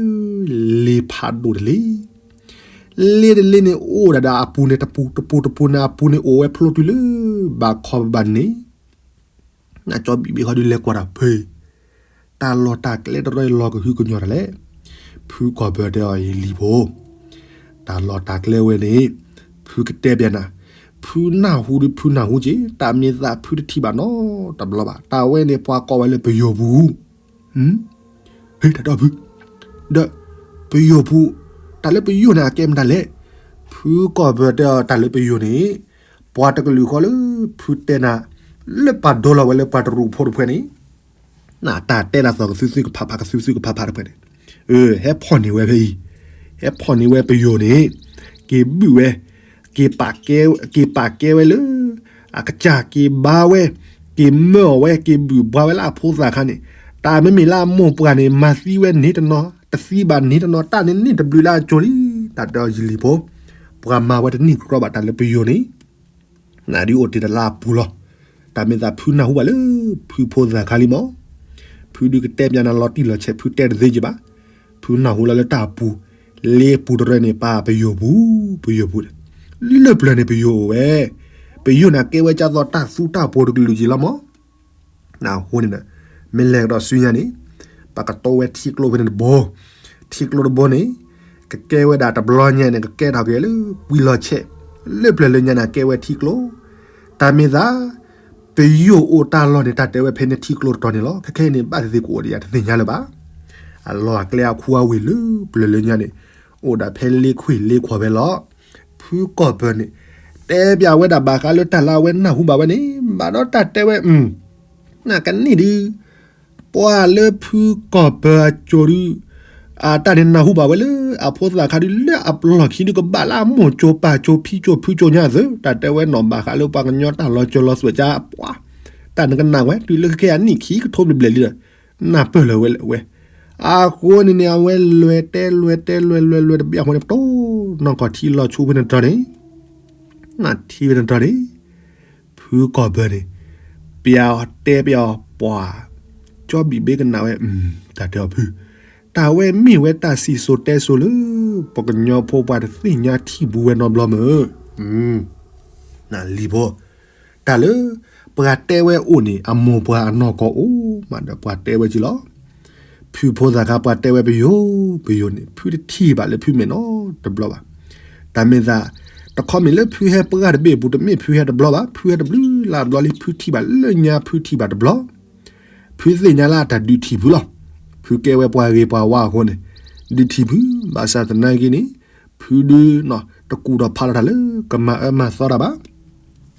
လ့ဖးဒိၣ်တလ့, လ့တလ့န့ၣ် အိၣ်ဒၣ်ဒီးအပူၤန့ၣ်တပူၤ, တပူၤတပူၤန့ၣ်အပူၤန့ၣ် အိၣ်ဝဲဖျိတုၤလၢ ဘးခီဘးန့ၣ်, နကၠီဘံၣ်ဘ့ၣ်ဃီဒုးလဲၤကွၢ်တၢ်ဖဲ တၢ်လီၢ်တၢ်ကျဲတရီလီၤကဟုကညီၤတၢ်လဲၣ်. ဖုကီၢ်ပၢၤတဲအီၤ ယလံၤဖိ, တၢ်လီၢ်တၢ်ကျဲဝဲန့ၣ် ဖုကတဲပျးနၤ, ဖုနၢ်ဟူဒုးဖုနၢ်ဟူက့ၤ, တၢ်မ့ၢ်သးဖုတထံၣ်ဘၣ်နီတဘျီဘၣ်. တၢ်ဝဲန့ၣ်ပှၤကိးဝဲလၢပယိၤပူၤ, ဟ့ တၢ်တဲအီၤဖု, ဒီး ပယိၤပူၤ, တၢ်လၢပယိၤန့ၣ် အကဲမတၤလဲၣ်. ဖုကီၢ်ပၢၤတဲအီၤ တၢ်လၢပယိၤန့ၣ် ပှၤတကလုာ်ဃီလၢ ဖုတဲနၤ လၢပှၤဒိလီၤဝဲလၢပှၤတရူးဖိတဖှဲန့ၣ်, နတၢ်တဲနၤသီၣ်ကသုသုကဖးဖး ကသုသုကဖးဖးတဖှဲန့ၣ်, ဟဲဖီၣ်န့ၢ်ဝဲဖဲအံၤ, ဟဲဖီၣ်န့ၢ်ဝဲပယိၤန့ၣ် က့ၤဘုၣ်ဝဲ, က့ၤပာ်ကဲ, က့ၤပာ်ကဲဝဲလၢ အကစၢ် က့ၤဘါဝဲ, က့ၤမၢအီၤဝဲ, က့ၤဘုၣ်ဘှါဝဲလၢအဖိသၣ်ခါန့ၣ်, တၢ်မ့မ့ၢ်လၢအမိၢ်ပှၢ်န့ၣ် မၤသံဝဲန့ၣ်တနီၤ, တသံဘၣ်န့ၣ်တနီၤ, တၢ်န့ၣ်န့ၢ်တဘျုးလၢအကၠိလံ. တၢ်တဲအီၤ ယလံၤဖိ, ပှၤမၤဝဲတန့ၢ်ကရီဘၣ် တၢ်လၢပယိၤန့ၣ် နဒုးအိၣ်တ့ၢ်တၢ်လၢအပူၤလီၤ. တၢ်မ့ၢ်သးဖုနၢ်ဟူဘၣ်လၢ ဖုဖိသၣ်ခါလံမီၢ်, ဖုဒုးကတဲပျးနၤလီၤတံၢ်လီၤဆဲး ဖုတဲတသ့က့ၤဘၣ်. ဖုနၢ်ဟူလီၤလၢတၢ်အပူၤ, လ့ပူၤတရၢန့ၣ် ပာ်ပယိၤပူၤ, ပယိၤပူၤ, လၢပျၢၤန့ၣ်ပယိၤအိၣ်ဝဲ, ပယိၤန့ၣ်ကဲဝဲကၢ်သိးတၢ်သူတၢ်ပှိၤတကလုာ်က့ၤလီၤမီၢ်. အဃိန့ၣ်ဒီး မ့ၢ်လဲၤကဒီးဆူညါန့ၣ် ပကတိဝဲထံကျိဖဲန့ၣ်တဘိ, ထံကျိတဘိန့ၣ် ကကဲဝဲဒၣ်တဘျီညါန့ၣ် ကကဲထီၣ်က့ၤလၢကွံလီၤဆဲး, လၢပျၢၤလၢညါန့ၣ် ကဲဝဲထံကျိ, တၢ်မ့ၢ်သး ပယိၤအိၣ်တၢ်လီၢ်န့ၣ် တၢ်တဲဝဲဖဲန့ၣ်ထံကျိတတီၤန့ၣ်လီၤ. ခဲခဲအံၤန့ၣ် ဘၣ်သ့ၣ်သ့ၣ်ကအိၣ်ဒီးယၤတသ့ၣ်ညါလၢၤဘၣ်. အလီၢ်အကျဲအခူအဝ့ၢ်လၢပျၢၤလၢညါန့ၣ် အိၣ်ဒၣ်ဖဲလ့ခွံၣ်လ့ခွီၣ်ဖဲလီၤ. ဖုကီၢ်ပၢၤန့ၣ် တဲပျးဝဲဒၣ်ဘၣ်ဃးလၢတၢ်လၢအဝဲနၢ်ဟူဘၣ်ဝဲန့ၣ် ဘၣ်ဒီးတၢ်တဲဝဲ နကနံၣ်ဒုး ပှၤလၢဖုကီၢ်ပၢၤအစိၤဒုး အတၢ်န့ၣ်နၢ်ဟူဘၣ်ဝဲလၢအဖိသၣ်ခါဒုး လၢအလီၢ်ခံဒုးကဘၣ်လၢအမိၢ်ကၠိပၢ်ကၠိဖံကၠိဖုကၠိညါအသိး တၢ်တဲဝဲနီၢ်ဘၣ်ဃးလၢပှၤကညီတၢ်လီၤကၠိလီၤသွဲၣ်ကၠါပှၤ တၢ်နကနၣ်ဝဲ တုၤလၢခဲအနံၣ်ခံကထိဘျဲၣ်ဘျဲၣ်လံဒီး နၢ်ပၢၢ်လၢၤဝဲလၢဝဲ အဃိန့ၣ်န့ၣ် အဝဲလဲၤတဲလဲၤတဲလဲၤလဲၤလဲၤတဘျီအဃိန့ၣ် ပတိၢ်နီၢ်ကီၢ်ထံလီၤဆူဖဲန့ၣ်တတီၤန့ၣ် နထံဖဲန့ၣ်တတီၤန့ၣ် ဖုကီၢ်ပၢၤန့ၣ် ပျးအီၤတဲပျးအီၤပှၤ ကၠီဘံၣ်ဘ့ကနၣ်ဝဲ တၢ်တဲအီၤဖု တၢ်ဝဲမ့ၢ်ဝဲတၢ်စံၣ်စိၤတဲစိၤလၢ ပှၤကညီဖိပှၤတသ့ၣ်ညါထံၣ်ဘူးဝဲနီတဘျီမ့ၢ် နလံၤဖိ တၢ်လၢ ပှၤတဲဝဲအိၣ်န့ၣ် အမိၢ်ပှၢ်အနီၢ်ကီၢ်အိၣ်မးဒီးပှၤတဲဝဲက့ၤလီၤ. ဖုဖိသၣ်ခါပှၤတဲဝဲပယိၤ ပယိၤန့ၣ် ဖုတထံၣ်ဘၣ်လၢဖုမဲာ်နီတဘျီဘၣ်. တၢ်မ့ၢ်သး တခီမ့ၢ်လၢဖုဟဲပှၢ်တဘ့ၣ်အပူၤ တမ့ၢ်ဖုဟဲတဘျီဘၣ် ဖုဟဲတဘျုးလၢ်ဘျီလံ ဖုထံၣ်ဘၣ်လၢညါဖုထံၣ်ဘၣ်တဘျီ ဖုသ့ၣ်ညါလၢအတၢ်ဒုးထံၣ်ဖုလီၤ. ဖုကဲဝဲပှၤဂ့ၤပှၤဝါအဃိန့ၣ် ဒုးထံၣ်ဖု ဘၣ်ဆၣ်သနာ်က့န့ၣ် ဖုဒုး တကူၣ်ထီၣ်ဖးလီၤတၢ်လၢကမၤအၢမၤသီတၢ်ဘၣ်.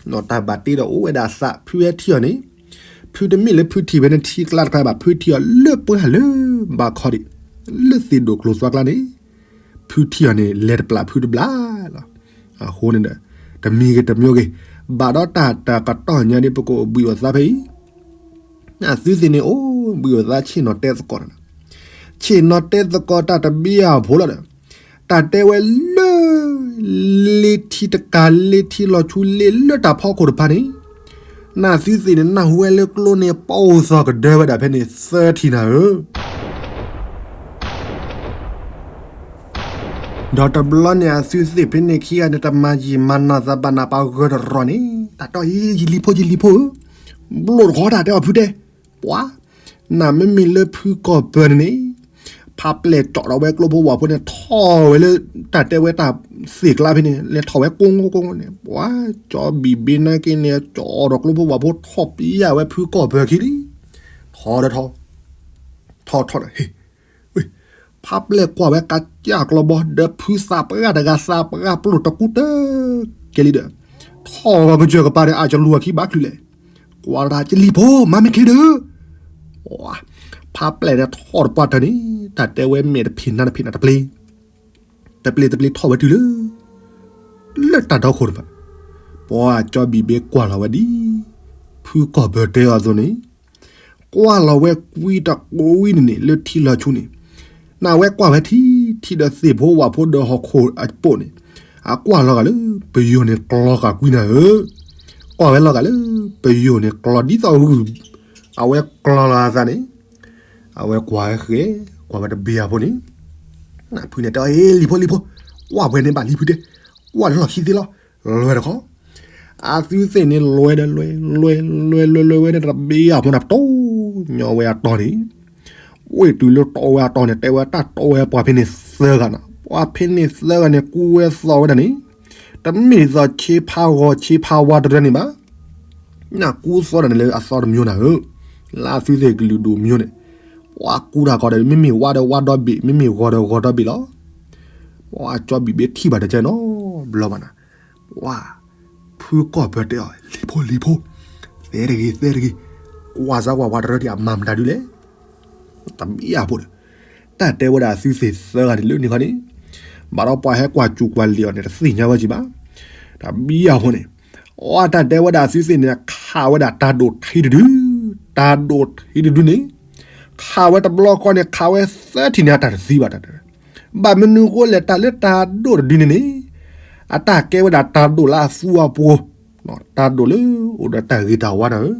တၢ်ဘၣ်တ့ဒီးအိၣ်ဝဲဒၣ်အသး ဖုဟဲထံၣ်အီၤန့ၣ် ဖုတမ့ၢ်လၢဖုထံၣ်ဝဲန့ၣ်ထံကျါတခါဘၣ် ဖုထံၣ်အီၤလၢပှၢ်လၢဘးခီဒံး လၢသ့ၣ်ဒိၣ်ကျိၤသွါကျါန့ၣ် ဖုထံၣ်အီၤန့ၣ် လဲၤတပျၢ်ဖုတဘျီလီၤ. အဃိန့ၣ်ဒီး တမံၤဂ့ၤတမံၤဂ့ၤ ဘၣ်ဒီးတၢ်တၢ်ကတီၢ်ညါဒ်ပကအိၣ်ဘှံးအိၣ်သါဖဲအံၤ အသုသ့ၣ်န့ၣ်အိၣ်ဘှံးအိၣ်သါဆ့ၣ်နီၤတဲသကိးနၤ ဆ့ၣ်နီၤတဲသကိးတၢ်တဘျီအဖိလီၤဒီး တၢ်တဲဝဲလၢ လ့ထံတကးလ့ထံလီၤဆူလ့လၢတၢ်ဖီခိၣ်တဖၣ်န့ၣ် နသုသ့ၣ်န့ၣ် နၢ်ဟူဝဲလၢကျိန့ၣ် ပအိၣ်သီၣ်ကဒၢဝဲဒၣ်ဖဲန့ၣ်သၢထံၣ်နၤဧၢ ဒီးတဘျီန့ၣ် အသုသ့ၣ်ဖဲန့ၣ်ခံဂၤန့ၣ် တမၤယံာ်မၤနီၢ်သးဘၣ်နၤပှၤဂၢၢ်တရီၤန့ၣ် တၢ်တဲအီၤ ယလံၤဖိ ယလံၤဖိဧၢ, ဘျိၣ်တခီတၢ်တဲအီၤဖုတဲ, ပှၤ, နမ့မ့ၢ်လၢဖုကီၢ်ပၢၤန့ၣ်န့ၣ်, ဖးပျဲၢ်ကၠီၣ်ဒီးဝဲကျိဖိဝၣ်ဖိန့ၣ် ထီၣ်ဝဲလၢတၢ်တဲဝဲတၢ်သ့ၣ်ကျါဖဲန့ၣ် လဲၤထီၣ်ဝဲကိးကိးကိးန့ၣ် ပှၤ, ကၠီဘံၣ်ဘ့နာ်က့န့ၣ် ကၠီၣ်ဒီးကျိဖိဝၣ်ဖိထီၣ်ပျဲဝဲဖုကီၢ်ပၢၤခံလံ, ထီၣ်ဒီးထီၣ် ထီၣ်ထီၣ်ဒီး ဟ့ၣ်, ဖးပျဲၢ်ကွၢ်ဝဲကစၢ်ကျီဘီ ဒီးဖုသးပှၢ်တဂၤသးပှၢ်ပျိၢ်တကူတကဲလံဒီး, ထီၣ်ဂီၤကစၢၢ်ကပၤဒီး အကလူၤအခံဘၣ်ချုးလဲၣ်, ကွၢ်တၢ်ကလံၤဖိ မၤမ့ၢ်ချ့ဒီး, ဖးပျဲၢ်ဒီးထီၣ်တပှၢ်တၢၢ်န့ၣ် တၢ်တဲဝဲမဲာ်တဖံးနါတဖံးနါတပျ့ၤ, တပျ့ၤတပျ့ၤထီၣ်ဝဲတုၤလၢ လၢတၢ်ဒီခိၣ်တဖၣ်, ပှၤကၠီဘံၣ်ဘ့ကွၢ်လီၤဝဲဒ် ဖုကီၢ်ပၢၤတဲအီၤအသိးန့ၣ် ကွၢ်လီၤဝဲကွံတကိးဝံၤန့ၣ်န့ၣ် လၢထံလီၤဆူန့ၣ်, နဝဲကွၢ်ဝဲထံ ထံဒီးသ့ၣ်ဖိဝၣ်ဖိဒီးဟီၣ်ခိၣ်အပိာ်န့ၣ်, အကွၢ်လီၤဂာ်လၢ ပယိၤန့ၣ်ကျီဃာ်ကွံနၤဧၢ, ကွၢ်ဝဲလီၤဂာ်လၢ ပယိၤန့ၣ်ကျီဒ်သိးဂုၢ်, အဝဲကျီလီၤအသးန့ၣ်, အဝဲကွၢ်ဝဲဃဲ, ပှၤဝဲတဘ့ၣ်အဖိန့ၣ်, ဖုန့ၣ်တဲအီၤ လံၤဖိလံၤဖိ, ကွၢ်ဝဲန့ၣ်ဘၣ်လံဖုတဲ, ကွၢ်လၢလီၢ်ခံသ့လီၤ, လွဲတခီ, အသုသ့ၣ်န့ၣ်လွဲဒီးလွဲ, လွဲ, လွဲ, လွဲ, လွဲဝဲန့ၣ်တဘ့ၣ်အဖိန့ၣ် ပတိၢ်ညီဝဲအတီၢ်န့ၣ်, ဝ့ၢ်တုၤလၢတီဝဲအတီၢ်န့ၣ် တဲဝဲတၢ်တီဝဲပှၤဖဲန့ၣ်သၢဂၤနီၤ, ပှၤဖဲန့ၣ်သၢဂၤန့ၣ် ကူဝဲသီဝဲဒၣ်န့ၣ်, တမ့ၢ်ဒ်သိးဆ့ဖးဂီၤဆ့ဖးဝါတရၢန့ၣ်ဘၣ်, နကူသီဒၣ်န့ၣ်လၢအသီတမံၤနၤဧၢ, လၢအသုသ့ၣ်ကလုာ်ဒိၣ်မံၤန့ၣ်, ပှၤကူတၢ်ကီဒီး မ့မ့ၢ်ဝါဒီးဝါဒီဘ့ၣ် မ့မ့ၢ်ဂီၤဒီးဂီၤဒီဘ့ၣ်လီၤ, ပှၤကၠီဘံၣ်ဘ့ထံၣ်ဘၣ်တကဲနီၤ, ဘျီဘၣ်နၤ, ပှၤ, ဖုကီၢ်ပၢၤတဲအီၤ လံၤဖိလံၤဖိ, သဲတဂ့ၤသဲတဂ့ၤ, ကွၢ်စၢ်ကွၢ်ဝါတရၢဒံးအမၤမတၤဒုလဲၣ် တဘ့ၣ်အဖိဒီး, တၢ်တဲဝဲဒၣ်အသုသ့ၣ်သၢဂၤန့ၣ်လၢန့ၣ်ခီန့ၣ်, ဘၣ်ဒီးပှၤဟဲကွၢ်စူၣ်ကွၢ်လံၤအီၤန့ၣ် တသ့ၣ်ညါဝဲက့ၤဘၣ်, တဘ့ၣ်အဖိန့ၣ်, အတၢ်တဲဝဲဒၣ်အသုသ့ၣ်န့ၣ် ခးဝဲဒၣ်တၢ်ဒိၣ်ထံတဒု, တၢ်ဒိၣ်ထံတဒုန့ၣ်, ခးဝဲတဘျီဃီန့ၣ် ခးဝဲသၢထံၣ်န့ၣ် အတၢ်တသံဘၣ်တၢ်တဲဝဲ, ဘၣ်မနုၤဃိလဲၣ် တၢ်လၢတၢ်ဒိၣ်တဒုန့ၣ်န့ၣ်, အတၢ်ကဲဝဲဒၣ်တၢ်ဒိၣ်လၢအသူအပူၤ, တၢ်ဒိၣ်လၢအိၣ်ဒီးတၢ်ဂ့ၤတၢ်ဝါနၤဧ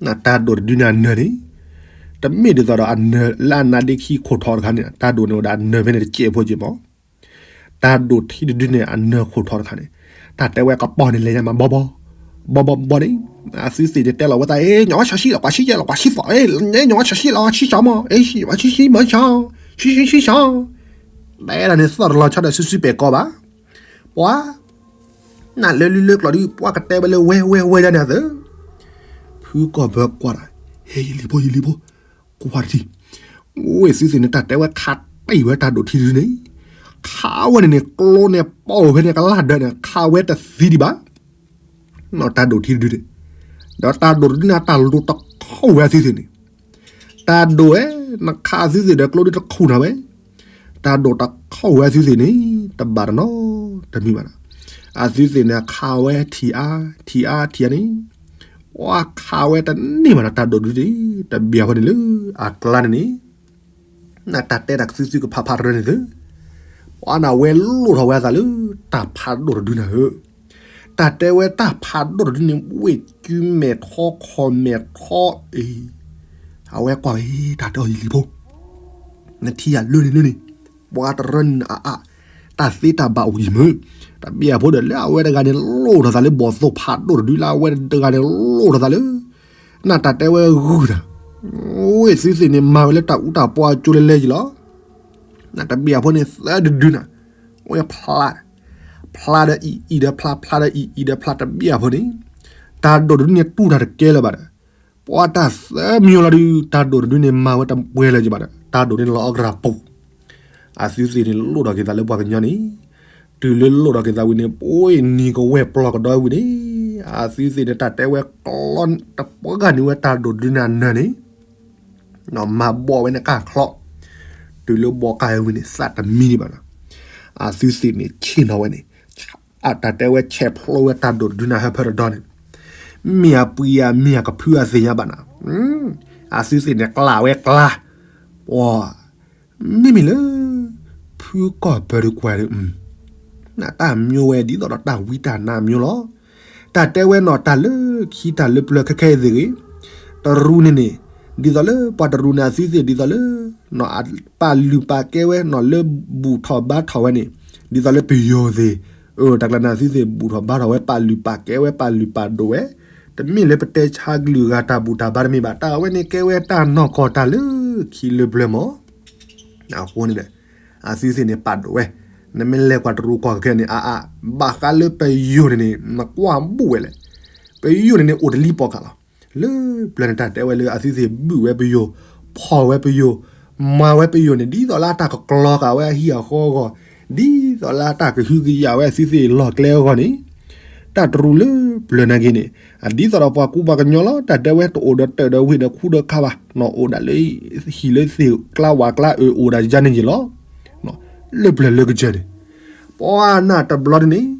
ၢ, တၢ်ဒိၣ်တဒုန့ၣ်အနၢၤန့ၣ်, တမ့ၢ်ဒ်သိးဒီးအနၢၤလၢအနါဒ့ခံခိၣ်ထီတခါန့ၣ် တၢ်ဒိၣ်န့ၣ်အိၣ်ဒီးအနၢၤဖဲန့ၣ်တစဲးဖိက့ၤမး, တၢ်ဒိၣ်ထံတဒုန့ၣ် အနၢၤခိၣ်ထီတခါန့ၣ်, တၢ်တဲဝဲကပီၤန့ၣ်လဲၤညါမးဘီဘီ, ဘီဘီဘီန့ၣ်, အသုသ့ၣ်န့ၣ်တဲလီၤဝဲသး အ့ ညီဝဲဆှီဆှံလီၤ ကွၢ်ဆှံယဲလီၤ ကွၢ်ဆှံသီ အ့ ညီဝဲဆှီဆှံလီၤ ဆှံစီမး အ့ ညီဝဲဆှီဆှံမးဆှီ, ဆှံဆှံဆှံစီ, တဲဒၣ်န့ၣ်သီၣ်တလီၤဆီဒီးစုစုပဲာ်ကီးဘၣ်, ပှၤ နလၢလုၢ်လၢကျီၤဒုး ပှၤကတဲဝဲလၢဝဲဝဲဝဲဒၣ်န့ၣ်သၢ, ဖုကီၢ်ပၢၤကွၢ်တၢ်, ဟဲယလံၤဖိယလံၤဖိ, ကွၢ်တထံၣ်, ဝ့ၢ်သုသ့ၣ်န့ၣ် တၢ်တဲဝဲခးတံၢ်ဝဲတၢ်ဒိၣ်ထံတဒုန့ၣ်, ခးဝဲန့ၣ်န့ၣ် ကျိန့ၣ်ပိာ်ဖဲန့ၣ်ကလၢ်ဒၢးန့ၣ် ခးဝဲတသံဒံးဘၣ်, တၢ်ဒိၣ်ထံတဒုန့ၣ်, ဒီးတၢ်ဒိၣ်တဒုန့ၣ် တၢ်လိၤတခီဝဲအသုသ့ၣ်န့ၣ်, တၢ်ဒိၣ်ဝဲ, နခးသုသ့ၣ်ဒီးကျိဒုတခူၣ်နၤဝဲ, တၢ်ဒိၣ်တခီဝဲအသုသ့ၣ်န့ၣ် တဘၣ်တနီၤတမံၤဘၣ်ဒီး, အသုသ့ၣ်န့ၣ် ခးဝဲထံၣ်အါ ထံၣ်အါ ထံၣ်အါန့ၣ်, ပှၤခးဝဲတန့ၢ်ဘၣ်ဒီး တၢ်ဒိၣ်တဒုန့ၣ် တဘၣ်ဃီန့ၣ်လၢအကျါန့ၣ်န့ၣ်, နတၢ်တဲတၢ်ကသုသုကဖးဖးတရၢန့ၣ်သၢ, ပှၤနဝဲလိၣ်ထီၣ်ဝဲအသးလၢ တၢ်ဖးဒိၣ်တဒုနၤဧၢ, တၢ်တဲဝဲတၢ်ဖးဒိၣ်တဒုန့ၣ် ဝ့ၢ်ကုမဲာ်ထီခီၣ်မဲာ်ထီအံၤ, အဝဲကွၢ်ဝဲ တၢ်တဲအီၤယလံၤဖိ, နထံၣ်ယၤလၢန့ၣ်လၢန့ၣ်, ပှၤတရၢန့ၣ်အါအါ, တၢ်သ့တၢ်ဘၣ်အိၣ်ယံၤမုၢ်, တဘၣ်ဃီဖိဒီး လၢအဝဲတဂၤန့ၣ်လိၣ်ထီၣ်သးလၢဘီၣ်သိၣ်ဖးဒိၣ်တဒု လၢအဝဲတဂၤန့ၣ်လိၣ်ထီၣ်သးလၢ နတၢ်တဲဝဲဂုၢ်တၢ်, ဝ့ၢ်သုသ့ၣ်န့ၣ် မၤဝဲလၢတၢ်အူတၢ်ပီအကၠိလဲလဲယံၤလီၤ, နတဘၣ်ဃီဖိန့ၣ် သၢတဒုနၤ, ဝဲဖျါ, ဖျါဒီးအံၤ အံၤဒီးဖျါ ဖျါဒီးအံၤ အံၤဒီးဖျါ တဘၣ်ဃီဖိန့ၣ်, တၢ်ဒိၣ်တဒုန့ၣ်တူၢ်တၢ်တကဲလၢၤဘၣ်ဒီး, ပှၤတၢ်သၢမံၤလီၤဒုး တၢ်ဒိၣ်တဒုန့ၣ် မၤဝဲတပှဲၤလၢၤယံၤဘၣ်ဒီး တၢ်ဒိၣ်န့ၣ်လီၤအီကရၢ်ပူၤ အသုသ့ၣ်န့ၣ်လိၣ်ထီၣ်က့ၤသးလၢပှၤကညီန့ၣ်, တုၤလၢလိၣ်ထီၣ်က့ၤသးဝံၤန့ၣ် ပှၤနံၤကဝဲၢ်ပျီကဒီးဝံၤန့ၣ်, အသုသ့ၣ်န့ၣ် တၢ်တဲဝဲကျီတပှၢ်ဂၤန့ၣ်ဝဲတၢ်ဒိၣ်တဒုန့ၣ်အနၢၤန့ၣ်, မၤဘီၣ်ဝဲန့ၣ်ကၢ်ချီ, တုၤလၢဘီၣ်ကၢ်ဝံၤန့ၣ် သးတမံဒံးဘၣ်ဒီး, အသုသ့ၣ်န့ၣ်ဆ့ၣ်နီၤဝဲန့ၣ်, အတၢ်တဲဝဲဆဲးဖျိဝဲတၢ်ဒိၣ်တဒုန့ၣ်ဟၢဖၢတဒီန့ၣ်, မ့ၢ်အပှ့ၤအမ့ၢ်အကဖုအသ့ၣ်ညါဘၣ်နၤ, အသုသ့ၣ်န့ၣ်ကျးဝဲကျါ, ပှၤ မ့မ့ၢ်လၢ ဖုကီၢ်ပၢၤတကွၢ်ဒီး, နတၢ်မံဝဲဒ်သိးဒီးတၢ်ဝံတၢ်နါမံလီၤ. တၢ်တဲဝဲနီၤတၢ်လၢခံတၢ်လၢပျၢၤခဲခဲအံၤသ့ၣ်ဂ့ၤ, တရူးန့ၣ်န့ၣ်, ဒ်သိးလၢပှၤတရူးန့ၣ်အသုသ့ၣ် ဒ်သိးလၢ ပာ်လုၢ်ပာ်ကဲဝဲနီၤလၢဘူၣ်ထီၣ်ဘါထီၣ်ဝဲန့ၣ်, ဒ်သိးလၢပယီၤသ့ၣ်, အတၢ်ကျါန့ၣ်အသုသ့ၣ်ဘူၣ်ထီၣ်ဘါထီၣ်ဝဲ ပာ်လုၢ်ပာ်ကဲဝဲ ပာ်လုၢ်ပာ်ဒိၣ်ဝဲ, တမ့ၢ်လၢပတဲဆါကလုာ်ဂၤတၢ်ဘူၣ်တၢ်ဘါတမ့ၢ်ဘၣ် တၢ်ဝဲန့ၣ်ကဲဝဲတၢ်နီၢ်ကီၢ်တၢ်လၢခံလၢပျၢၤမး အဃိန့ၣ်ဒီး အသုသ့ၣ်န့ၣ်ပာ်ဒိၣ်ဝဲ, နမ့ၢ်လဲၤကွၢ်တရူးကီၢ်ခဲန့ၣ် အါအါ, ဘၣ်ဃးလၢပယီၤန့ၣ်န့ၣ် နကွၢ်ဘူးဝဲလဲၣ်, ပယီၤန့ၣ်န့ၣ် အိၣ်တလံၤပီၢ်ကးလီၤ. လၢပျၢၤန့ၣ် တၢ်တဲဝဲလၢအသုသ့ၣ်ဘုၣ်ဝဲပယီၤ, ဖီၣ်ဝဲပယီၤ, မၤဝဲပယီၤန့ၣ် ဒ်သိးလၢအတၢ်ကကျီကးဝဲအဟံၣ်အဃီအဂီၢ်, ဒ်သိးလၢအတၢ်ကဟုကယာ်ဝဲအသုသ့ၣ်လီၢ်ကျဲအဂီၢ်န့ၣ်, တၢ်တရူးလၢပျၢၤနာ်က့န့ၣ် ဒ်သိးဒီးပှၤကူပှၤကညီလီၤ. တၢ်တဲဝဲတအိၣ်ဒီးတၢးဒီးဝ့ၢ်ဒီးခူဒီးခါဘၣ်, အိၣ်ဒၣ်လၢဟံၣ်လၢသ့ၣ်ကျါဝးကျါအၢအိၣ်ဒၣ်ယါန့ၣ်ယ့ၢ်လီၤ. လၢပျၢၤလၢကစၢၢ်န့ၣ်, ပှၤနၢ်တဘျီန့ၣ်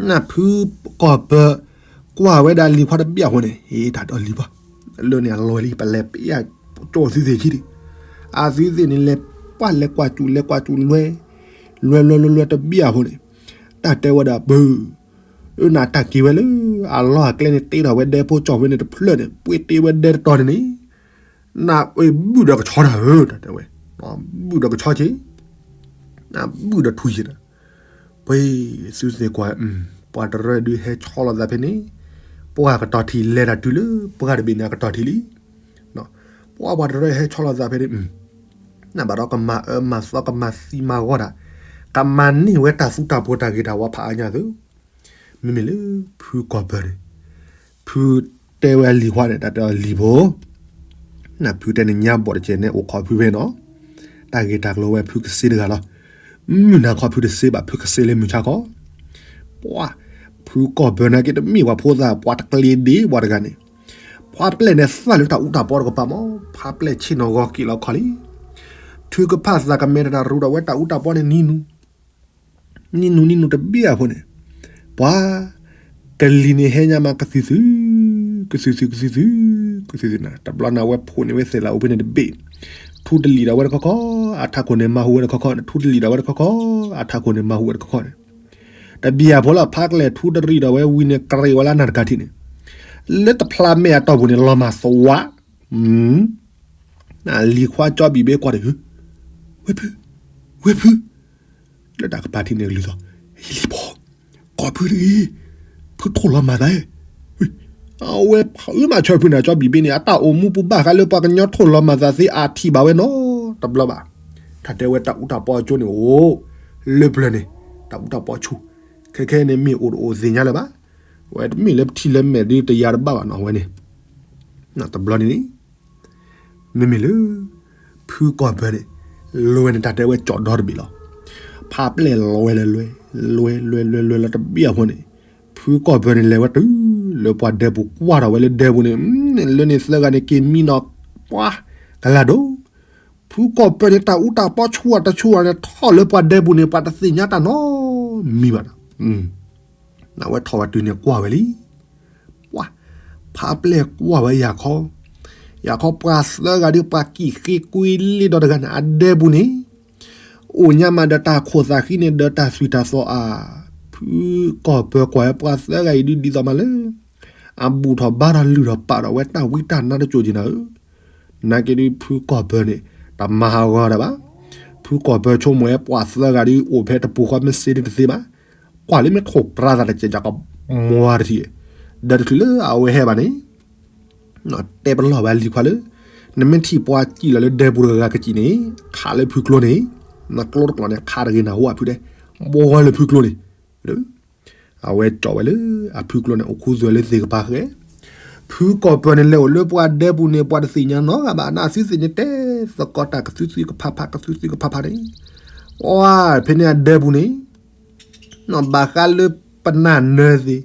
နၢ်ဖုကီၢ်ပၢၤ ကွၢ်ဝဲဒၣ်လံၤခွါတဘ့ၣ်အဃိန့ၣ်, ဟ့ၣ်တၢ်ဒီးလံၤဘၣ်, လၢန့ၣ်အလီၢ်လံ ပလဲၤပယၣ်ကၠိသုသ့ၣ်ခံဒံး, အသုသ့ၣ်န့ၣ်လဲၤပှၢ်လဲၤကွၢ်စူၣ်လဲၤကွၢ်စူၣ်လွဲ, လွဲလွဲလွဲလွဲတဘ့ၣ်အဃိန့ၣ်, တၢ်တဲဝဲဒၣ်ပၢၤ အၢ နတၢ်က့ၤဝဲလၢ အလီၢ်အကျဲန့ၣ် တ့ထီၣ်ဝဲဒဲဖိကၠီၣ်ဝဲန့ၣ်တဖျၢၣ်န့ၣ် ပှ့ၤတ့ဝဲဒဲတတီၤန့ၣ်န့ၣ်, နဘုၣ်ဒီးကဆီတၢ်ဧၢ တၢ်တဲဝဲ, ဘုၣ်ဒီးကဆီက့ၤ, နဘုၣ်ဒီးထူယ့ၤဒီး, ပှၤသုသ့ၣ်ကွၢ်, ပှၤတရၢဒုးဟဲဆီလီၤသးဖဲန့ၣ်, ပှၤကတီၢ်ထံလဲၤတၢ်တုၤလၢ ပှၤတဘ့ၣ်န့ၣ်အကတီၢ်ထံလံ, ပှၤပှၤတရၢဟဲဆီလီၤသးဖဲန့ၣ်, နဘၣ်ဒီးကမၤအၢမၤသီကမၤသံမၤဂီၢ်တၢ်, ကမၤန့ၢ်ဝဲတၢ်သူတၢ်ပှဲၤတၢ်ဂ့ၤတၢ်ဝါဖးအါညါသု, မ့မ့ၢ်လၢဖုကီၢ်ပၢၢ်န့ၣ်, ဖုတဲဝဲလံၤခွါန့ၣ် တၢ်တဲအီၤလံၤဖိ, နဖုတဲန့ၣ်ညါဘီၣ်တကဲးန့ၣ် အိၣ်ခိးဖုဖဲနီၤ, တၢ်ဂ့ၢ်တၢ်ကျိၤဝဲဖုကစ့တဂၤလီၤ, မုၢ်နၤခီဖုတစ့ဘၣ် ဖုကစ့လၢမုၢ်ဆါခီ, ပှၤ, ဖုကီၢ်ပၢၢ်နာ်က့တမ့ၢ်ပှၤဖိသၣ် ပှၤတကျ့ဒ့ပှၤတဂၤန့ၣ်, ဖါပျဲၢ်န့ၣ်သၣ်လၢတၢ်အူတၢ်ပီတကပၤမး, ဖါပျဲၢ်ဆ့ၣ်နီၤဂီၤက့ၤလီၤခီလံ, ထုကဖၣ်သးကမဲတၢ်ရူးဒီးဝဲတၢ်အူတၢ်ပီန့ၣ်နံၤနူၤ နံၤနူၤနံၤနူၤတဘ့ၣ်အဖိန့ၣ်, ပှၤ, ကလံၤန့ၣ်ဟဲညါမးကသုသု, ကသုသုကသုသု, ကသုသုန့ၣ် တဘျီန့ၣ်ဝဲဖိးန့ၢ်ဝဲသ့ၣ်လၢအိၣ်ဖဲန့ၣ်တဘ့ၣ်, ထူတလံၤဒီးဝဲတခီခီ, အထးခိၣ်န့ၣ်မၤဟူးဝဲတခီခီန့ၣ် ထူတလံၤဒီးဝဲတခီခီ, အထးခိၣ်န့ၣ်မၤဟူးဝဲတခီခီန့ၣ်, တဘ့ၣ်အဖိလီၤ ဖါကလဲၤထူတရံးဒီးဝဲဝံၤန့ၣ် ကြ့ဝဲလၢနၢ်တကၤထံးန့ၣ်, လၢတဖျါမဲာ်အတီၢ်ပူၤန့ၣ် လီၤမၢ်သဝး လံၤခွါကၠီဘံၣ်ဘ့ကွၢ်တၢ်, ဝဲဖု, ဝဲဖု, လၢတၢ်ကပၤထံန့ၣ်ကလုၢ်သီ, ယလံၤဖိ, ကိးဖုတဂ့ၤ, ဖုထိၣ်လီၤမၢ်သး, အဝဲဖုမၤဆၢဖုန့ၣ် ကၠီဘံၣ်ဘ့န့ၣ် အတၢ်အိၣ်မူပူၤဘၣ်ဃးလၢပှၤကညီထိၣ်လီၤမၢ်သးသ့အထံၣ်ဘၣ်ဝဲနီတဘျီဘၣ်, တၢ်တဲဝဲတၢ်အူတၢ်ပီအကၠိန့ၣ်အိၣ်, လၢပျၢၤန့ၣ်, တၢ်အူတၢ်ပီဆူၣ်, ခဲခဲန့ၣ်မ့ၢ်အိၣ်တအိၣ်သ့ၣ်ညါလၢၤဘၣ်, ဝဲတမ့ၢ်လၢပထံၣ်လၢမဲာ်ဒ်တယၤတဘၣ်ဘၣ်နီၤဝဲန့ၣ်, တဘျီန့ၣ်န့ၣ် မ့မ့ၢ်လၢ ဖုကီၢ်ပၢၢ်န့ၣ်, လွဲန့ၣ်တၢ်တဲဝဲကၠီၣ်ဒီတဘ့ၣ်လီၤ. ဖါပျဲၢ်လွဲလၢလွဲ, လွဲလွဲလွဲလွဲလၢတဘ့ၣ်အဃိန့ၣ်, ဖုကီၢ်ပၢၢ်န့ၣ်လဲၤဝဲတုၤလၢပှၤဒဲပူၤကွၢ်ထီၣ်ဝဲလၢဒဲပူၤန့ၣ်, လၢန့ၣ်သၢဂၤန့ၣ်က့ၤမံနီၤ, ပှၤ, ကလၢ်ဒိၣ်, ဖုကီၢ်ပၢၢ်န့ၣ်တၢ်အူတၢ်ပီဆူၣ်အတဆူၣ်အန့ၣ် ထီၣ်လၢပှၤဒဲပူၤန့ၣ် ပှၤတသ့ၣ်ညါတၢ်နီတမံၤဘၣ်ဒီး နဝဲထီၣ်ဝဲတုၤန့ၣ်ကွၢ်ဝဲလံ. ပှၤ, ဖါပျဲၢ်ကွၢ်ဝဲယၤခီ, ယၤခီပှၤသၢဂၤဒီးပှၤကံၣ်ဃ့ကွံလ့ဒီတဂၤန့ၣ် အဒဲပူၤန့ၣ်, အိၣ်ညါမးဒီးတၢ်ခိၣ်သးဃံန့ၣ် ဒီးတၢ်သွံၣ်တၢ်သီအါ, ဖုကီၢ်ပၢၢ်ကွၢ်ဝဲပှၤသၢဂၤအံၤဒုးဒ်သိးမးလၢ အဘူၣ်ထီၣ်ဘါထီၣ်လုၢ်ထီၣ်ပာ်ဒီးဝဲတၢ်ဝံတၢ်နါတစိၤက့ၤနၤဧၢ, နာ်က့ဒုးဖုကီၢ်ပၢၢ်န့ၣ် တမၤဟးဂီၤတၢ်ဘၣ်. ဖုကီၢ်ပၢၢ်ဆိကမိၣ်ဝဲပှၤသၢဂၤဒုးအိၣ်ဖဲတပူၤဃီမ့ၢ်စ့ဒုးတသ့ဘၣ်. ကွၢ်လၢမ့ၢ်ထိၣ်ပြါသးတစဲးကမွၤတထံၣ်, ဒီးတချုးလၢအဝဲဟဲဘၣ်န့ၣ် တဲပလီၢ်ဝဲလံၤခွါလၢ နမ့ၢ်ထံၣ်ပှၤစံၣ်လီၤလၢဒဲပူၤတဂၤဂၤကစံၣ်န့ၣ် ခးလၢဖုကျိန့ၣ်, နကျိတကျိၤန့ၣ် ခးတဂ့ၤနၤဟိအဖုတဲ, ဘှီလၢဖုကျိန့ၣ်, အဝဲကၠီၣ်ဝဲလၢအဖုကျိန့ၣ် အိၣ်ခူသူၣ်လၢသ့ၣ်ကပၤဃဲ, ဖုကီၢ်ပၢၢ်န့ၣ်လဲၤအိၣ်လၢပှၤဒဲပူၤန့ၣ် ပှၤတသ့ၣ်ညါနီတဂၤဘၣ် နသုသ့ၣ်ညါတဲသကိးတၢ်ကသုသုကဖးဖး ကသုသုကဖးဖးန့ၣ်, အဖဲန့ၣ်အဒဲပူၤန့ၣ် ဘၣ်ဃးလၢပနၢ်နၢၤသ့ၣ်,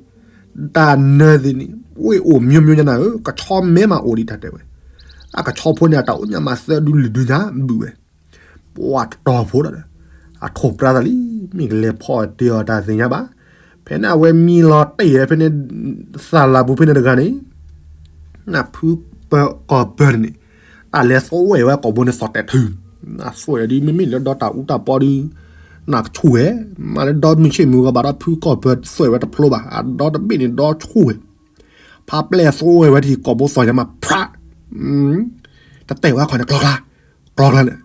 တၢ်နၢၤသ့ၣ်န့ၣ် ဝ့ၢ်အိၣ်မျိုးမျိုးညါနၤဧၢ, ကဆီမဲမးအိၣ်ဒံးတၢ်တဲဝဲ, အကဆီဖိန့ၣ် အတၢ်အိၣ်ညါမးသၢဒုလွံၢ်ဒုညါဘုးဝဲ, ပှၤတတီၤဖိဒီး အထိၣ်ပြါသးလံ, မ့ၢ်ကလဲၤဖီၣ်တ့ၢ်အီၤတၢ်သ့ၣ်ညါဘၣ်, ဖဲန့ၣ်အဝဲမံလီၤတ့ၢ်ဝဲဖဲန့ၣ် သးလၤပူၤဖဲန့ၣ်တဂၤန့ၣ် နဖုကီၢ်ပၢၢ်န့ၣ်န့ၣ်, တၢ်လဲၤသွဲၣ်ဝဲကိာ်ဘိန့ၣ်သီၣ်တဲာ်ထု, နသွဲၣ်ဒ်မ့မ့ၢ်လၢဒီတၢ်အူတၢ်ပီဒုး, နကဆူၣ်ဝဲ, မ့ၢ်လၢဒီမုၢ်ဆ့ၣ်မုၢ်ဂီၤဘၣ်ဒီးဖုကီၢ်ပၢၢ်သွဲၣ်ဝဲတဖျိဘၣ်, အဒီတဘ့ၣ်န့ၣ်ဒီဆူၣ်ဝဲ, ဖါပျဲၢ်သွဲၣ်ဝဲတဟံၣ်ကိာ်ဘိသီၣ်ညါမးဖြး တတဲာ်ဝဲခီန့ၣ် ကျီကျါ, ကျီကျါန့ၣ်, ဝ့ၢ်သံလၢ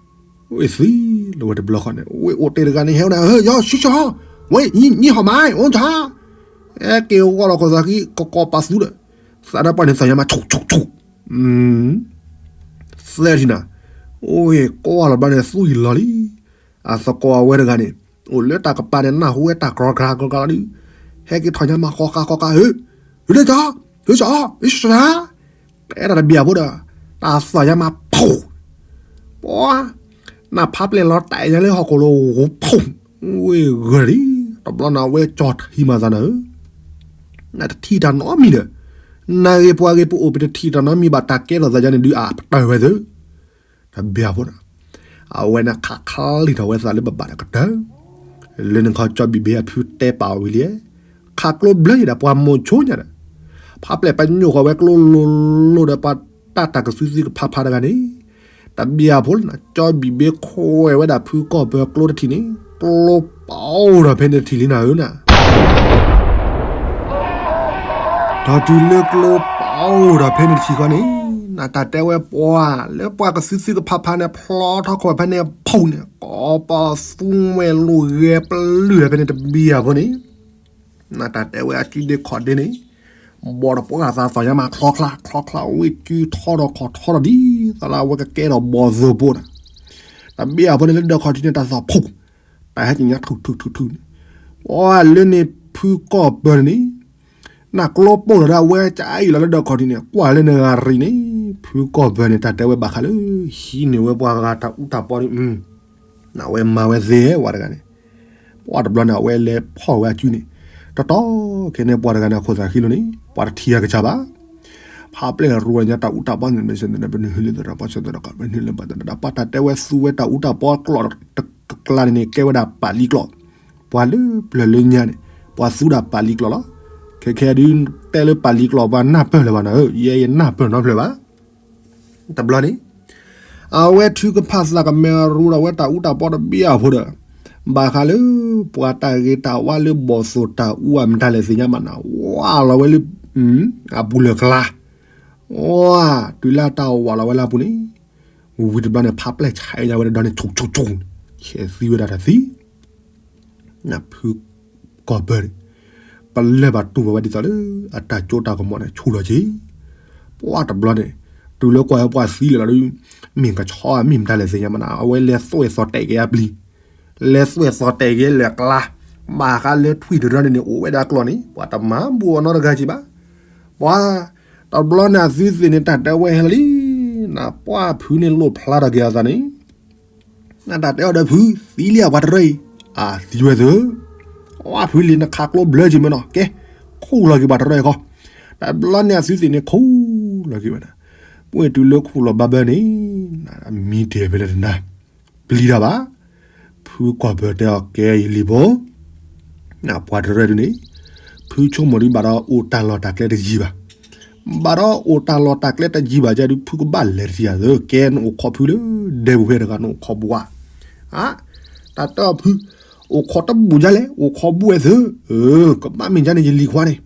ဝဲတဘျီဃီန့ၣ် ဝ့ၢ်အိၣ်တ့ၢ်တဂၤန့ၣ် ဟဲဝဲဒၣ် ဟဲယီၤ ဆံၣ်ဆီၣ်, ဝဲ ယဟီၣ်မး အိၣ်ဆီၣ်, ဟဲက့ၤဝီလီၤခိၣ်သးဃံ ကကိးပာ်သူဒီး, သးဒီးပှၤန့ၣ်သီၣ်ညါမး ဆူၣ်ဆူၣ်ဆူၣ်, သဲထံၣ်နၤ, အိၣ်ကွၢ်လီၤဘျီန့ၣ် သူၣ်အံၤလီၤလံ, အသကိးအဝဲတဂၤန့ၣ် အိၣ်လၢတၢ်ကပၤန့ၣ် နၢ်ဟူဝဲတၢ်ကြီကြီကြီဒီး, ဟဲက့ၤထီၣ်ညါမး ဃီဃါဃီဃါဧၢ, ဟဲကၠီ, ဟဲကၠီ, ဟဲကၠီ, တဲတၢ်တဘၣ်အဖိဒီး, တၢ်သီၣ်ညါမး ဖူး, ပှၤ, နဖါပျဲၢ်လီၤတဲာ်ညါလၢဟီၣ်ခိၣ်လိၤ ဖူး, ဝ့ၢ်ဂၢၢ်လံ, တဘျီနၤဝဲကၠီထံမၤသးနၤဧၢ, နတထံၣ်တၢ်နီတမံၤဒီး, နဂ့ၤပှၤဂ့ၤပအိၣ်ပတထံၣ်တၢ်နီတမံၤဘၣ် တၢ်ကဲထီၣ်သးယါန့ၣ်ဒုး အပတၢၢ်ဝဲသၢ တဘၣ်ဖိဒီး, အဝဲန့ၣ်ခးခးလံာ်ထီၣ်ဝဲသးလၢဘၣ်ဘၣ်ဒီးကတၢၢ်, လၢန့ၣ်ခီကၠီဘံၣ်ဘ့အဖုတဲပာ်ဝံၤလံ, ခးကျိဘျၢယံၤဒီးပှၤမိၤဆိညါဒီး, ဖါပျဲၢ်ပညိၣ်ဃီၤဝဲကျိလိၤလိၤဒီးပှၤတၢ်တၢ်ကသုသံကဖးဖးတဂၤန့ၣ်, တဘၣ်ဖိလၢနၤ ကၠီဘံၣ်ဘ့ခိးဝဲဝဲဒၣ်ဖုကီၢ်ပၢၢ်ကျိတထံၣ်န့ၣ် ကျိပအိၣ်ဒီးဖဲန့ၣ်တထံၣ်လံနၤဧၢနၤ ဒီးတုၤလၢကျိပအိၣ်ဒီးဖဲန့ၣ်တထံၣ်ဃီန့ၣ်, နတၢ်တဲဝဲပှၤလၢပှၤကသုသုကဖးဖးန့ၣ် ဖျီထီၣ်ခိၣ်ဖဲန့ၣ်ဖူးန့ၣ် ကိးပသူဝဲလိာ်ဂဲၤပလုၢ်ဖဲန့ၣ်တဘံၣ်အဖိန့ၣ် နတၢ်တဲဝဲအစုဒ့ခီၣ်ဒ့န့ၣ် ဘီၣ်တပှၢ်သးသီၣ်ညါမးချီချါ ချီချါဝ့ၢ်စုထီဒီးခီၣ်ထီဒီးဒ်သိးလၢအဝဲကကဲထီၣ်ဘီၣ်သိၣ်ဖိန့ၣ် တဘံၣ်အဖိန့ၣ်လၢဒၢးခီၣ်ထံးန့ၣ် တၢ်သီၣ်ဖူး တၢ်ဟဲက့ၤညါထူၣ်ထူၣ်ထူၣ်ထူၣ်န့ၣ် ပှၤလၢန့ၣ်ဖုကီၢ်ပၢၤန့ၣ်န့ၣ် နကျိပိၢ်လီၤဒၣ်ဝဲကအံၤလီၤလၢဒၢးခီၣ်ထံးန့ၣ် ကွၢ်လၢနဂၤရံၣ်န့ၣ် ဖုကီၢ်ပၢၤန့ၣ် တၢ်တဲဝဲဘၣ်ဃးလၢ ဟံးန့ၢ်ဝဲပှၤဂၤတၢ်အူတၢ်ပီန့ၣ် အဝဲမၤဝဲသ့ဝဲတဂၤန့ၣ် ပှၤတဘျီန့ၣ် အဝဲလဲၤဖီၣ်ဝဲအစုန့ၣ် တီတီခဲန့ၣ် ပှၤတဂၤန့ၣ် အခိၣ်သးဃံလိာ်န့ၣ် ပှၤတထံၣ်အကစၢ်ဘၣ် ဖးပျဲၢ်ရူဝဲညါတၢ်အူတၢ်ပီန့ၣ် မ့ၢ်စ့ၢ်န့ၣ် ပနုၤဟံးလၢသရၣ်ပှၤစ့ၢ်သရၣ်ကီး ပနုၤလၢဘၣ်တဒၣ် ပှၤတၢ်တဲဝဲသူဝဲတၢ်အူတၢ်ပီကျိာ်တကျါန့ၣ်န့ၣ် ကဲဝဲဒၣ်ပာ်လံကျိာ် ပှၤလၢပျၢၤလၢညါန့ၣ် ပှၤသူဒၣ်ပာ်လံကျိာ်လီၤ ခဲခဲဒုး တဲလၢပာ်လံကျိာ် ပှၤနၢ်ပၢၢ်လၢၤဘၣ်နၤဧၢ ယဲယနၢ်ပၢၢ်နီတဖျၢၣ်ဘၣ် တဘျီန့ၣ် အဝဲထုကဖၣ်သးကမဲာ်ရူဒီးဝဲတၢ်အူတၢ်ပီတဘံၣ်အဖိဒီး ဘၣ်ဃးလၢ ပှၤတၢ်ဂ့ၤတၢ်ဝါလၢဘီၣ်သိၣ်တၢ်အူအမတၤလဲၣ်သ့ၣ်ညါမးနၤ ဝးလီၤဝဲလၢ အပူၤလၢ်ကျါ ဝါ တုၤလၢတၢ်ဝးလီၤဝဲလၢအပူၤန့ၣ် ဝံၤတဘျီန့ၣ် ဖးပျဲၢ်ဆဲးညါဝဲတဒီန့ၣ် ဆူၣ်ဆူၣ်ဆူၣ် ဆဲးသံဝဲဒၣ်တၢ်သံ နဖုကီၢ်ပၢၤန့ၣ် ပလၢၢ်ဘၣ်တူၢ်ဘၣ်ဝဲဒ်သိးလၢ အတၢ်စိတၢ်ကမီၤန့ၣ် ဆူၣ်လီၤက့ၤ ပှၤတဘျီန့ၣ် တုၤလၢကွၢ်ဝဲပှၤသံလၢာ်လီၤဒုး မ့ၢ်ကဆီဧါ မ့ၢ်မတၤလဲၣ်သ့ၣ်ညါမးနၤ အဝဲလဲၤသွဲၣ်သီၣ်တဲာ်က့ၤအပျံၤ လဲၤသွဲၣ်သီၣ်တဲာ်က့ၤလၢာ်ကျါ ဘၣ်ဃးလၢထွံၣ်တရၢန့ၣ်န့ၣ် အိၣ်ဝဲဒၣ်ကျီၢ်န့ၣ် ပှၤတမၤဘူးအီၤနီတဂၤက့ၤဘၣ် ပှၤ တဘျီန့ၣ်အသုသ့ၣ်န့ၣ် တၢ်တဲဝဲဟဲလီၤလံ နပှၢ်ဖုန့ၣ်လိၣ်ဖျါထီၣ်က့ၤအသးန့ၣ် နတၢ်တဲအီၤဒီးဖု သံလံအပှၤတရၢအံၤ အသံဝဲသၢ အဖုလံနခးကျိဘျၢက့ၤမ့ၢ်နီၤ ကဲ ခူၣ်လီၤက့ၤပှၤတရၢအံၤဃီ တဘျီန့ၣ်အသုသ့ၣ်န့ၣ် ခူၣ်လီၤက့ၤဝဲဒၣ် ပှ့ၤတုၤလၢခူၣ်လီၤဘၣ်ဘၢန့ၣ် မံဒဲးဖဲလဲၣ်တနၤ ပျံၤတၢ်ဘၣ် ဖုကီၢ်ပၢၤတဲအီၤကဲအံၤလံဖိ နပှၤတရၢဒုန့ၣ် ဖုဆိကမိၣ်ဒုးဘၣ်ဒီးအိၣ်တၢ်လီၢ်တၢ်ကျဲတယံၤဘၣ် ဘၣ်ဒီးအိၣ်တၢ်လီၢ်တၢ်ကျဲတယံၤဘၣ် ကဲဒုးဖုကဘၣ်လဲၤတယံၤသၢ ကဲနအိၣ်ခိးဖုလၢ ဒဲပူၤဖဲတဂၤ နအိၣ်ခိးဘှါ အ တၢ်တဲအီၤဖု အိၣ်ခိးတဘူၣ်ဒ်လဲၣ် အိၣ်ခိးဘှါဝဲသၢ ကဘၣ်မ့ၢ်ဒ်န့ၣ် ယလံၤခွါန့ၣ်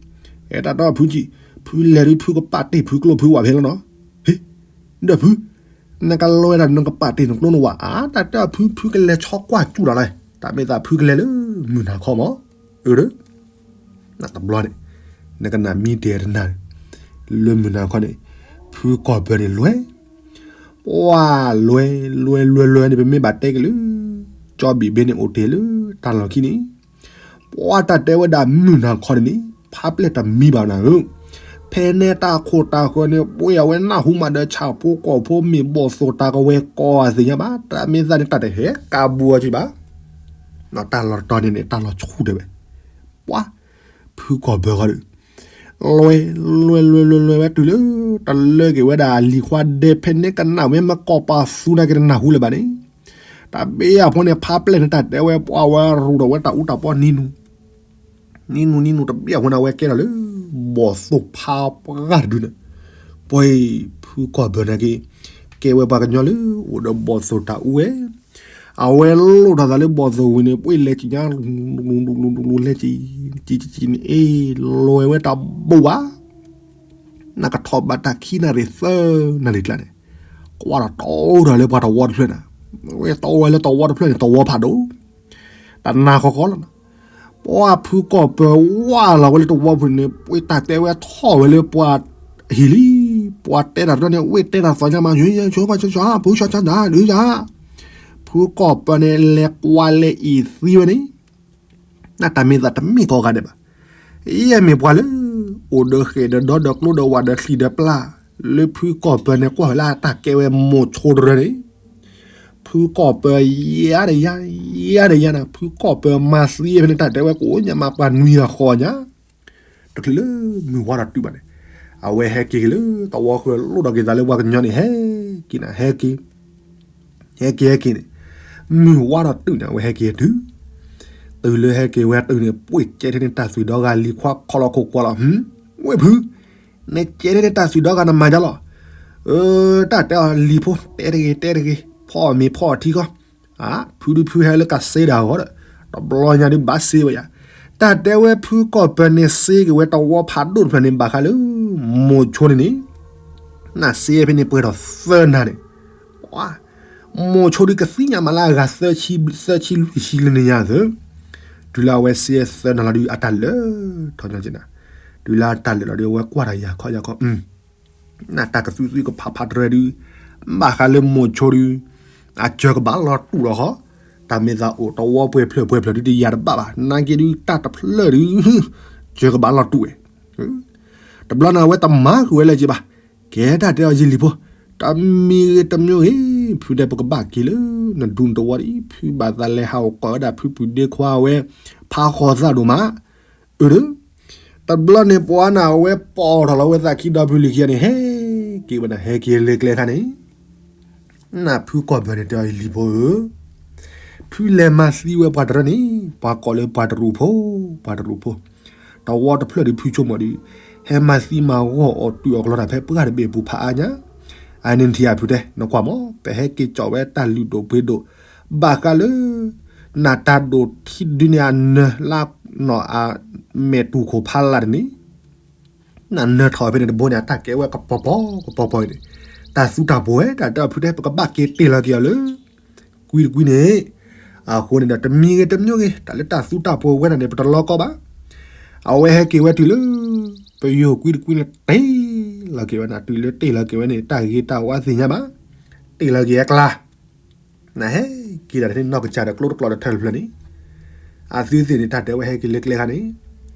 အဲ တၢ်တဲအီၤဖုကံ ဖုလဲၤဒုး ဖုကပာ်တ့ၢ်ဖုကျိဖုဝးဖဲလီၤနီၤ ဟ့ ဒီးဖု နကလဲၤဝဲဒၣ် နကပာ်တ့ၢ်နကျိနဝး အါ တၢ်တဲအီၤဖု ဖုကလဲၤဆီကွၢ်စူၣ်တၢ်လီၤ တၢ်မ့ၢ်သးဖုကလဲၤလၢ မုၢ်နၤခီမး အၢ နတဘျီန့ၣ် နကနၣ်မံဒဲးတနၤန့ၣ် လၢမုၢ်နၤခီန့ၣ် ဖုကီၢ်ပၢၤန့ၣ်လွဲၢ် ပှၤလွဲၢ် လွဲၢ် လွဲၢ် လွဲၢ်န့ၣ် ပမ့ၢ်ဘၣ်တဲက့ၤလၢ ကၠီဘံၣ်ဘ့န့ၣ်အိၣ်တ့ၢ်လၢတၢ်လီၢ်ခံန့ၣ် ပှၤတၢ်တဲဝဲဒၣ်မုၢ်နၤခီန့ၣ်န့ၣ် ဖးပျဲၢ်တမံဘၣ်နၤဧၢ ဖဲန့ၣ်တၢ်ခိၣ်တၢ်ဃၢၤန့ၣ် ပှ့ၤအဝဲနၢ်ဟူမးဒီးဆၣ်ဖိကီၢ်ဖိမ့ၢ်ဘီၣ်သိၣ်တၢ်ကဝဲၤကီၢ်သ့ၣ်ညါဘၣ် တၢ်မ့ၢ်သးန့ၣ် တၢ်တဟဲကးဘူးအီၤက့ၤဘၣ် တၢ်လီၢ်တတီၤန့ၣ်န့ၣ် တၢ်လီၢ်ဆူၣ်တဲဝဲ ပှၤ ဖုကီၢ်ပၢၤဃီဒီး လွဲၢ် လွဲၢ် လွဲၢ် လွဲၢ် လွဲၢ်ဝဲတုၤလၢ တလၢက့ၤဝဲဒၣ်လံၤခွါဒဲဖဲန့ၣ် ကနၣ်ဝဲမ့ၢ်ကီၢ်ပၤသူနာ်က့ၤတနၢ်ဟူလၢၤဘၣ်န့ၣ် တၢ်ဘ့ၣ်အဖိန့ၣ် ဖးပျဲၢ်န့ၣ် တၢ်တဲဝဲပှၤဝဲရူးဒီးဝဲတၢ်အူတၢ်ပီနံၤနူၤ နံၤနူၤ နံၤနူၤ တဘ့ၣ်အဖိန့ၣ် အဝဲကဲထီၣ်လၢ ဘီၣ်သိၣ်ဖးပှၢ်တဒုန့ၣ် ပှၤ ဖုကီၢ်ပၢၤနာ်က့ၤ ကဲဝဲပှၤကညီလၢ အိၣ်ဒီးဘီၣ်သိၣ်တၢ်အူဝဲ အဝဲလိၣ်ထီၣ်သးလၢဘီၣ်သိၣ်ဝံၤန့ၣ် ပှၤလဲၤက့ၤညါ လဲၤက့ၤက့ၤက့ၤန့ၣ် အ့ လွဲၢ်ဝဲတၢ်ဘိၣ်ဘၣ် နကထီၣ်ဘၣ်တၢ်ခံနၣ်ရံၣ်သၢနၣ်ရံၣ်ကျါန့ၣ် ကွၢ်ဒီးတီဒီးလၢပှၤတဝီတဖျၢၣ်န့ၣ် ဝဲတီဝဲလၢတဝီတဖျၢၣ်န့ၣ် တဝီဖးဒိၣ် တနၤဃီဃီလီၤနီၤ ပှၤဖုကီၢ်ပၢၤဝးလီၤဝဲလၢတဝီပူၤန့ၣ် ပှၤတၢ်တဲဝဲထီၣ်ဝဲလၢပှၤဟံၣ်လံ ပှၤတဲတၢ်တဖျၢၣ်န့ၣ် ဝ့ၢ်တဲတၢ်သီညါမး ယဆိဖးဆိဖး ဖုဆီဆီနၤဒုးယၤ ဖုကီၢ်ပၢၤန့ၣ် လဲၤကွၢ်လဲၤအံၤသံဝဲန့ၣ် နတၢ်မ့ၢ်သးတမ့ၢ်ကိးဂၤဒဲးဘၣ်. ယဲမ့ၢ်ပှၤလၢ အိၣ်ဒီးဃဲၣ်ဒီးဒီဒီးကျိဒီးဝးဒီးချံဒီးပျၢ် လၢဖုကီၢ်ပၢၤန့ၣ် ကွၢ်ဝဲလၢအတၢ်ကဲဝဲမိၤဆိတရၢန့ၣ် ဖုကီၢ်ပၢၤ ယၤဒီးယၤ ယၤဒီးယၤနၤ ဖုကီၢ်ပၢၤမၤသံဖဲန့ၣ် တၢ်တဲဝဲကိးညါမး ပှၤနွံဂၤဃီညါ တချုးလၢမုၢ်ဝါဒီးတုၤဘၣ်န့ၣ် အဝဲဟဲက့ၤက့ၤလၢ တဝီဃၢၤလိၣ်ဒီးက့ၤသးလၢပှၤကညီန့ၣ် ဟဲက့ၤနၤ ဟဲက့ၤ ဟဲက့ၤဟဲက့ၤန့ၣ် မုၢ်ဝါဒီးတုၤန့ၣ် အဝဲဟဲက့ၤတုၤ တုၤလၢဟဲက့ၤဝဲတုၤန့ၣ် ပှ့ၤကဲထဲန့ၣ်တၢ်သွံၣ်ဒီဂၤလံၤခွါခီလီၤခိၣ်ကွၢ်လီၤ ဝ့ၢ်ဖု နကဲထဲန့ၣ်တၢ်သွံၣ်ဒီဂၤနမၤဒ်လဲၣ် တၢ်တဲအီၤလံၤဖိ တဲတဂ့ၤ တဲတဂ့ၤ ဖီအီၣ်မ့ၤဖီအီၣ်ထံကီၢ် ဖုဒုးဖုဟဲလၢကးစ့ဒၣ်အဂီၢ်ဒီး တဘျီညါဒုးဘၣ်စ့ဝဲယၤ တၢ်တဲဝဲဖုကီၢ်ပၢၤန့ၣ်စ့က့ၤဝဲတဝီဖးဒိၣ်တဖျၢၣ်န့ၣ် ဘၣ်ဃးလၢ မိၤဆိန့ၣ်န့ၣ် နစ့ဖဲန့ၣ်ပှဲၤထီၣ်သၢနၤန့ၣ်, မိၤဆိဒုးကသ့ၣ်ညါမးလၢအဂၤသၢဆံလွံၢ်ဆံလၢန့ၣ်ညါသၢ, တုၤလၢအဝဲစ့သၢနၤလီၤဒုး အတၢ်လၢာ်ထီၣ်ညီက့နၤ, တုၤလၢအတၢ်လၢာ်လီၤဒုး အဝဲကွၢ်တၢ်ယၤခီယၤခီ, နတၢ်ကသုသုကဖးဖးတရၢဒုး, ဘၣ်ဃးလၢမိၤဆိဒုး အစၢၤကဘၣ်လီၤတူာ်လီၤဃီ, တၢ်မ့ၢ်သးအိၣ်တဝီပှဲၤဖျၢၣ်ပှဲၤဖျၢၣ်ဒုးတယၤတဘၣ်ဘၣ်, နာ်က့ဒုးတၢ်တဖျၢၣ်ဒုး စၢၤကဘၣ်လီၤတူာ်ဝဲ တဘျီန့ၣ် အဝဲတမၤဃုာ်ဝဲလၢၤက့ဘၣ်. ကဲတၢ်တဲအီၤယလံၤဖိ, တမံၤဂ့ၤတမံၤဂ့ၤ, ဖုတဲပကဘၣ်က့ၤလၢ နဒူနတဝီဒံး, ဖုဘၣ်သးလဲၤဟးအိၣ်ကိးဝဲဒၣ်ဖုပူၤဒ့ခွါဝဲ ဖးဃီၤသၣ်ဒိၣ်မး, အၢၣ်ဒီး, တဘျီန့ၣ်ပှၤန့ၣ် အဝဲပိာ်ထီၣ်လီၤဝဲသးခံဒီဖုလံၤခံဂၤန့ၣ် ဟဲက့ၤဝဲဒၣ် ဟဲက့ၤလၢကျဲခါန့ၣ် နဖုကီၢ်ဘၢန့ၣ်တဲအီၤယလံၤဖိဧၢ, ဖုလဲၤမၤသံဝဲပှၤတရၢန့ၣ် ပှၤကိးလၢပှၤတရူးဖိ, ပှၤတရူးဖိ, တဝီတဖျၢၣ်ဒုးဖုဆိကမိၣ်ဒုး, ဟဲမၤသံမၤဂီၢ်အီၣ်တုာ်အီၣ်ကျီတၢ်ဖဲပှၢ်တဘ့ၣ်အပူၤဖးအါညါ, အန့ၣ်ထံၣ်အဖုတဲ နကွၢ်မး ပဟဲက့ၤကၠီၣ်ဝဲတၢ်လုၢ်ဒိၣ်ပှ့ၤဒိၣ်, ဘၣ်ဃးလၢ နတၢ်ဒိၣ်ထံဒုန့ၣ် အနၢလၢနီၢ်အမဲာ်တူၢ်ခိၣ်ဖးလၢ်တန့ၣ် နနၢထီၣ်ဖဲန့ၣ်တဘိန့ၣ် အတၢ်ကဲဝဲကပီၤပီၤကပီၤပီၤအံၤန့ၣ်, တၢ်သူတၢ်ပှဲၤဝဲ တၢ်တဲအီၤဖုတဲ ပကဘၣ်က့ၤတ့ၢ်လီၤက့ၤအီၤလၢ ကွံတကွံန့ၣ်, အဃိန့ၣ်ဒီး တမံၤဂ့ၤတမံၤဂ့ၤ တၢ်လၢတၢ်သူတၢ်ပှဲၤဝဲဒၣ်န့ၣ် ပတလီၤကီဘၣ်. အဝဲဟဲက့ၤဝဲတုၤလၢ ပယိၤကွံတကွံန့ၣ် တ့ၢ်လီၤက့ၤဝဲန့ၣ် တုၤလၢတ့ၢ်လီၤက့ၤဝဲန့ၣ် တၢ်ဂ့ၤတၢ်ဝါသ့ၣ်ညါဘၣ်, တ့ၢ်လီၤက့ၤအကျါ နဟဲက့ၤဒၣ်တန့ၣ်နီၢ်ကစၢ်ဒီးကျိတကျိးဒီးထၢတဖျၢၣ်န့ၣ်, အသုသ့ၣ်န့ၣ် တၢ်တဲဝဲဟဲက့ၤလၢကျဲခါန့ၣ်,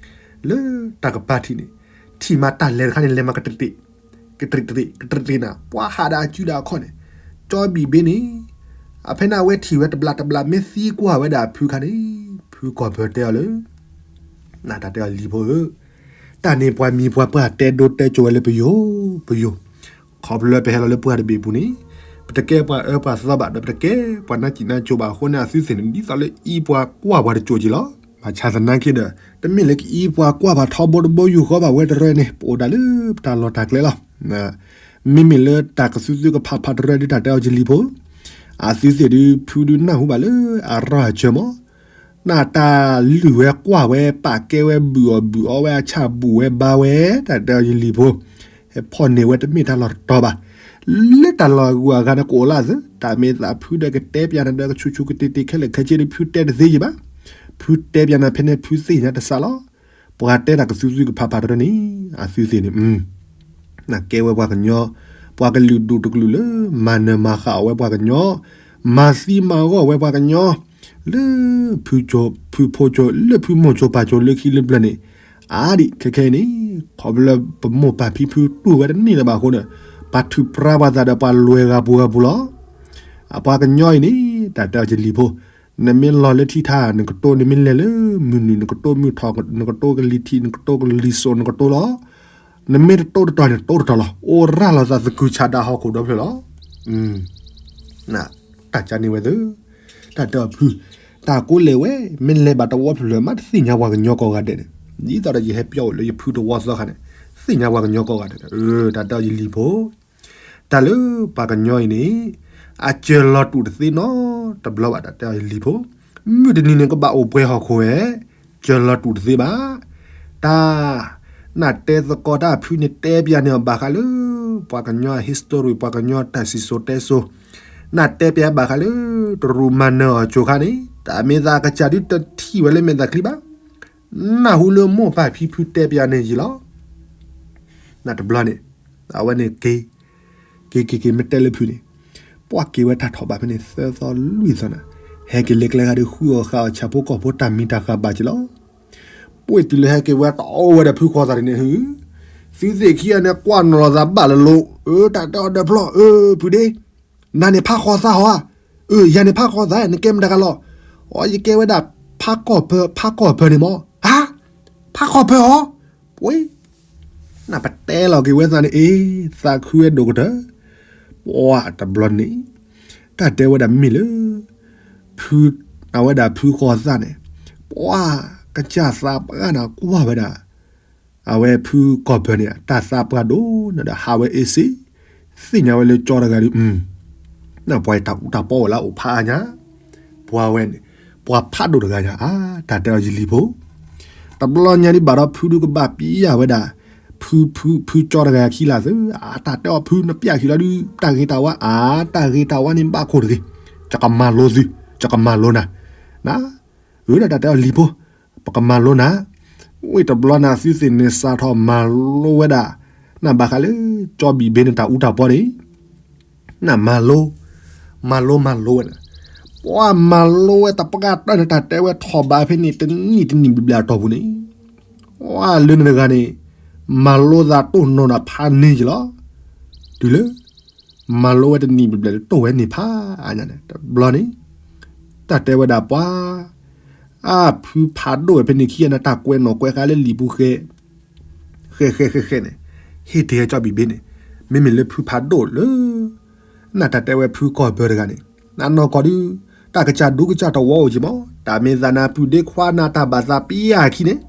လၢတၢ်ကပၤထံးန့ၣ်, ထံၣ်မးတၢ်လဲၤတခါန့ၣ် လဲၤမးကတရံးတ့ၢ်, ကတရံးတ့ၢ်, ကတရံးတ့ၢ်နၤ ပှၤဟးဒီးအစုဒီးအခီၣ်န့ၣ်, ကၠီဘံၣ်ဘ့န့ၣ်, အဖဲန့ၣ်အဝဲထံၣ်ဝဲတဘျးတဘျး မ့ၢ်သံကွၢ်ဝဲဒၣ်အဖုခါန့ၣ်, ဖုကီၢ်ဘၢတဲအီၤလၢ နတၢ်တဲအီၤလံၤဖိဧၢ, တၢ်န့ၣ်ပှၤမံၤပှၤပှၢ်တဲဒိတဲစိာ်ဝဲလၢပယိၤ, ပယိၤ, ခီဖျိလၢပဟဲလီၤလၢပှၢ်တဘ့ၣ်အပူၤန့ၣ်, ပတကဲပှၤအၢပှၤသီဘၣ် ဒီးပတကဲပှၤနၢ်စံၣ်နၢ်ကၠိဘၣ်အဃိန့ၣ် အသုသ့ၣ်န့ၣ် ဒ်သိးလၢအံၤပှၤကွၢ်ပှၤတစိာ်က့ၤလီၤ. ဘၣ်ဆၣ်သနာ်က့ဒီး တမ့ၢ်လၢကအံၤပှၤကွၢ်ပှၤထီဘိတဘိယူၢ်ဃီဘၣ်ဝဲတရၢန့ၣ် ပအိၣ်ဒၣ်လၢပတၢ်လီၢ်တၢ်ကျဲလီၤ. မ့မ့ၢ်လၢတၢ်ကသုသုကဖးဖးတရၢဒ်တၢ်တဲအီၤယလံၤဖိ, အသုသ့ၣ်ဒုး ဖုဒုးနၢ်ဟူဘၣ်လၢအရၢၢ်အစၢၤမး နတၢ်လုၢ်ဝဲကွၢ်ဝဲ ပာ်ကဲဝဲ ဘုၣ်အီၣ်ဘုၣ်အီဝဲ အဆၣ်ဘူးဝဲဘါဝဲ တၢ်တဲအီၤယလံၤဖိ, ဟဲဖီၣ်န့ၢ်ဝဲတမ့ၢ်တၢ်လီၢ်တတီၤဘၣ်. လၢတၢ်လီၢ်အဂုၤအဂၤန့ၣ် ကအိၣ်လၢအသၢ, တၢ်မ့ၢ်သးဖုဒီးကတဲပျးနၤဒီးကဆူးဆူးကတ့ၢ်တ့ၢ်ခဲလၢာ်ခဲဆ့ဒီး ဖုတဲတသ့ယံၤဘၣ်. ဖုတဲပျးနၤဖဲန့ၣ် ဖုသ့ၣ်ညါတစးလီၤ. ပှၤတဲတၢ်ကသုသုကဖးဖးတရၢန့ၣ် အသုသ့ၣ်န့ၣ် နကဲဝဲပှၤကညီ, ပှၤကလုာ်ဒူၣ်တကလုာ်လၢ မၤနၢၤမၤဃၣ်အီၣ်ဝဲပှၤကညီ, မၤသံမၤဂီၢ်ဝဲပှၤကညီ, လၢ ဖုဖိကၠိ လၢဖုမိၢ်ကၠိပၢ်ကၠိလၢခံလၢပျၢၤန့ၣ်, အါဒံးခဲခဲအံၤန့ၣ်, ခီဖျိလၢပမိၢ်ပၢ်ဖံဖုတူၢ်ဝဲတန့ၢ်လၢၤဘၣ်အဃိန့ၣ်, ပှၤထုးပြါပှၤသးဒီးပှၤလွဲၤဂၤပူၤဂၤပူၤလီၤ. အပှၤကညီအံၤန့ၣ် တၢ်တဲအီၤယလံၤဖိ, နမ့ၢ်လီၤလၢထံထါ နကတိၢ် နမ့ၢ်လဲၤလၢမုၢ်နုာ် နကတိၢ်မုၢ်ထီၣ် နကတိၢ်ကလံၤထံး နကတိၢ်ကလံၤစိး နကတိၢ်လီၤ. နမ့ၢ်တတိၢ်တတီၤန့ၣ် တတိၢ်တတီၤလီၤ. အိၣ်ရၢ်လီၤသးသကုၤဆးဒးဟီၣ်ခိၣ်ဒီဖျၢၣ်လီၤ. တၢ်ကန့ၢ်ဝဲသ့ၣ်, တၢ်တဲအီၤဖု, တၢ်ကိးလဲၤဝဲ, မ့ၢ်လဲၤဘၣ်တဝီဖျၢၣ်ဖျၢၣ် မ့ၢ်တသ့ၣ်ညါပှၤကညီကိးဂၤဒဲးန့ၣ်, ဒ်သိးဒီးယဟဲပျီအိၣ်လၢယဖုတဝီသီခါန့ၣ်, သ့ၣ်ညါပှၤကညီကိးဂၤဒဲး, တၢ်တဲအီၤယလံၤဖိ တၢ်လၢပှၤကညီအံၤန့ၣ်, အစၢၤလီၤတူာ်တသ့နီတဘျီဘၣ် တၢ်တဲအီၤယလံၤဖိ, မုၢ်တနံၤန့ၣ်ကဘၣ်အိၣ်ပှဲၤဟီၣ်ခိၣ်ဝဲ, စၢၤလီၤတူာ်တသ့ဘၣ်. တၢ်, နတဲသကိးတၢ်ဖုန့ၣ်တဲပျးန့ၢ်အီၤဘၣ်ဃးလၢ ပှၤကညီအ history ပှၤကညီတၢ်စံၣ်စိၤတဲစိၤ, နတဲပျးဘၣ်ဃးလၢ တရူးမၤနၢၤအီၤကၠိခါန့ၣ် တၢ်မ့ၢ်သးကစၢ်ဒုတထံၣ်ဝဲလၢမဲာ်သးချံဘၣ်. နၢ်ဟူလၢမိၢ်ပၢ်ဖံဖုတဲပျးန့ၣ်ယံၤလီၤ. နတဘျီန့ၣ်, အဝဲန့ၣ်က့ၤ, က့ၤက့ၤက့ၤမ့ၢ်တဲလၢဖုန့ၣ်, ပှၤက့ၤဝဲတၢ်ထီၣ်ဘၣ်ဖဲန့ၣ် သၢသီလွံၢ်သီနၤ, ဟဲက့ၤလၢကျဲဂၤဒီး ဃုအီၣ်ဃာ်အီၣ်ဆၣ်ဖိကီၢ်ဖိတၢ်မံၤတၢ်ဃၢ်ဘၣ်က့ၤလီၤ. ပှ့ၤတုၤလၢဟဲက့ၤဝဲတအိၣ်ဝဲဒီးဖုဃီသးဒ်န့ၣ်ဟူ, သုသ့ၣ်ခံဂၤန့ၣ် ကွၢ်နီၢ်လီၤသးဘၣ်လၢလိၤ, အၢ တၢ်တဲအီၤဒီးဖျီၣ်, အၢ ဖုဒ့ နၤန့ၣ်ဖးဃီၤသးဟီဧါ, အၢ ယၤန့ၣ်ဖးဃီၤသး နကဲမတၤတဂၤလီၤ. အိ ယကဲဝဲဒၣ် ဖးကီၢ်ဖၢ ဖးကီၢ်ဖၢန့ၣ်မး. ဟါ, ဖးကီၢ်ဖၢအီၤ, ပှ့ၤ, နပတဲလီၤက့ၤဝဲသးန့ၣ်အ့, သးခုဝဲဒိၣ်ကတၢၢ်, ပှၤတဘျီန့ၣ်, တၢ်တဲဝဲဒၣ်မ့ၢ်လၢ ဖု, အဝဲဒၣ်ဖုဃီၤသးန့ၣ်, ပှၤ, ကစၢ်သးပှၢ်နၤကွၢ်ဝဲဒၣ် အဝဲဖုကီၢ်ပၢၤန့ၣ် တၢ်သးပှၢ်ဒိၣ်န့ၣ်ဒီး ဟးဝဲအ့ၣ်စ့, သ့ၣ်ညါဝဲလၢကၠီတဂၤဒီး, နပှၤတၢ်အူတၢ်ပီအိၣ်လၢအအိၣ်ဖးအါညါ, ပှၤဝဲန့ၣ်, ပှၤဖးဒိၣ်တဂၤညါဧါ, တၢ်တဲအီၤယလံၤဖိ, တဘျီညါဒ်ဘၣ်ဒီးဖုဒုးကဘၣ်ပျၢ်ဝဲဒၣ်, ဖု ဖု ဖုကၠီတဂၤခံလၢ်သု, အတၢ်တဲအီၤဖု နပျၢ်ခံလီၤဒုး တၢ်ဂ့ၤတၢ်ဝါ အတၢ်ဂ့ၤတၢ်ဝါန့ၣ်ဘၣ်ခိၣ်တဂ့ၤ, ယကမၤလိသု, ယကမၤလိနၤ, န အၢ ဒီးတၢ်တဲအီၤလံၤဖိ, ပကမၤလိနၤ, ဝံၤတဘျီနၤသုသ့ၣ်န့ၣ်စးထီၣ်မၤလိဝဲဒၣ်, နဘၣ်ဃးလၢ ကၠီဘံၣ်ဘ့န့ၣ်တၢ်အူတၢ်ပီန့ၣ် နမၤလိ, မၤလိမၤလိဝဲန့ၣ်, ပှၤမၤလိဝဲတပှၢ်တၢၢ်န့ၣ် တၢ်တဲဝဲထီၣ်ဘးဖဲန့ၣ် တနံၣ်တနံၣ်ဘျီဘျီအတီၢ်ပူၤန့ၣ်, ပှၤလၢန့ၣ်တဂၤန့ၣ် မၤလိသးတိၢ်နီၢ်ဒီးဖးန့ၢ်က့ၤလီၤ. တုၤလၢ မၤလိဝဲတနံၣ်ဘျီဘျီတိၢ်ဝဲန့ၣ်ဖးအါညါန့ၣ် တဘျီန့ၣ်, တၢ်တဲဝဲဒၣ်ပှၤ အဖုဖးဒိၣ်ဝဲဖဲန့ၣ်ခံဂၤန့ၣ် တၢ်ကွဲးနီၣ်ကွဲးဃါလၢလံာ်ပူၤဃဲ ဃဲဃဲဃဲဃဲန့ၣ်, ဟ့ၣ်တ့ၢ်ကၠီဘံၣ်ဘ့န့ၣ်, မ့မ့ၢ်လၢဖုဖးဒိၣ်လၢ နတၢ်တဲဝဲဖုကီၢ်ပၢတဂၤန့ၣ်, နနီၢ်ကီၢ်ဒုး တၢ်ကစၢ်ဒူကစၢ်တဝီအိၣ်က့ၤမး, တၢ်မ့ၢ်သးနပုၢ်ဒ့ခွါနၤတၢ်ဘၣ်သးပျၢ်အခံန့ၣ်,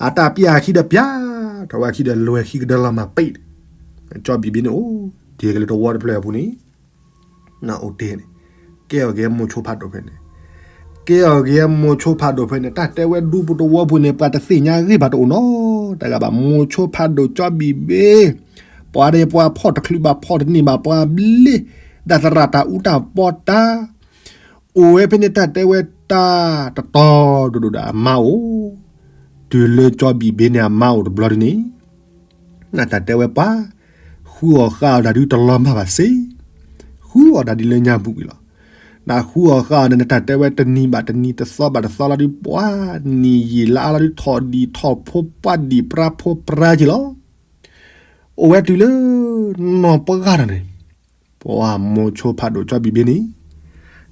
အတၢ်ပျၢ်အခံဒီးပျၢ်, ထီၣ်ဝဲခံဒီးလွဲၢ်ခံကဒၢလီၤမၢ်ပ့ၣ်, ကၠီဘံၣ်ဘ့န့ၣ်အိၣ်တ့ၢ်က့ၤလၢတဝီတဖျၢၣ်အပူၤန့ၣ် နအိၣ်တ့ၢ်န့ၣ်, ကဲအီၤက့ၤမိၤဆိဖးဒိၣ်ဖဲန့ၣ်, ကဲအီၤက့ၤမိၤဆိဖးဒိၣ်ဖဲန့ၣ် တၢ်တဲဝဲဒူပူၤတဝီပူၤန့ၣ် ပှၤတသ့ၣ်ညါဂ့ၢ်ဘၣ်တအိၣ်နီတဂၤဘၣ် မိၤဆိဖးဒိၣ်ကၠီဘံၣ်ဘ့, ပှၤဒီးပှၤဖီၣ်တချုးဘၣ်ဖီၣ်တန့ၢ်ဘၣ် ပှၤဘျ့, ဒၣ်သရၣ်တၢ်အူတၢ်ပီတၢ် အိၣ်ဝဲဖဲန့ၣ် တၢ်တဲဝဲတၢ်တတီၤဒိၣ်ဒိၣ်ဒီးအမါအိၣ်, တုၤလၢကၠီဘံၣ်ဘ့န့ၣ်အမါအိၣ်တဘျီဒ်န့ၣ်, နတၢ်တဲဝဲပှၤ, ဃုအီၣ်ဃါအီၣ်ဒၣ်ဒုတလီၤမၢ်ဘၣ်စ့, ဃုအီၣ်ဒၣ်ဒ်လၢညါပူၤကွံာ်လီၤ, နဃုအီၣ်ဃါအီၣ်န့ၣ် နတၢ်တဲဝဲတနံၤဘၣ်တနံၤ တသီဘၣ်တသီလီၤဒုး ပှၤနံၣ်ယံာ်လါအါလီၤဒုး ထီၣ်ဒံၣ်ထီၣ်ဖိပှၢ်ဒံၣ်ပြါဖိပြါက့ၤလီၤ, အိၣ်ဝဲတုၤလၢ နီၢ်ပှၢ်တဂၤန့ၣ် ပှၤမိၤဆိဖးဒိၣ်ကၠီဘံၣ်ဘ့န့ၣ်,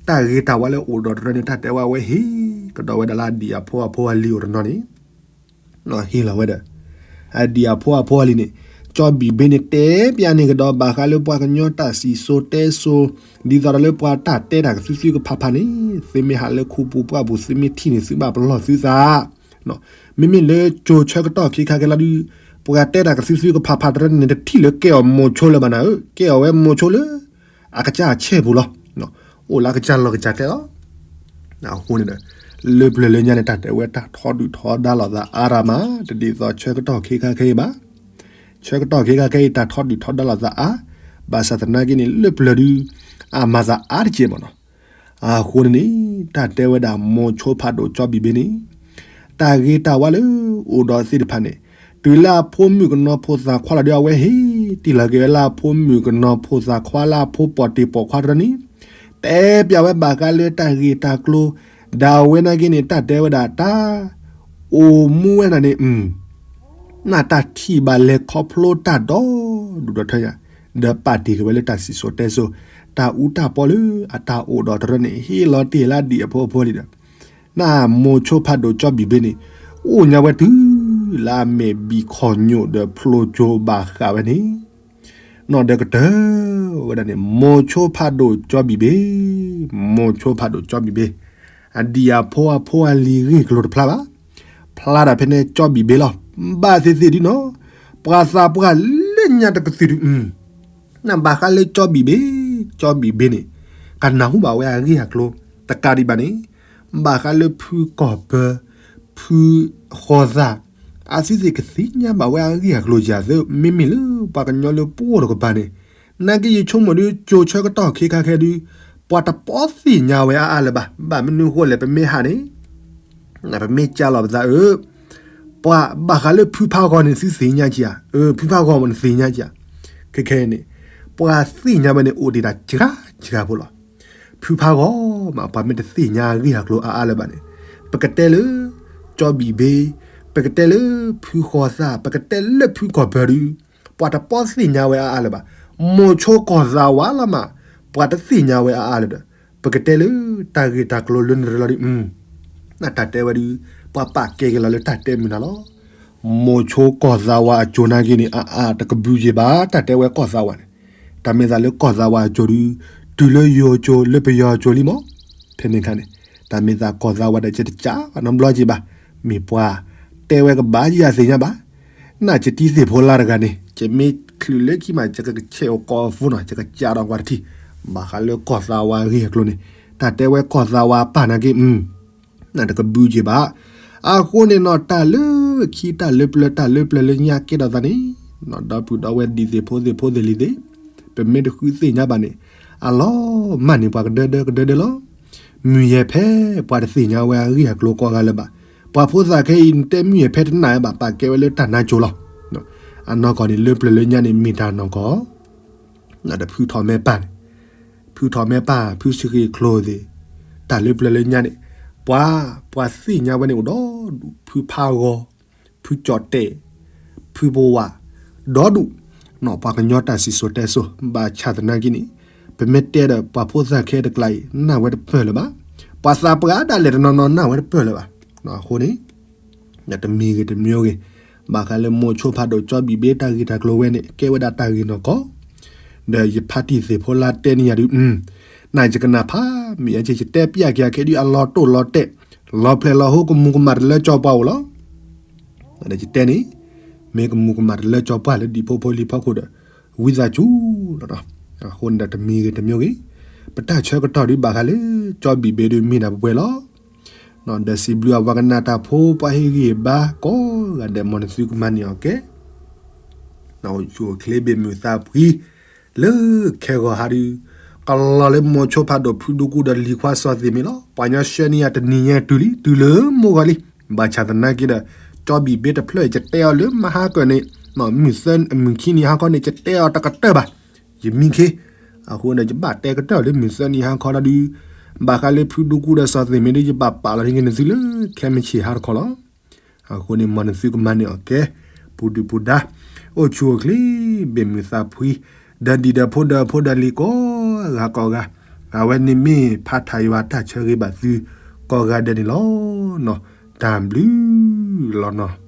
တၢ်ဂ့ၤတၢ်ဝါလၢအိၣ်ဒီးတရၢန့ၣ် တၢ်တဲဝဲအဝဲဟ့ၣ်ကဒီးဝဲဒၣ်လၢအဒံၣ်အဖိအဖိအလံၤအိၣ်တနီၤန့ၣ်, ဟ့ၣ်လီၤဝဲဒီး အဒံၣ်အဖိအဖိအလံၤန့ၣ်, ကၠီဘံၣ်ဘ့န့ၣ် တဲပျၢ်န့ၢ်ကဒီးဘၣ်ဃးလၢပှၤကညီတၢ်စံၣ်စိၤတဲစိၤ, ဒ်သိးဒီးလၢပှၤတၢ်တဲတၢ်ကသုသုကဖးဖးန့ၣ် သုမ့ၢ်ဟးလၢခူပူၤပှၢ်ပူၤ သုမ့ၢ်ထံၣ်န့ၣ် သုဘၣ်ပလီၢ်သုသး မ့မ့ၢ်လၢကၠိဆၢကတီၢ်ခ့ခါခဲလီၤဒုး, ပှၤတဲတၢ်ကသုသုကဖးဖးတရၢန့ၣ် တထံၣ်လၢကဲအီၤမိၤဆိလၢၤဘၣ်နၤဧၢ, ကဲအီၤဝဲမိၤဆိလၢ အကစၢ်အဆဲၣ်ပူၤလီၤ, အိၣ်လၢအကစၢ်လီၢ်ကစၢ်ကျဲလီၤ. အဃိန့ၣ်ဒီး လၢပျၢၤလၢညါန့ၣ် တၢ်တဲဝဲတၢ်ထီဒုၣ်ထီဒါလိာ်သးအါရၤမး, တဒ်သိးဆၢကတီၢ်ခ့ခါခဲအံၤဘၣ်. ဆၢကတီၢ်ခ့ခါခဲအံၤ တၢ်ထီဒုၣ်ထီဒါလိာ်သးအါ, ဘၣ်ဆၣ်သနာ်က့န့ၣ် လၢပျၢၤဒုး အမၤသးအါတက့ၢ်မးနီၤ. အဃိန့ၣ်န့ၣ် တၢ်တဲဝဲဒၣ်မိၤဆိဖးဒိၣ်ကၠီဘံၣ်ဘ့န့ၣ်, တၢ်ဂ့ၤတၢ်ဝါလၢအိၣ်ဒီးသ့ၣ်တဖၣ်န့ၣ်, တုၤလၢအဖိမုၣ်ကနီၤဖိသၣ်ခွါလီၤဒုး အဝဲဟ့ၣ်တ့ၢ်လီၤက့ၤဝဲလၢအဖိမုၣ်ကနီၤဖိသၣ်ခွါလၢအဖိပိာ်တ့ၢ်ပိာ်ခွါတရၢန့ၣ်, တဲပျၢ်ဝဲဘၣ်ဃးလၢတၢ်ဂ့ၢ်တၢ်ကျိၤ, ဒီးအဝဲနာ်က့န့ၣ် တၢ်တဲဝဲဒၣ်တၢ် အိၣ်မူဝဲဒၣ်န့ၣ် နတၢ်ထံၣ်ဘၣ်လဲၤခီဖျိတၢ်ဒီဒူၣ်ဒီထၢညါ, ဒီးပာ်တ့ၢ်က့ၤဝဲလၢတၢ်စံၣ်စိၤတဲစိၤ, တၢ်အူတၢ်ပီလၢအတၢ်အိၣ်ဒီးတရၢန့ၣ် ဟ့ၣ်လီၤတ့ၢ်လၢအဒံၣ်အဖိအဖိလံဒီး, နမိၤဆိဖးဒိၣ်ကၠီဘံၣ်ဘ့န့ၣ်, အိၣ်ညါဝဲတုၤလၢအမဲာ်ဘံၣ်ခီၣ်ညိၣ်ဒီးဖျိကၠိဘၣ်ဃးဝဲန့ၣ်, နီၢ်ဒီးကတၢၢ်ဝဲဒၣ်န့ၣ် မိၤဆိဖးဒိၣ်ကၠီဘံၣ်ဘ့, မိၤဆိဖးဒိၣ်ကၠီဘံၣ်ဘ့, အဒံၣ်အဖိအဖိအလံၤဂ့ၢ်ကျိၤတဖျါဘၣ်, ဖျါဒၣ်ဖဲန့ၣ်ကၠီဘံၣ်ဘ့လီၤ. ဘၣ်သ့ၣ်သ့ၣ်ဒ်နီၤ, ပှၤသးပှၢ်လၢညါတကသုၣ်ဒုး နဘၣ်ဃးလၢကၠီဘံၣ်ဘ့, ကၠီဘံၣ်ဘ့န့ၣ် ကနၢ်ဟူဘၣ်ဝဲအဂ့ၢ်အကျိၤ, တကးဒံးဘၣ်န့ၣ်, ဘၣ်ဃးလၢဖုကီၢ်ပၢ, ဖုဃီၤသး, အသုသ့ၣ်ကသ့ၣ်ညါဘၣ်ဝဲအဂ့ၢ်အကျိၤယၤသ့, မ့မ့ၢ်လၢပှၤကညီလၢပအိၣ်တကပၤန့ၣ်, နာ်က့ယဆိကမိၣ်ဒုး ကၠိဆၢကတီၢ်ခ့ခါခဲဒုး, ပှၤတပီသ့ၣ်ညါဝဲအါအါလၢၤဘၣ်. ဘၣ်မနုၤဃိလဲၣ် ပမ့ၢ်ဟးန့ၣ် ပမ့ၢ်ကးလီၤပသးအၢ, ပှၤဘၣ်ဃးလၢဖုဖးဂီၤန့ၣ် သုသ့ၣ်ညါကဧါ, အၢ ဖုဖးဂီၤမးနသ့ၣ်ညါကဧါ, ခဲခဲအံၤန့ၣ်, ပှၤသ့ၣ်ညါဝဲန့ၣ် အိၣ်ဒံးတၢ်စှၤစှၤဖိလီၤ. ဖုဖးဂီၤမး ပှၤမ့ၢ်တသ့ၣ်ညါအဂ့ၢ်အကျိၤအါအါလၢၤဘၣ်န့ၣ်, ပကတဲလၢ ကၠီဘံၣ်ဘ့, ပကတဲလၢဖုဃီၤသး, ပကတဲလၢဖုကီၢ်ပၢဒုး, ပှၤတပီသ့ၣ်ညါဝဲအါအါလၢၤဘၣ်. မိၤဆိကီၢ်သးဝါလီၤမး, ပှၤတသ့ၣ်ညါဝဲအါအါလၢၤဒီး, ပကတဲလၢတၢ်ဂ့ၢ်တၢ်ကျိၤလၢနရၢလီၤဒုး, နတၢ်တဲဝဲဒုး, ပှၤပာ်ကဲက့ၤလီၤလၢတၢ်တဲမုာ်နၤလီၤ. မိၤဆိကီၢ်သးဝါအစိၤနာ်က့န့ၣ် အအါတကဘုးက့ၤဘၣ် တၢ်တဲဝဲကီၢ်သးဝါန့ၣ်, တၢ်မ့ၢ်သးလၢကီၢ်သးဝါအစိၤဒုး, တုၤလၢယိၤစိၤလၢပယီၤစိၤလံမး, ဖဲန့ၣ်အခါန့ၣ်, တၢ်မ့ၢ်သးကီၢ်သးဝါဒီး ယတကးဘၣ်နီတဘျီက့ၤဘၣ်, မ့ၢ်ပှၤတဲဝဲကဘၣ်ယၤသ့ၣ်ညါဘၣ် နကတံၤသ့ၣ်ဖိလါတဂၤန့ၣ် ကမ့ၢ်ချုးလၢခံမး ယကဆဲးအီၤကိးအ phone နီၤ, ယကစးဒီးကွၢ်တထံၣ်, ဘၣ်ဃးလၢကီၢ်သးဝါအဂ့ၢ်အကျိၤန့ၣ်, တၢ်တဲဝဲကီၢ်သးဝါပၢ်နာ်က့, နတကဘုးက့ၤဘၣ်. အဃိန့ၣ်နီၤ တၢ်လၢ ပခံတၢ်လၢပျၢၤ တၢ်လၢပျၢၤလၢညါကဲထီၣ်သးန့ၣ်, ဒီပုၢ်ဒီဝဲၢ်ဒံၣ်သ့ၣ်ဖိသ့ၣ်ဖိသ့ၣ်လံၤသ့ၣ်, ပမ့ၢ်တဃုသ့ၣ်ညါဘၣ်န့ၣ်, အလီၤမၢ်န့ၢ်ပှၤကဒၢဒၢကဒၢဒၢလီၤ. မုၢ်ယဲၢ်ဖဲပှၤတသ့ၣ်ညါဝဲအဂ့ၢ်အကျိၤကိးဂၤလၢၤဘၣ်. ပှၤဖိသၣ်ခဲအံၤ နတဲမုၢ်ယဲၢ်ဖဲတနာ်ဝဲဘၣ်, ပာ်ကဲဝဲလၢတၢ်နါကိၤလီၤ. အနီၢ်ကီၢ်န့ၣ် လၢပျၢၤလၢညါန့ၣ် မ့ၢ်တၢ်နီၢ်ကီၢ် ဒီးဖုထီၣ်မဲပၢ်န့ၣ်, ဖုထီၣ်မဲပၢ် ဖုဆံဃ့ၣ်ချိၣ်သ့ၣ်, တၢ်လၢပျၢၤလၢညါန့ၣ်, ပှၤ, ပှၤသ့ၣ်ညါဝဲန့ၣ်အိၣ်ဒီဒူၣ်, ဖုဖးဂီၤ, ဖုကၠီၣ်တဲၣ်, ဖုပဝး, ဒီဒူၣ်, ပှၤကညီတၢ်စံၣ်စိၤတဲစိၤ ဘၣ်ဆၣ်သနာ်က့န့ၣ်, ပမ့ၢ်တဲဒီးပှၤဖိသၣ်ခဲတကျါအံၤ နာ်ဝဲတပၢၢ်လၢၤဘၣ်. ပှၤသးပှၢ်ဒၣ်လဲာ်တနီၤနီၤ နာ်ဝဲတပၢၢ်လၢၤဘၣ်. အဃိန့ၣ် တမံၤဂ့ၤတမံၤဂ့ၤ, ဘၣ်ဃးလၢမိၤဆိဖးဒိၣ်ကၠီဘံၣ်ဘ့တၢ်ဂ့ၢ်တၢ်ကျိၤဝဲန့ၣ် ကဲဝဲဒၣ်တၢ်ဂ့ၢ်နီၢ်ကီၢ်, ဒီးယဖါတံၢ်သ့ၣ်ဖိလၢတဲန့ၢ်ယၤဒုး, နာ်ယကနၣ်ဖးမ့ၢ်ယဲက့ ယတဲပျဲက့ၤအခဲဒုး အလီၤတိၢ်လီၤတဲာ်, လီၤဖျဲၣ်လီၤဟိ ကမူၤကမၣ်တလၢကၠီပှၢ်အိၣ်လီၤ. ဒီးယတဲန့ၣ်, မ့ၢ်ကမူၤကမၣ်တလၢကၠီပှၢ်လၢဒံၣ်ဖိဖိလံၤဖီခိၣ်ဒီး, ဝံသးစူၤလီၤ. အဃိန့ၣ်ဒီးတမံၤဂ့ၤတမံၤဂ့ၤ, ပတၢ်ဆၢကတီၢ်ဒုးဘၣ်ဃးလၢ ကၠီဘံၣ်ဘ့ဒုးမ့ၢ်ဒၣ်ပှဲၤလီၤ. ဒီးစံးဘျုးအဝဲကနၣ်တၢ်ဖိ ပှၤဟ့ၣ်ဂံၢ်ဟ့ၣ်ဘါကိးဂၤဒဲး မ်နသုကမၤန့ၢ်အီၤကဲ အိၣ်ဆူၣ်အိၣ်ချ့ဘ့ၣ်မုၢ်သးဖှံ, လၢခဲဂီၤဟါဒုး, ကလီၤလၢမိၤဆိဖးဒိၣ်ဖုဒူကူဒီးလံၤခွါစီၤသ့ၣ်မ့ၢ်လီၤ. ပှၤညီဆှၢန့ၢ်ယၤတနံၤညါတုၤလံ တုၤလၢမိၢ်ဂီၤလံ. ဘၣ်ဆၣ်သနာ်က့ဒီး, ကၠီဘံၣ်ဘ့တဖျၢၣ် ယတဲအီၤလၢမဟါကၢၢ်န့ၣ်, မုၢ်သၢ, မုၢ်ခံနံၤဟါခီန့ၣ် ယတဲအီၤတကတၢၢ်ဘၣ်. ယမံခ့, အဃိန့ၣ် ယဘၣ်တဲကတၢၢ်လၢမုၢ်သၢနံၤဟါခီလီၤဒုး, ဘၣ်ဃးလၢဖုဒူကူဒီးစီၤသ့ၣ်မ့ၢ်ဒုး ယဘၣ်ပာ်လီၤန့ၢ်က့ၤနသုလၢ ခဲမုၢ်ဆ့ၣ်ဟါတခီလီၤ. အဃိန့ၣ် မ်နသုကမၤန့ၢ်အီၤကဲ, ပူၤဒုၣ်ပူၤဒါ, အိၣ်ဆူၣ်အိၣ်ချ့, ဘ့ၣ်မုၢ်သးဖှံ, ဒီးဒံၣ်ဒီးဖိဒီးဖိဒီးလံၤကိးဂၤကိးဂၤ, အဝဲန့ၣ်မ့ၢ်ဖးထီၣ်ယွၤတၢ်ဆၢဂ့ၤဘၣ်သုကိးဂၤဒဲးန့ၣ်လီၤ. တၢ်ဘျုးလီၤနီၤ.